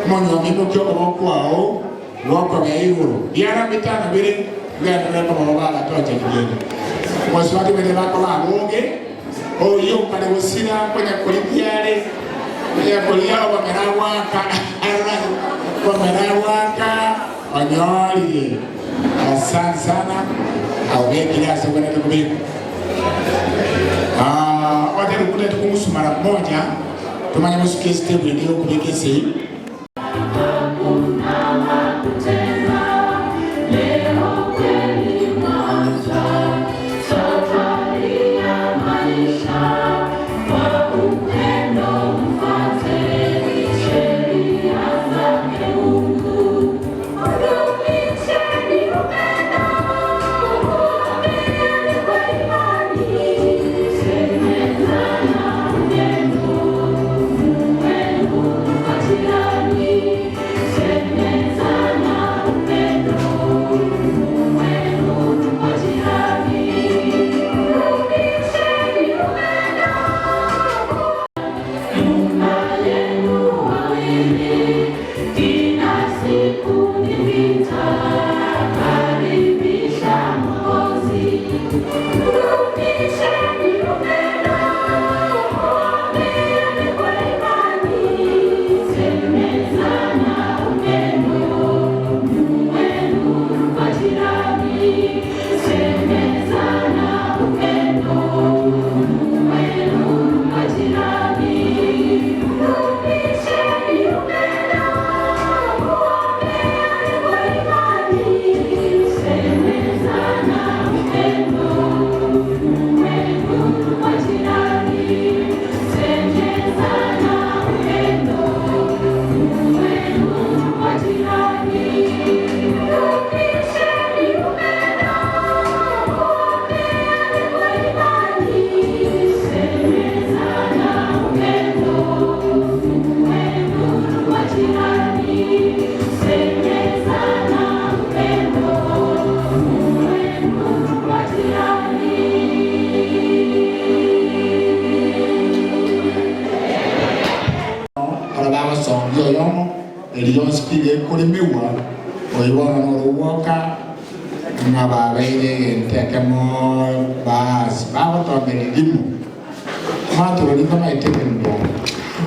omunyomi mukyoko kwao lwoko bya iguru biara bitano biri byanira ko baba tocha kigende mwasi wake bere bako babuge oyo kale gusira konya kulibyale ya kulia wamerawaka wamerawaka onyoli. Asante sana awekile asokona tukubiko wote tukuta tukumusu mara moja tumanye musuke step ndio kubikisi.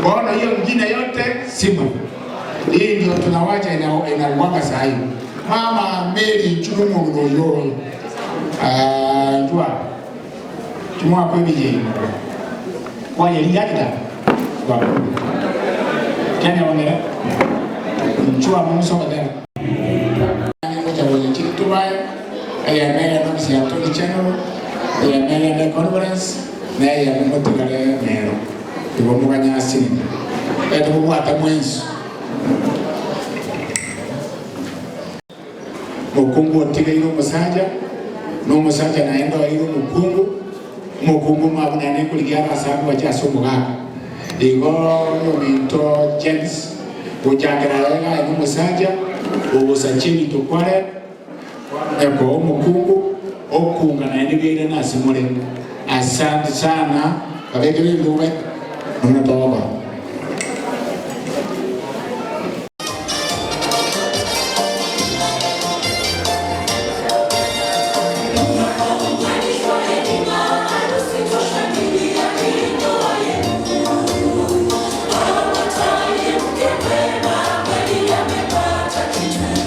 Bona hiyo mjina yote simu. Hii ndio tunawacha inauaga saa hii. Mama Mary chumu ngoyo. Jua. Chumwa kwa bije. Kwa yeli yakita. Kwa Kenya wongere mchua muso kadena ngoja wenye chini tubaye ya mele no si atoni channel ya mele ne conference na ya mutikale mero ibo muganya asini eto bwata mwenzi mukungu otigaire omusaja n'omusaja naenda oire omukungu omukungu mwabo naende kurigia abasagu bache ase omogaka igo ominto James gochakera ega aye omusaja ogosacha ebinto kware eko omukungu okunga naende biaire nase more. Asante sana babeke bindume nomutoba.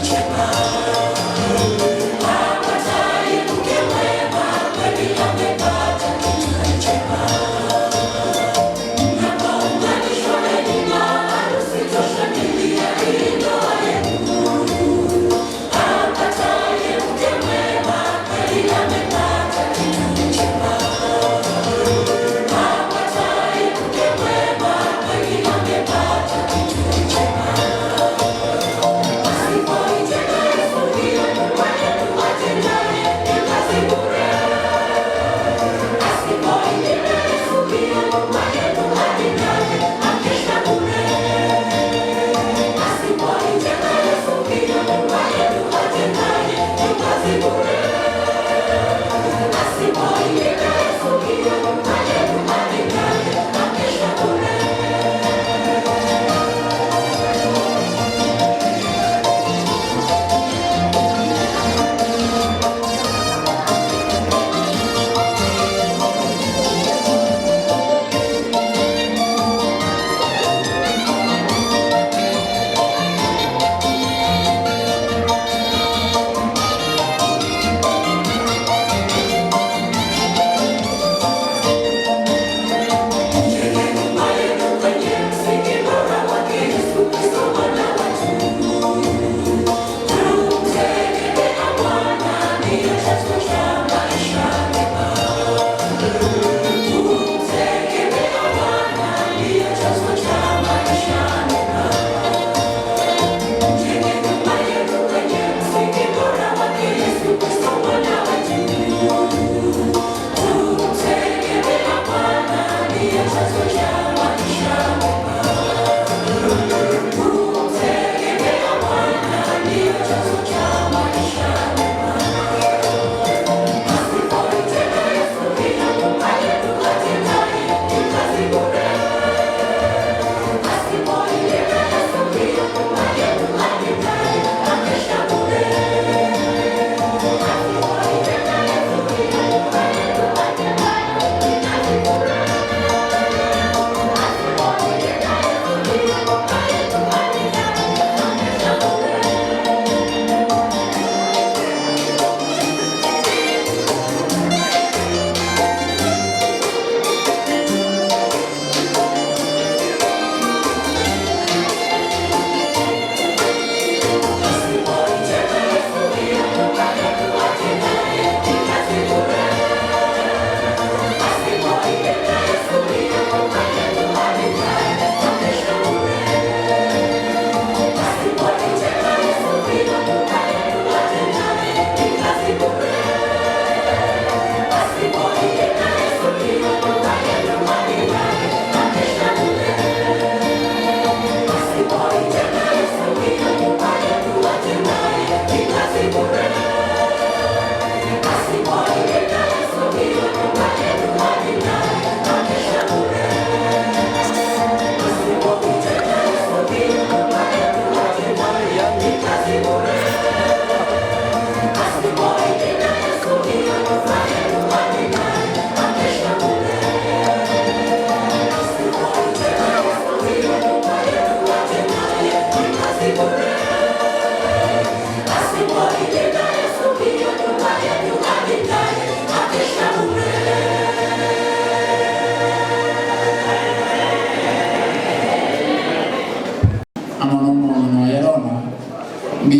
Chema.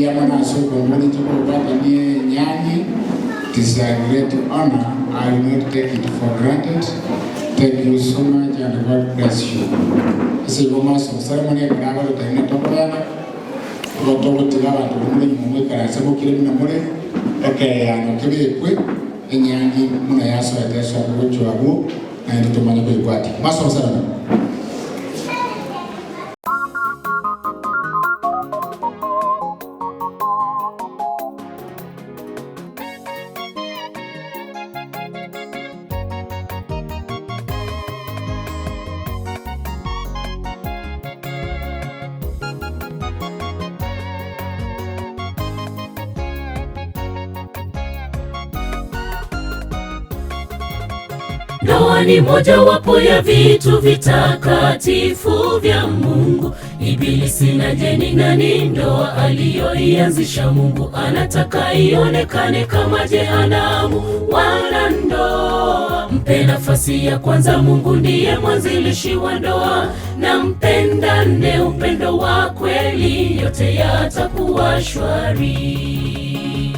Mbiamana soko mbali choko bata nie nyanyi. It is a great honor. I will not take it for granted. Thank you so much and God bless you. Ese goma so ceremony bravo to tena tokana. Gotogo tiga bantu mule mumwe karasa bokire mina mule. Okay, ano kebe kwe enyangi muna yaso etesha kucho abu na ndio tumanye kuikwati. Maso ceremony. Ndoa ni mojawapo ya vitu vitakatifu vya Mungu. Ibilisi na jeni nani, ndoa aliyoianzisha Mungu anataka ionekane kama jehanamu. Wala ndoa mpe nafasi ya kwanza, Mungu ndiye mwanzilishi wa ndoa. Na mpendane upendo wa kweli, yote yatakuwa shwari.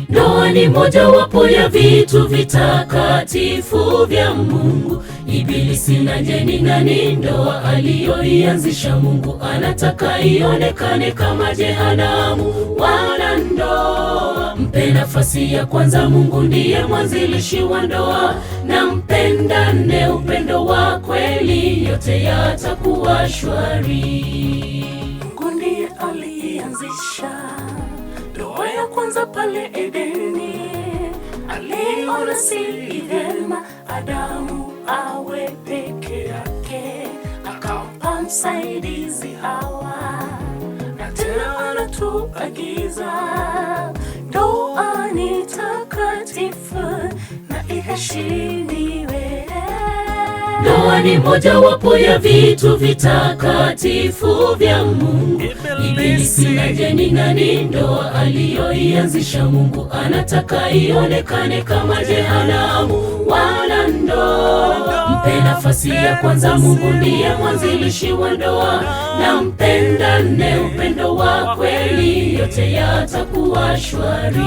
Ndoa ni mojawapo ya vitu vitakatifu vya Mungu. Ibilisi na jeni nani, ndoa aliyoianzisha Mungu anataka ionekane kama jehanamu. Wala ndoa mpe nafasi ya kwanza, Mungu ndiye mwanzilishi wa ndoa. Na mpendane upendo wa kweli, yote yatakuwa shwari. Mungu ndiye alianzisha ndoa ya kwanza pale Edeni. Aliona si vyema Adamu awe peke yake, akampa msaidizi Hawa. Na tena anatuagiza ndoa ni takatifu na iheshimiwe. Ndoa ni mojawapo ya vitu vitakatifu vya Mungu. Ibilisi na jeni nani, ndoa aliyoianzisha Mungu anataka ionekane kama jehanamu. Wala ndoa mpe nafasi ya kwanza, Mungu ndiye mwanzilishi wa ndoa. Na mpendane upendo wa kweli, yote yatakuwa shwari.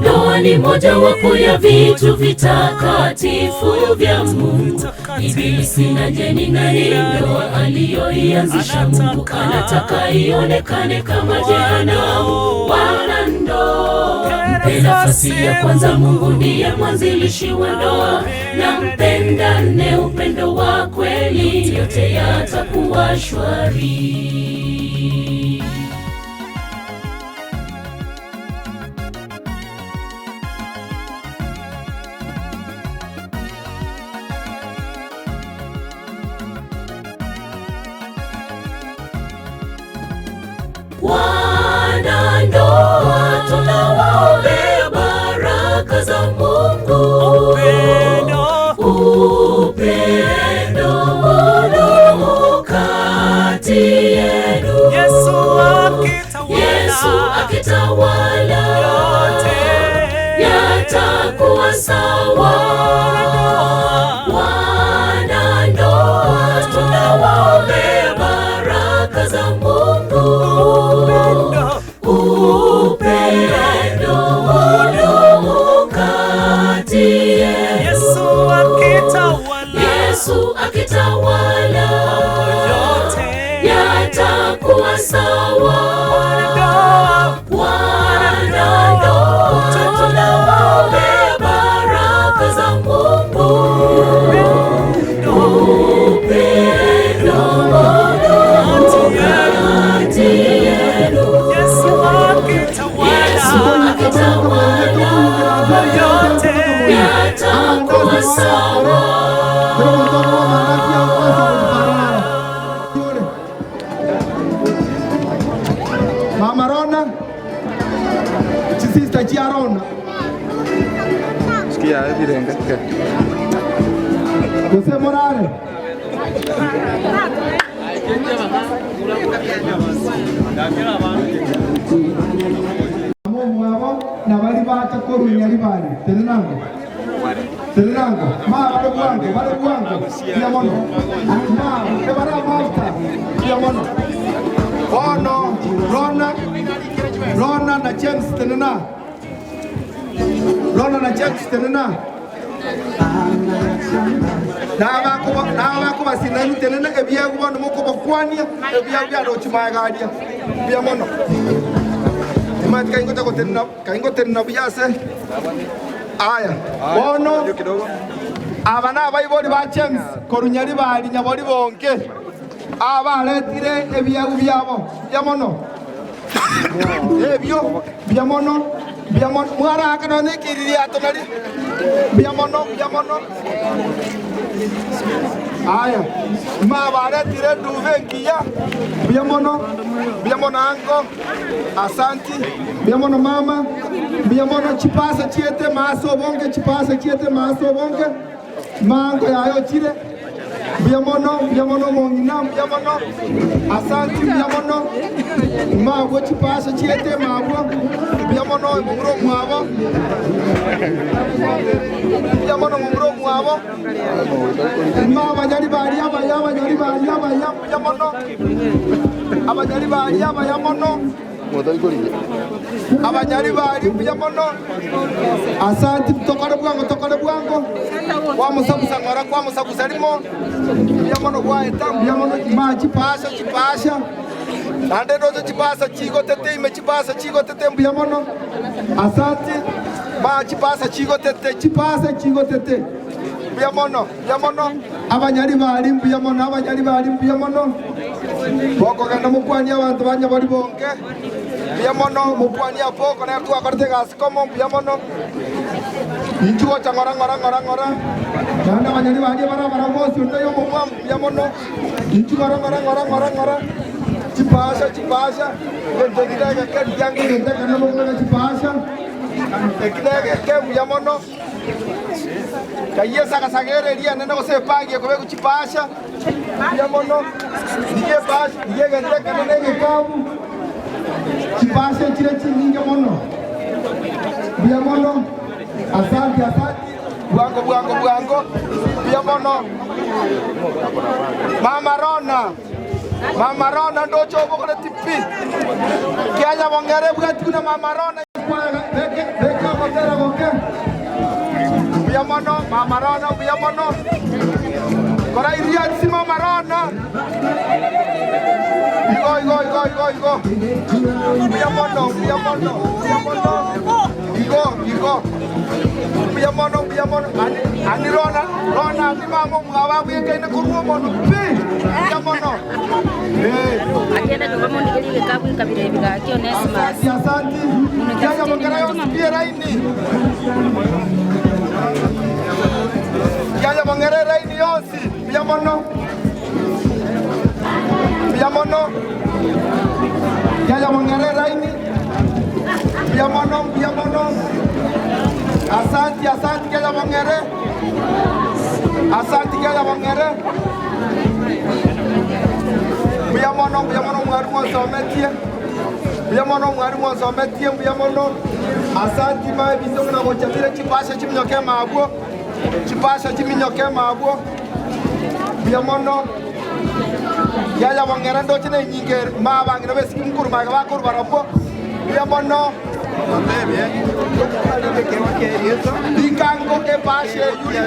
Ndoa ni mojawapo ya vitu vitakatifu vya Mungu. Ibilisi na jeni nani, ndoa aliyoianzisha Mungu anataka ionekane kama jehanamu. Wala ndoa mpe nafasi ya kwanza, Mungu ndiye mwanzilishi wa ndoa. Na mpendane upendo wa kweli, yote yatakuwa shwari. Wanandoa tunawaombea baraka za Mungu, upendo udumu kati yenu. Yesu akitawala yatakuwa sawa. Wanandoa tunawaombea baraka za Mungu, upendo udumu kati yenu. Yesu akitawala yatakuwa sawa. Wanandoa tunawaombea baraka za Mungu, upendo udumu kati yenu. Yesu akitawala yatakuwa sawa. Mama Rona, sister chia Rona. Sikia ebirenga. Jose Morales. Mwabo na bali bata korunya libali. Tenenango. Tenenango. Ma bale bwango, bale bwango. Ya mono. Ma ebara mafta. Ya mono. Ono, Rona. Lona na James tenena. Lona na James tenena. Na wako basina tenena ebia gubono moko bakwania ebia bia rochimagaria. Bia mono. Imati kaingo tenena kaingo tenena biase. Aya. Bono abana abaibori ba James korunyari bali nyabori bonke. Abaretire ebiagu byabo byamono ebyo byamono byamono mwara akano nekiriri atonari byamono byamono aya ma baretire duve ngiya byamono byamono anko asanti byamono mama byamono chipasa chiete maso bonke chipasa chiete maso bonke mango yayo chire Biamono, biamono mongina, biamono, asanti biamono, mawo chipasa chiete mawo, biamono mumro mwawo, biamono mumro mwawo, ma banyari bari abaya banyari bari abaya biamono, abanyari bari abaya mono, abanyari bari biamono, asanti tokare bwango, kwa musabusa ngora kwa musabusa limo. Biamono kwa etam biamono ma chipasa chipasa ande dozo chipasa chigo tete ime chipasa chigo tete biamono asante ma chipasa chigo tete chipasa chigo tete biamono biamono abanyari bali biamono abanyari bali biamono boko ganda mukwani abantu banya bali bonke biamono mukwani apoko na tu akarte gas komo biamono inchuo cha ngora ngora ngora ngora nanda banyari bali bara bara bosi untayo mumwa biamono inchu ngora ngora ngora ngora ngora chipasha chipasha ngentogida ke yangu ngentaka no mukana chipasha ekidege ke biamono kaiye saka sagere ria nenda kose pangie kobe kuchipasha biamono ndiye pasha ndiye ngentaka nenge kabu chipasha chire chinyinge mono biamono asante asante bwango bwango bwango biamono mama Rona ndocho bokore tipi kianya bongere bwati kuna mama Rona beke beke motera boke biamono mama Rona biamono kora iria si mama Rona igo igo igo igo igo biamono biamono biamono igo igo biamono biamono ani Rona Rona ni mama mwawa bweke ne kuruo mono pi biamono Akienda nyumba mondi kile kabu kabila biga kio Onesmus. Asante. Kianya bongera yo pie raini. Kianya bongera raini yosi biamono. Biamono. Kianya bongera raini. Biamono biamono. Asante asante kianya bongera. Asante kianya bongera. Biamono biamono mwarimu asometie. Biamono mwarimu asometie biamono. Asante ma biso na gocha chipasha chiminyoke mabwo. Chipasha chiminyoke mabwo. Biamono. Yaya bongera ndoche ne nyinge ma bangira besiki mukuru maga bakuru barabwo. Biamono. Dikango ke pashe yuri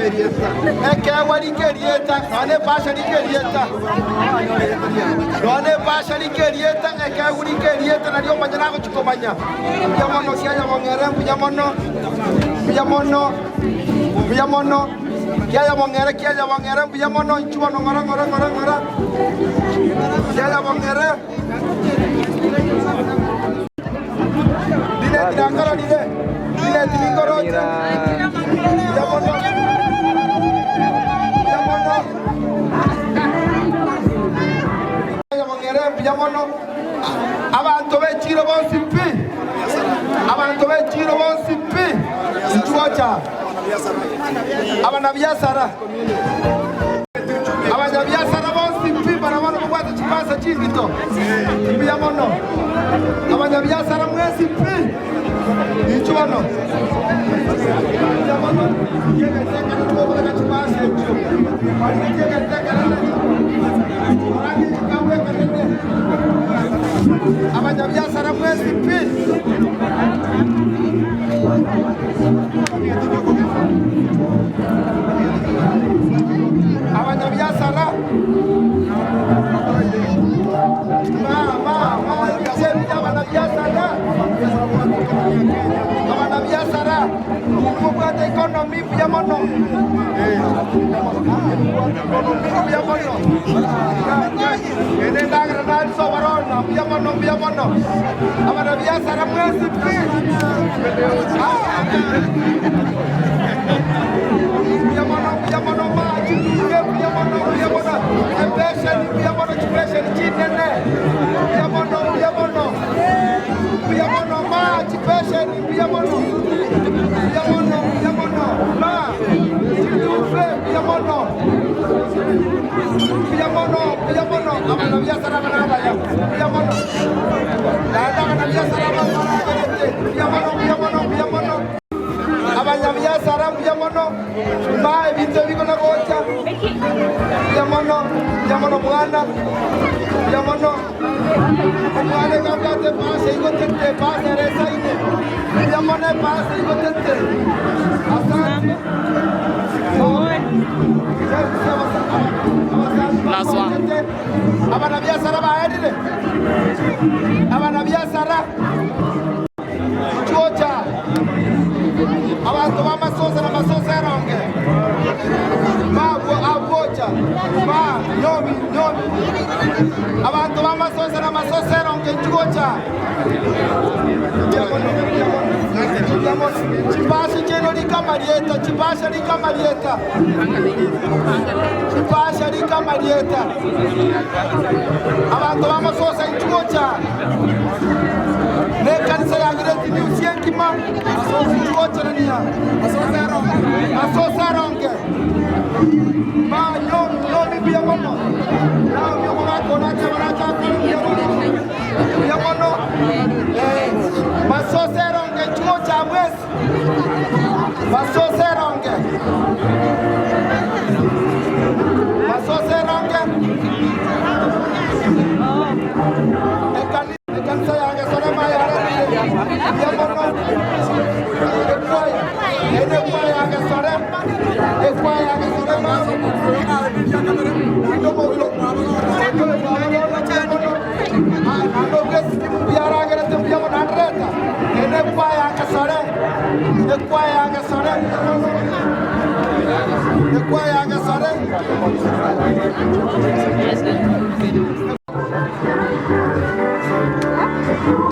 ekewa dikerieta none pasha dikerieta none pasha dikerieta ekewa dikerieta nario manya nako chukomanya biamono kianya bongere biamono biamono biamono kianya bongere biamono ichubono ngora ngora ngora ngora kianya bongere dile dinangoro dile dile dinangoro biamono biamono bongere biamono abantu bechiro bonsi pi abantu bechiro bonsi pi nchuacha abanabiasara abanyabiasara bonsi pi barabara kubwata chipasa chindito biamono abanyabiasara mwesi pi ichuano biamono yegezeka tuko chipasa icho yegezeka Abanyabiashara mwezi pi. Abanyabiashara abanabiashara mubwate economy bya mono bya mono ene ndagra nal sobarona bya mono abanabiashara mwezi pi bya mono maji bya mono empesha bya mono chipesha chinene bya mono bya mono ma chipesha bya mono ma chitufe bya mono abana biashara bana ya bya mono dada abana biashara bana bya mono abanyabiashara bya mono ma ebintu biko na gocha bya mono mwana bya mono mwana gabate pase igotete pase resaine bya mono pase igotete asante. Last one. Abanabiashara baerire abanabiashara chocha abantu bamasosa na masosa eronge ma abocha ma nyomi abantu bamasosa na masosa eronge chocha chipasha cheno likamarieta chipasha likamarieta chipasha likamarieta abantu bamasosa chocha ne kanisa ya Great News yenkima asosa chocha asosa ronge ma nyomi bya mono na nyomi bakona chabara bya mono masosa ronge chocha mwezi masosa ronge ekanisa yange solema ya bya mono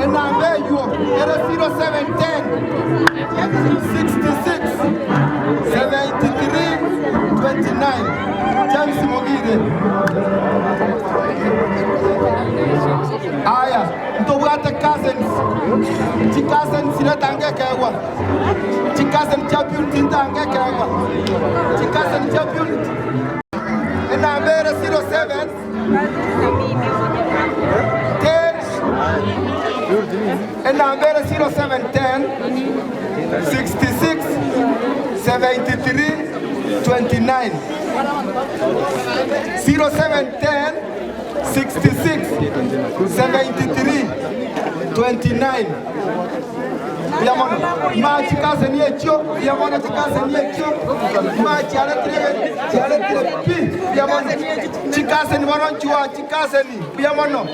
Era 0710 66 73 29 James Mogire. Aya, ntobwate cousins. Chikasen siratanga kegwa. Chikasen champion tintanga kegwa. Chikasen champion. Ena mbere 07 10 Ena mbere 0710 66 73 29 0710 66 73 29 Yamono ma chikase ni echo yamono chikase ni echo ma chiale tre pi yamono chikase ni waronchwa chikase ni yamono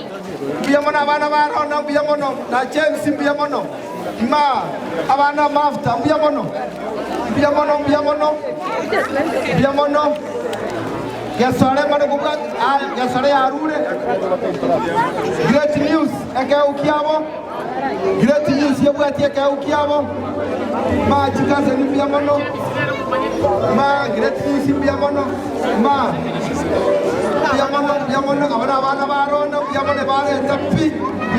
yamono abana barona yamono na James yamono ma abana mafta yamono yamono yamono yamono Gesore mano kuka gesore arure Great News eke ukiabo Great News yebwati eke ukiabo ma chikase ni yamono ma Great News yamono ma yamono yamono abana abana barona yamono bare tapi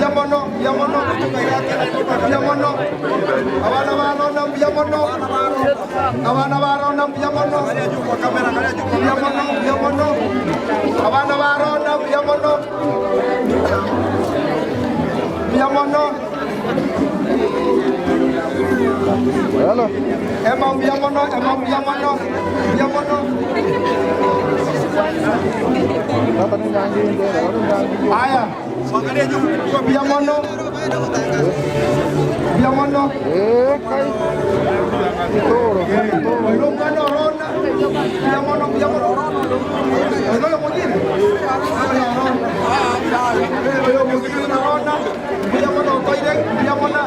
yamono yamono yamono abana barona yamono abana barona yamono yamono yamono abana barona yamono yamono. Hello. Ema mbiamono, ema mbiamono, mbiamono. Haya, angalia juu mbiamono. Mbiamono. Eh, kai. Toro, toro. Mwana rona. Mbiamono, mbiamono. Ndio mwingine. Ndio mwingine rona. Mbiamono toire, mbiamono.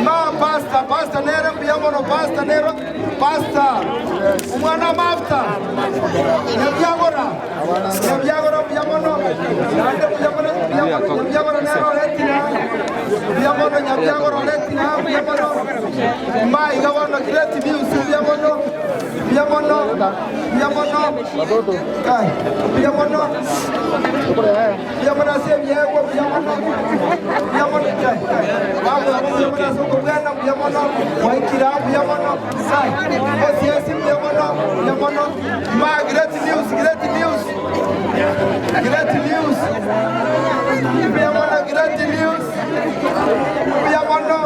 Ma pasta, pasta nera, mbiamono pasta nera, pasta. Umwana mafuta. Nyabyagora. Nyabyagora mbiamono. Nande mbiamono, nyabyagora nero letina. Mbiamono nyabyagora letina, mbiamono. Ma igabono great news mbiamono. Mbiamono, mbiamono. Kai, mbiamono. Mbiamono se yego mbiamono. Mbiamono kai. Vamos, mbiamono soko bwana mbiamono. Waikira mbiamono. Sai. OCS mbiamono, mbiamono. Ma great news, great news. Great news. Mbiamono great news. Mbiamono,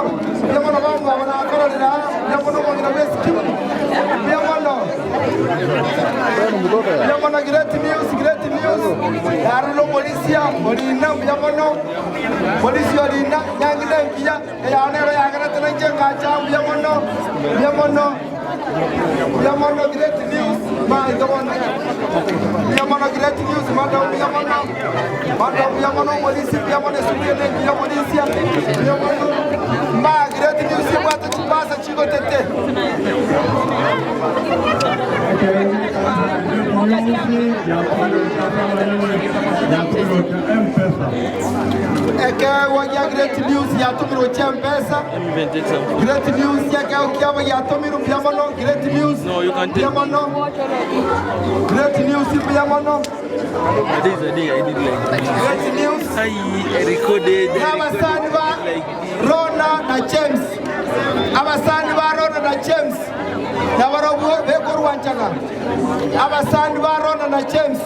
mbiamono vamos abana kororera, mbiamono mongina wesikimu. Mbiamono. Mbiamono great news, great news. Yarulo polisia, olina mbiamono. Polisi olina nyangile ngiya, yanero yagarete nje kacha mbiamono. Mbiamono. Mbiamono great news. Ma igabono. Mbiamono great news, madam mbiamono. Madam mbiamono polisi mbiamono subiene ngiya polisia. Mbiamono. Ma great news bwata chipasa chigo tete. Eke wanya great news ya tumiro cha M-Pesa. Great news ya ka ukiwa ya tumiro mbiamono great news. No, you can take. Mbiamono. Great news mbiamono. This is the day I did like this. Great news. I recorded. Abasani ba Rona na James. Abasani ba Rona na James. Nabarobu bekorwanchaga. Abasani ba Rona na James.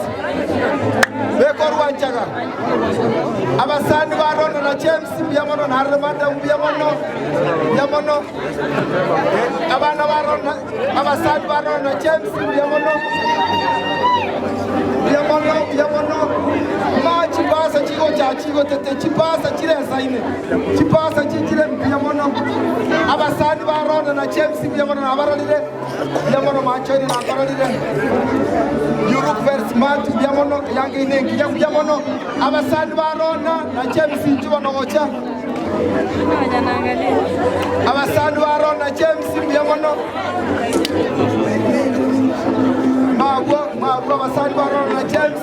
Bekorwanchaga. Abasani ba Rona na James mbiamono na Armanda mbiamono. Mbiamono. Abana ba Rona, abasani ba Rona na James mbiamono. Mbiamono, mbiamono. Ma chipasa chigo cha chigo tete chipasa chile saine. Chipasa chichile mbiamono. Abasani ba Rona na James mbiamono na abarolire. Mbiamono machoni na abarolire. You look very smart mbiamono yange inengi mbiamono. Abasani ba Rona na James nchuba nogocha. Abasani ba Rona na James mbiamono. Magwa, magwa abasani ba Rona na James.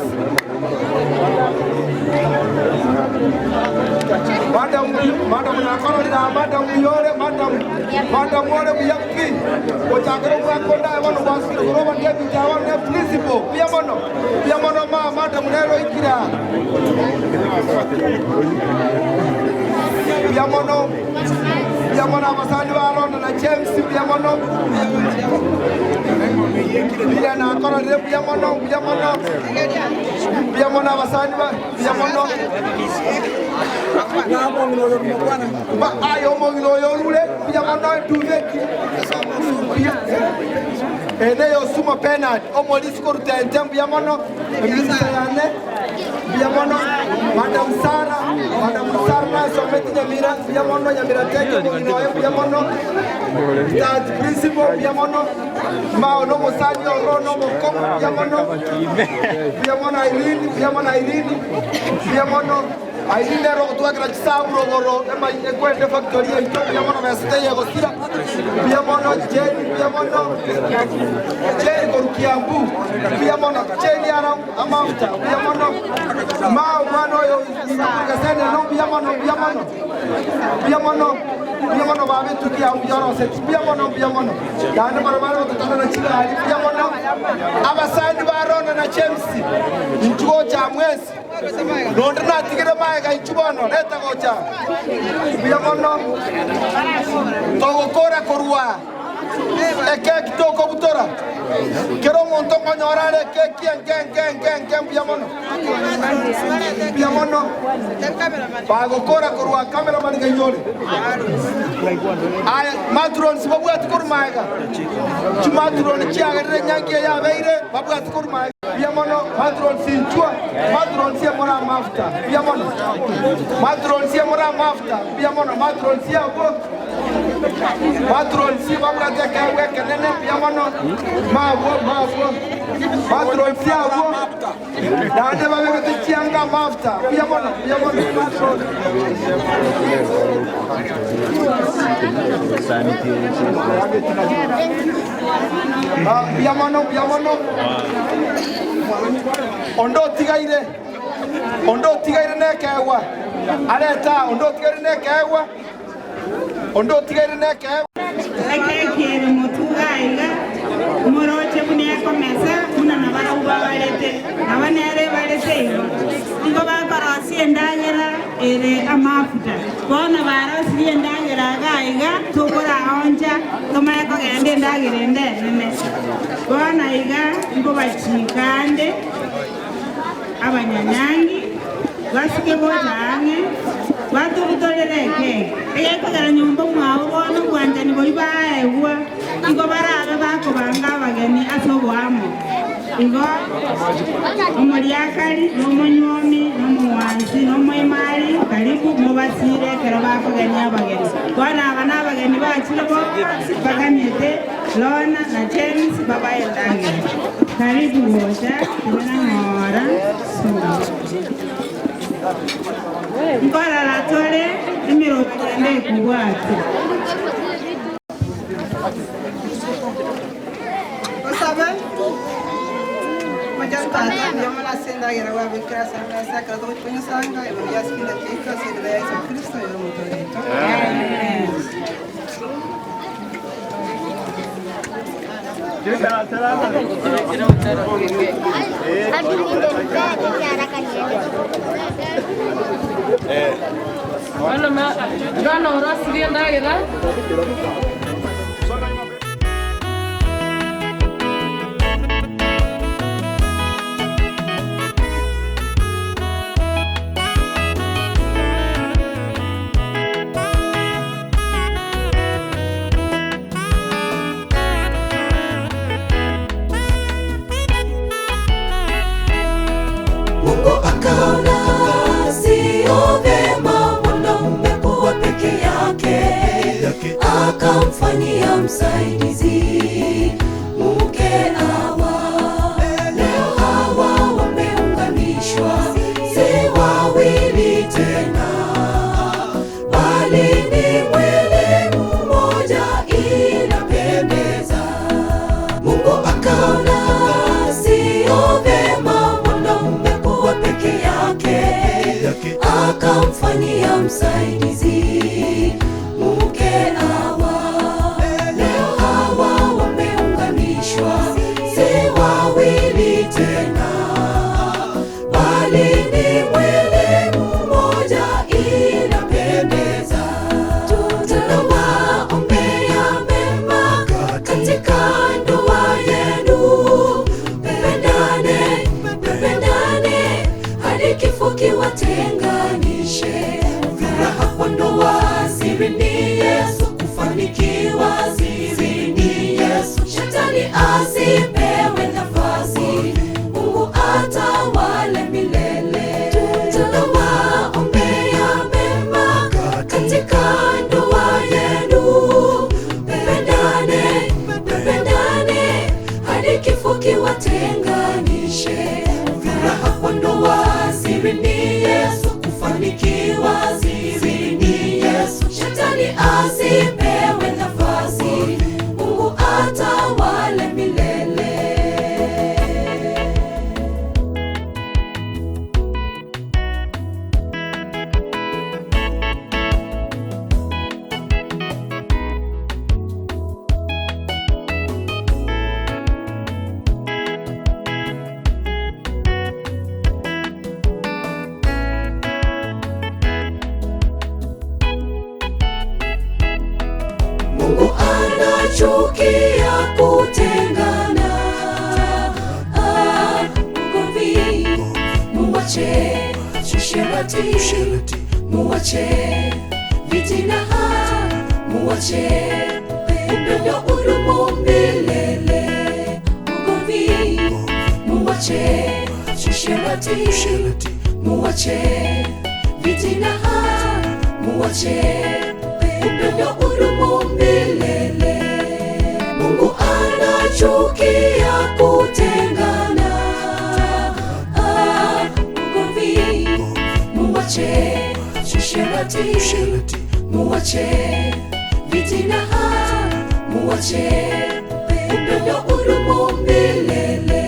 Madam, madam nakororera, madam yore, madam, madam ore biyakki. Ochakero bwakonda abano bwasikire kuroba David awane principal biamono. Biamono ma madam nero ikira. Biamono. Biamono abasani ba Rona na James biamono. Bila nakororera biamono, biamono. Biamono abasani ba biamono. Ba ayo mongino yorule biamono duveki. Ene yo suma penalty omolisi ko rutente biamono emisa yane biamono madam Sara na someti nyamira biamono nyamira teke mongino biamono that principal biamono ma ono mosani orono mokomo biamono biamono Irene biamono Irene biamono Irene ro tuakra chisabro goro ema ekwende factory ito biamono mesite yegosira biamono Jenny biamono Jenny korukiambu biamono Jenny ara amauta biamono ma mwana yo kasene no biamono biamono biamono biamono babe tukia yoro se biamono biamono yani barabara tutana na chila ali biamono abasani ba Rona na James nchuo cha mwezi Nonde natigire maega ichubono leta gocha biamono togokora korwa Ekeki toko butora. Kero monto konyorare ekeki enke mbuya mono. Mbuya mono. Bagokora korwa cameraman gainyore. Aya matrons babwati korumaega. Chimatron chiagerere nyangi ya beire babwati korumaega. Mbuya mono matron sinchua. Matron sia mora mafuta. Mbuya mono. Matron sia mora mafuta. Mbuya mono matron sia go. Matron si babwati kawe kenene mbuya mono. Mawo mawo. Matron sia go. Dande babegete chianga mafuta. Mbuya mono mbuya mono matron. Mbuya mono mbuya mono. Ondo tigaire nekewa. Areta ondo tigaire nekewa. Ondo tigaire nekewa. Ekekere mutuga iga moroche buneko mesa muna nabara ubabarete abanere barete igo ingo bakorosi endagera ere amafuta bona barosi endagera ga iga tukora onja tumaya kogenda endagera ende nene bona iga ingo bachikande abanyanyangi basike bojange batubutorereke eyekogera nyumba mwawo bono bwanjani bori baegwa igo barabe bakobanga abageni ase obwamo igo omoriakari n'omonyomi n'omuwansi n'omoimari karibu mubasire ekero bakogenia abageni bono aba n'abageni bakire bonsi bagamete Lona na James babaendangere karibu gocha ng'ora nkorara tore emirongo ende ekubwate. Osabe majantata yamala senda yera wa bikra sanga sakra to punya sanga ya spinda kika senda ya Yesu Kristo yo mutorito. Amen. Akaona sio vema mwanaume kuwa peke yake, akamfanyia msaidizi mke Hawa. Leo hawa wameunganishwa, si wawili tena, bali ni mwili mmoja, inapendeza. Mungu akaona sio vema mwanaume kuwa peke yake, akamfanyia msaidizi mke Hawa. Leo hawa wameunganishwa, si wawili tena, bali ni mwili mmoja, inapendeza. Tunawaombea mema katika ndoa yenu, mpendane, mpendane hadi kifo kiwatenganishe. Furaha kwa ndoa siri ni Yesu, kufanikiwa siri ni Yesu. Shetani asipewe nafasi, Mungu atawale milele. Tunawaombea mema katika ndoa yenu, mpendane, mpendane hadi kifo kiwatenganishe. Furaha kwa ndoa siri ni Yesu, kufanikiwa siri ni Yesu. Shetani asipewe nafasi, Mungu atawale milele. Mungu anachukia Usherati, muache. Fitina, muache. Upendo udumu milele. Ugomvi, muache. Usherati, muache. Fitina, muache. Upendo udumu milele. Mungu anachukia kutengana. Ugomvi, muache. Usherati, muache. Fitina, muache. Upendo udumu milele.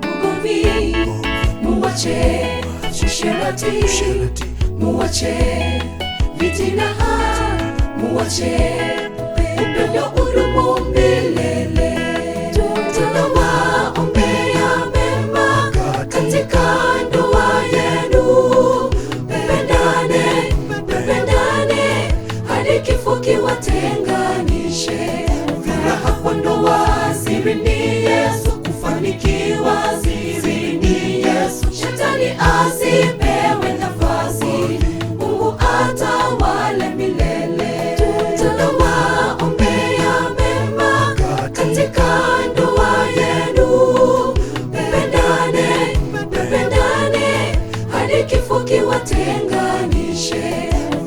Ugomvi, muache. Usherati, muache. Fitina, muache. Upendo udumu milele. Tunawaombea mema katika ndoa yenu. Mpendane, mpendane hadi kifo kiwatenganishe. Furaha kwa ndoa siri ni Yesu, kufanikiwa siri ni Yesu. Shetani asipewe nafasi, Mungu atawale milele. Tunawaombea mema katika ndoa yenu. Mpendane, mpendane hadi kifo kiwatenganishe.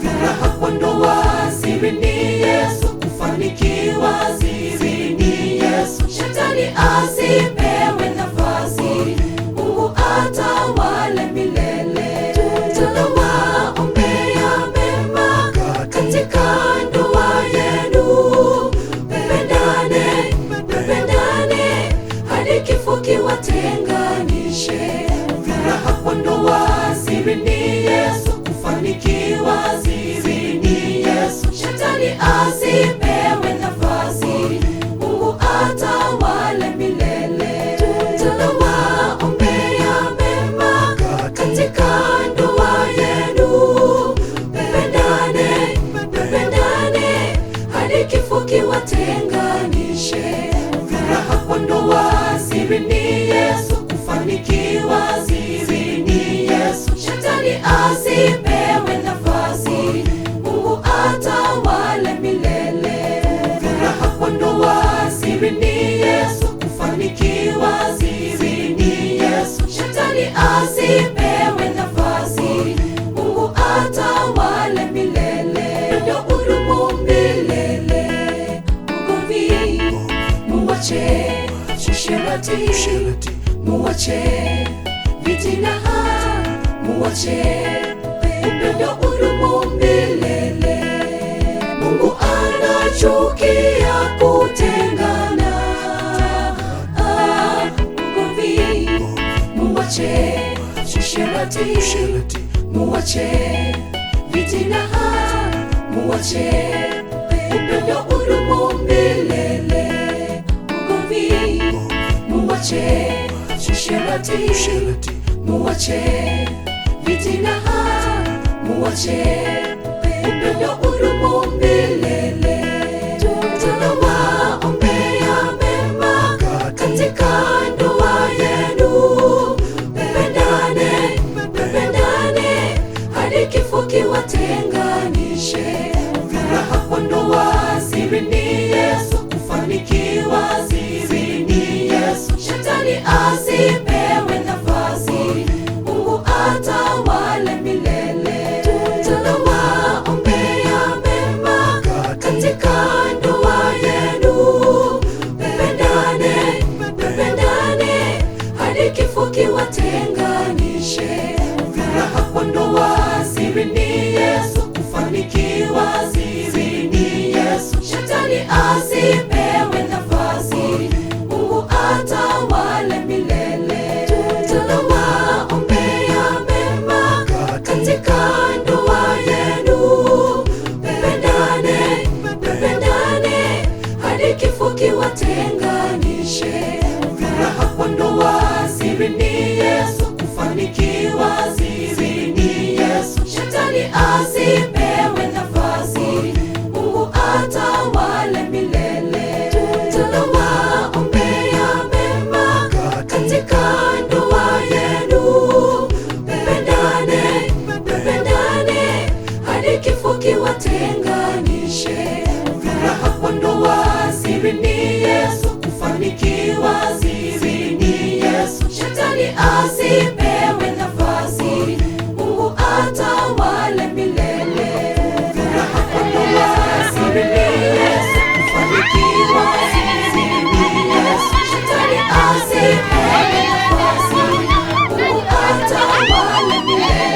Furaha kwa ndoa siri ni Yesu, kufanikiwa siri ni Yesu. Shetani asipewe nafasi, Mungu atawale milele. Tunawaombea mema katika ndoa yenu. Mpendane, mpendane hadi kifo kiwatenganishe. Furaha kwa ndoa siri ni Yesu, kufanikiwa siri ni Yesu. Shetani asipewe nafasi, Mungu atawale milele. Tunawaombea mema katika ndoa yenu. Mpendane, mpendane hadi kifo kiwatenganishe. Furaha kwa ndoa siri ni Yesu, kufanikiwa siri ni Yesu. Shetani asipewe nafasi, Mungu atawale milele. Furaha kwa ndoa siri ni Yesu, kufanikiwa siri ni Yesu. Shetani asipewe nafasi, Mungu atawale milele. Upendo udumu milele. Ugomvi, muache. Usherati, muache. Fitina, muache. Upendo udumu milele. Mungu anachukia kutengana. Ugomvi, muache. Usherati, muache. Fitina, muache. Upendo udumu milele. Ugomvi, muache. Usherati, muache. Fitina, muache. Upendo udumu milele. Tunawaombea mema katika ndoa yenu. Mpendane, mpendane hadi kifo kiwatenganishe. Furaha kwa ndoa siri ni Yesu, kufanikiwa siri ni Yesu. Shetani asipewe nafasi, Mungu atawale milele. Tunawaombea mema katika Kiwatenganishe. Furaha kwa ndoa, siri ni Yesu. Kufanikiwa, siri ni Yesu. Shetani asipewe nafasi, Mungu atawale milele. Furaha kwa ndoa, siri ni Yesu. Kufanikiwa, siri ni Yesu. Shetani asipewe nafasi, Mungu atawale milele.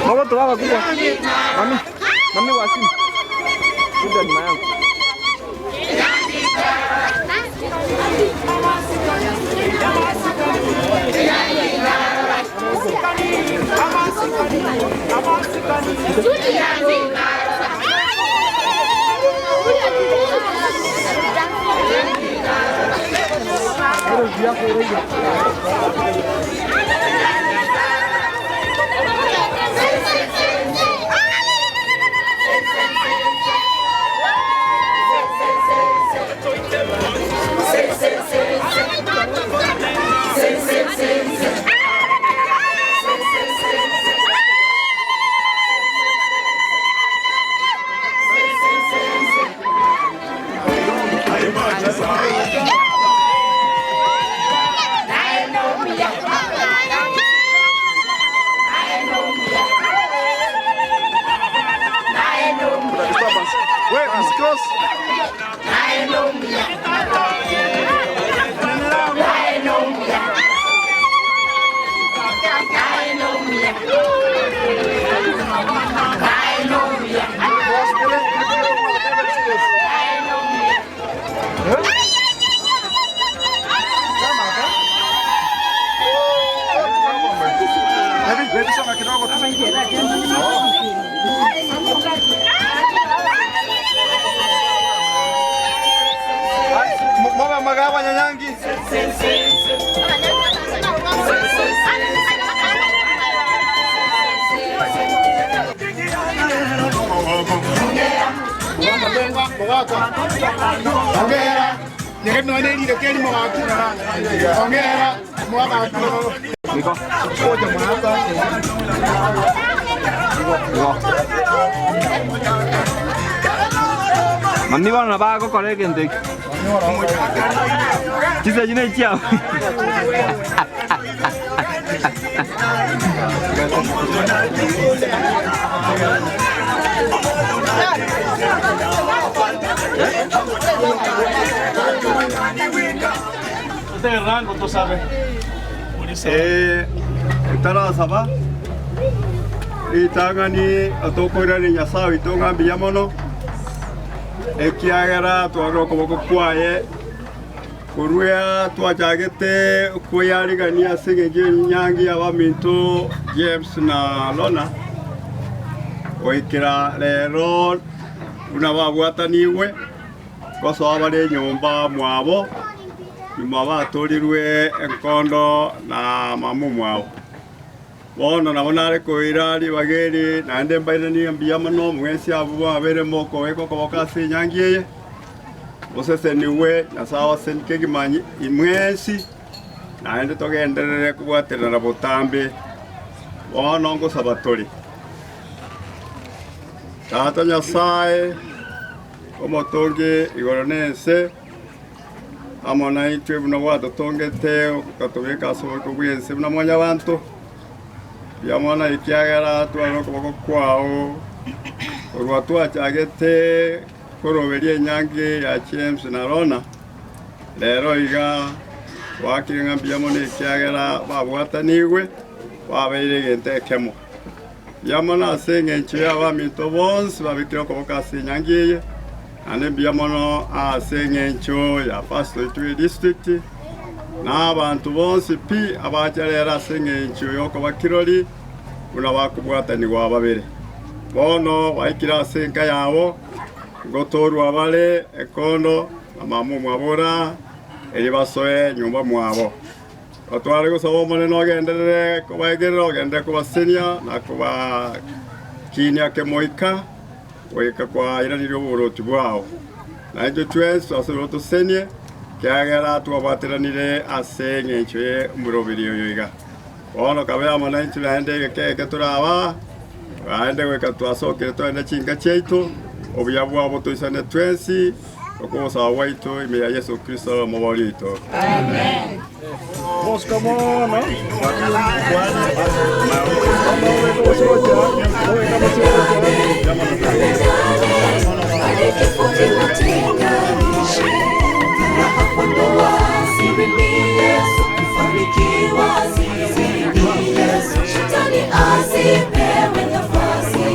Mama tu baba kubwa. Mami, mami wa simu. Kuja nyuma yangu. Mami bana bagokora egento eki. Chiseji ne chiao. Este rango, tú sabes. Tarasaba itangani atokorani nyasawe itonga mbiyamono ekiagera twarwo koboko kwaye kuruya twachagete kuyarigania singeje nyangi abaminto James na Lona oikira rero unababwataniwe kosoa bare nyomba mwabo nyuma batorirwe enkondo na mamu mwabo bono nabo nare koira ribageri naende mbairani mbiamano mwesi abo babere moko weko koboka ase enyangi eye oseseniwe nyasaye asenike kimanyi imwesi naende togenderere kobwaterera botambe bono ngosaba tori tata nyasaye omotonge igoro nense amo naitwe buno bwatotongete okatobeka ase oboko bwense buna mwanya banto yamwana ikiagera twaro koboko kwao orwa twachagete koroberia enyangi ya James na Lona rero iga wakirenga mbiamono ikiagera babwatanigwe babeire egento ekemo yamona ase eng'encho ya abaminto bonsi babikire okoboko ase enyangi eye naende mbiamono ase eng'encho ya Pastor Itwe district na abantu bonsi pi abacharera ase eng'encho yokobakirori buna bakobwatanigwa babere bono baikire ase enka yabo gotorwa bale ekondo na mamu mwabora eri basoe nyumba mwabo otware gosaba omonene ogenderere kobaegerera ogenderere kobasenia na kobakinia kemoika goika kwairanire oboroti bwao naintwe twensi twasabire otosenie Kiagera twabatiranire ase ng'encho ye omorobiri oyo iga. Bono kabera mwananchi naende keke turaba aende gweka twasokere twende chinga chiaitu obuya bwabo toisane twensi okosa waito ime ya Yesu Kristo omobori oito. Amen. Shetani asipewe nafasi,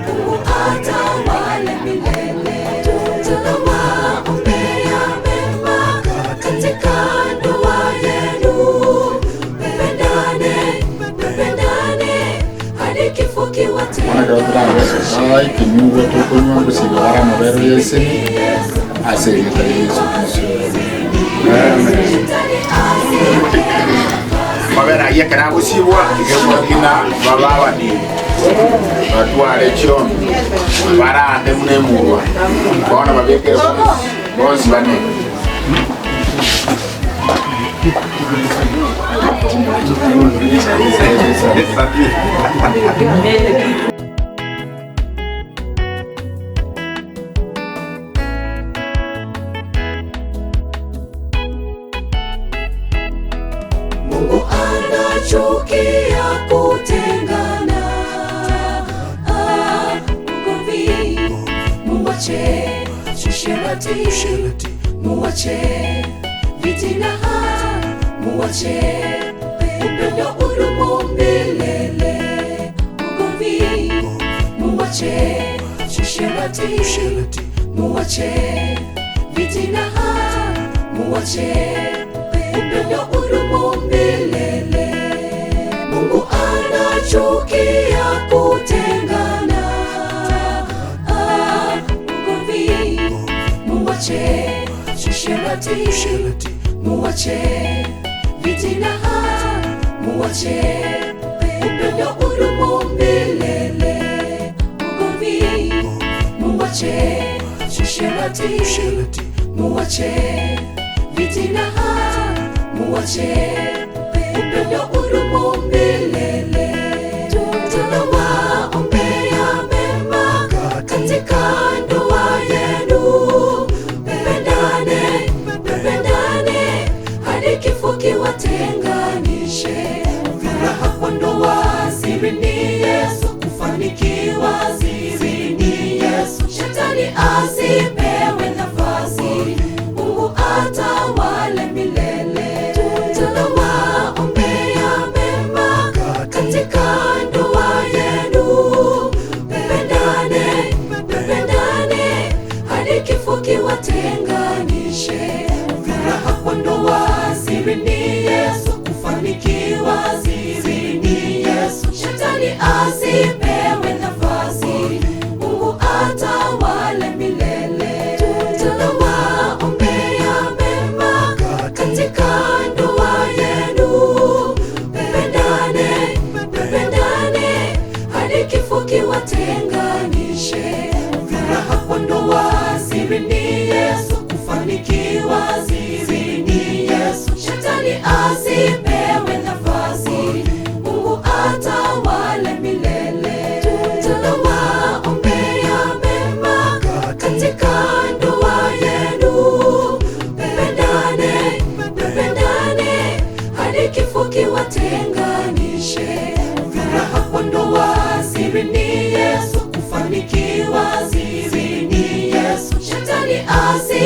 Mungu atawale milele. Tunawaombea mema katika ndoa yenu, mpendane, mpendane hadi kifo kiwatenganishe. Kinyugo tukunywa gusigara mubero yeseni asereta Yesu Kristo. Mabera yekera gusibwa igekora baba bani batware chon barande munemurwa bona babekere bonsi bane. Mungu anachukia kutengana, ugomvi muwache, usherati muwache, fitina muwache, upendo udumu milele. Ugomvi muwache, usherati muwache, fitina muwache, upendo udumu milele. Mungu anachukia kutengana, ugomvi muwache, usherati muwache, fitina muwache, upendo udumu milele. Ugomvi muwache, usherati muwache, fitina muwache, upendo udumu milele. Tunawaombea mema katika ndoa yenu, mpendane, mpendane hadi kifo kiwatenganishe. Furaha kwa ndoa siri ni Yesu, kufanikiwa siri ni Yesu. Shetani asipewe nafasi, Mungu atawale milele. Tunawaombea mema katika ndoa yenu, mpendane, mpendane hadi kifo kiwatenganishe. Furaha kwa ndoa siri ni Yesu, kufanikiwa siri ni Yesu. Shetani asipewe nafasi, Mungu atawale milele. Tunawaombea mema katika ndoa yenu, mpendane, mpendane hadi kifo kiwatenganishe. Furaha kwa ndoa siri ni Yesu, kufanikiwa siri ni Yesu. Shetani asipewe nafasi, Mungu atawale milele. Tunawaombea mema katika ndoa yenu, mpendane, mpendane hadi kifo kiwatenganishe. Furaha kwa ndoa siri ni Yesu, kufanikiwa siri ni Yesu. Shetani asipewe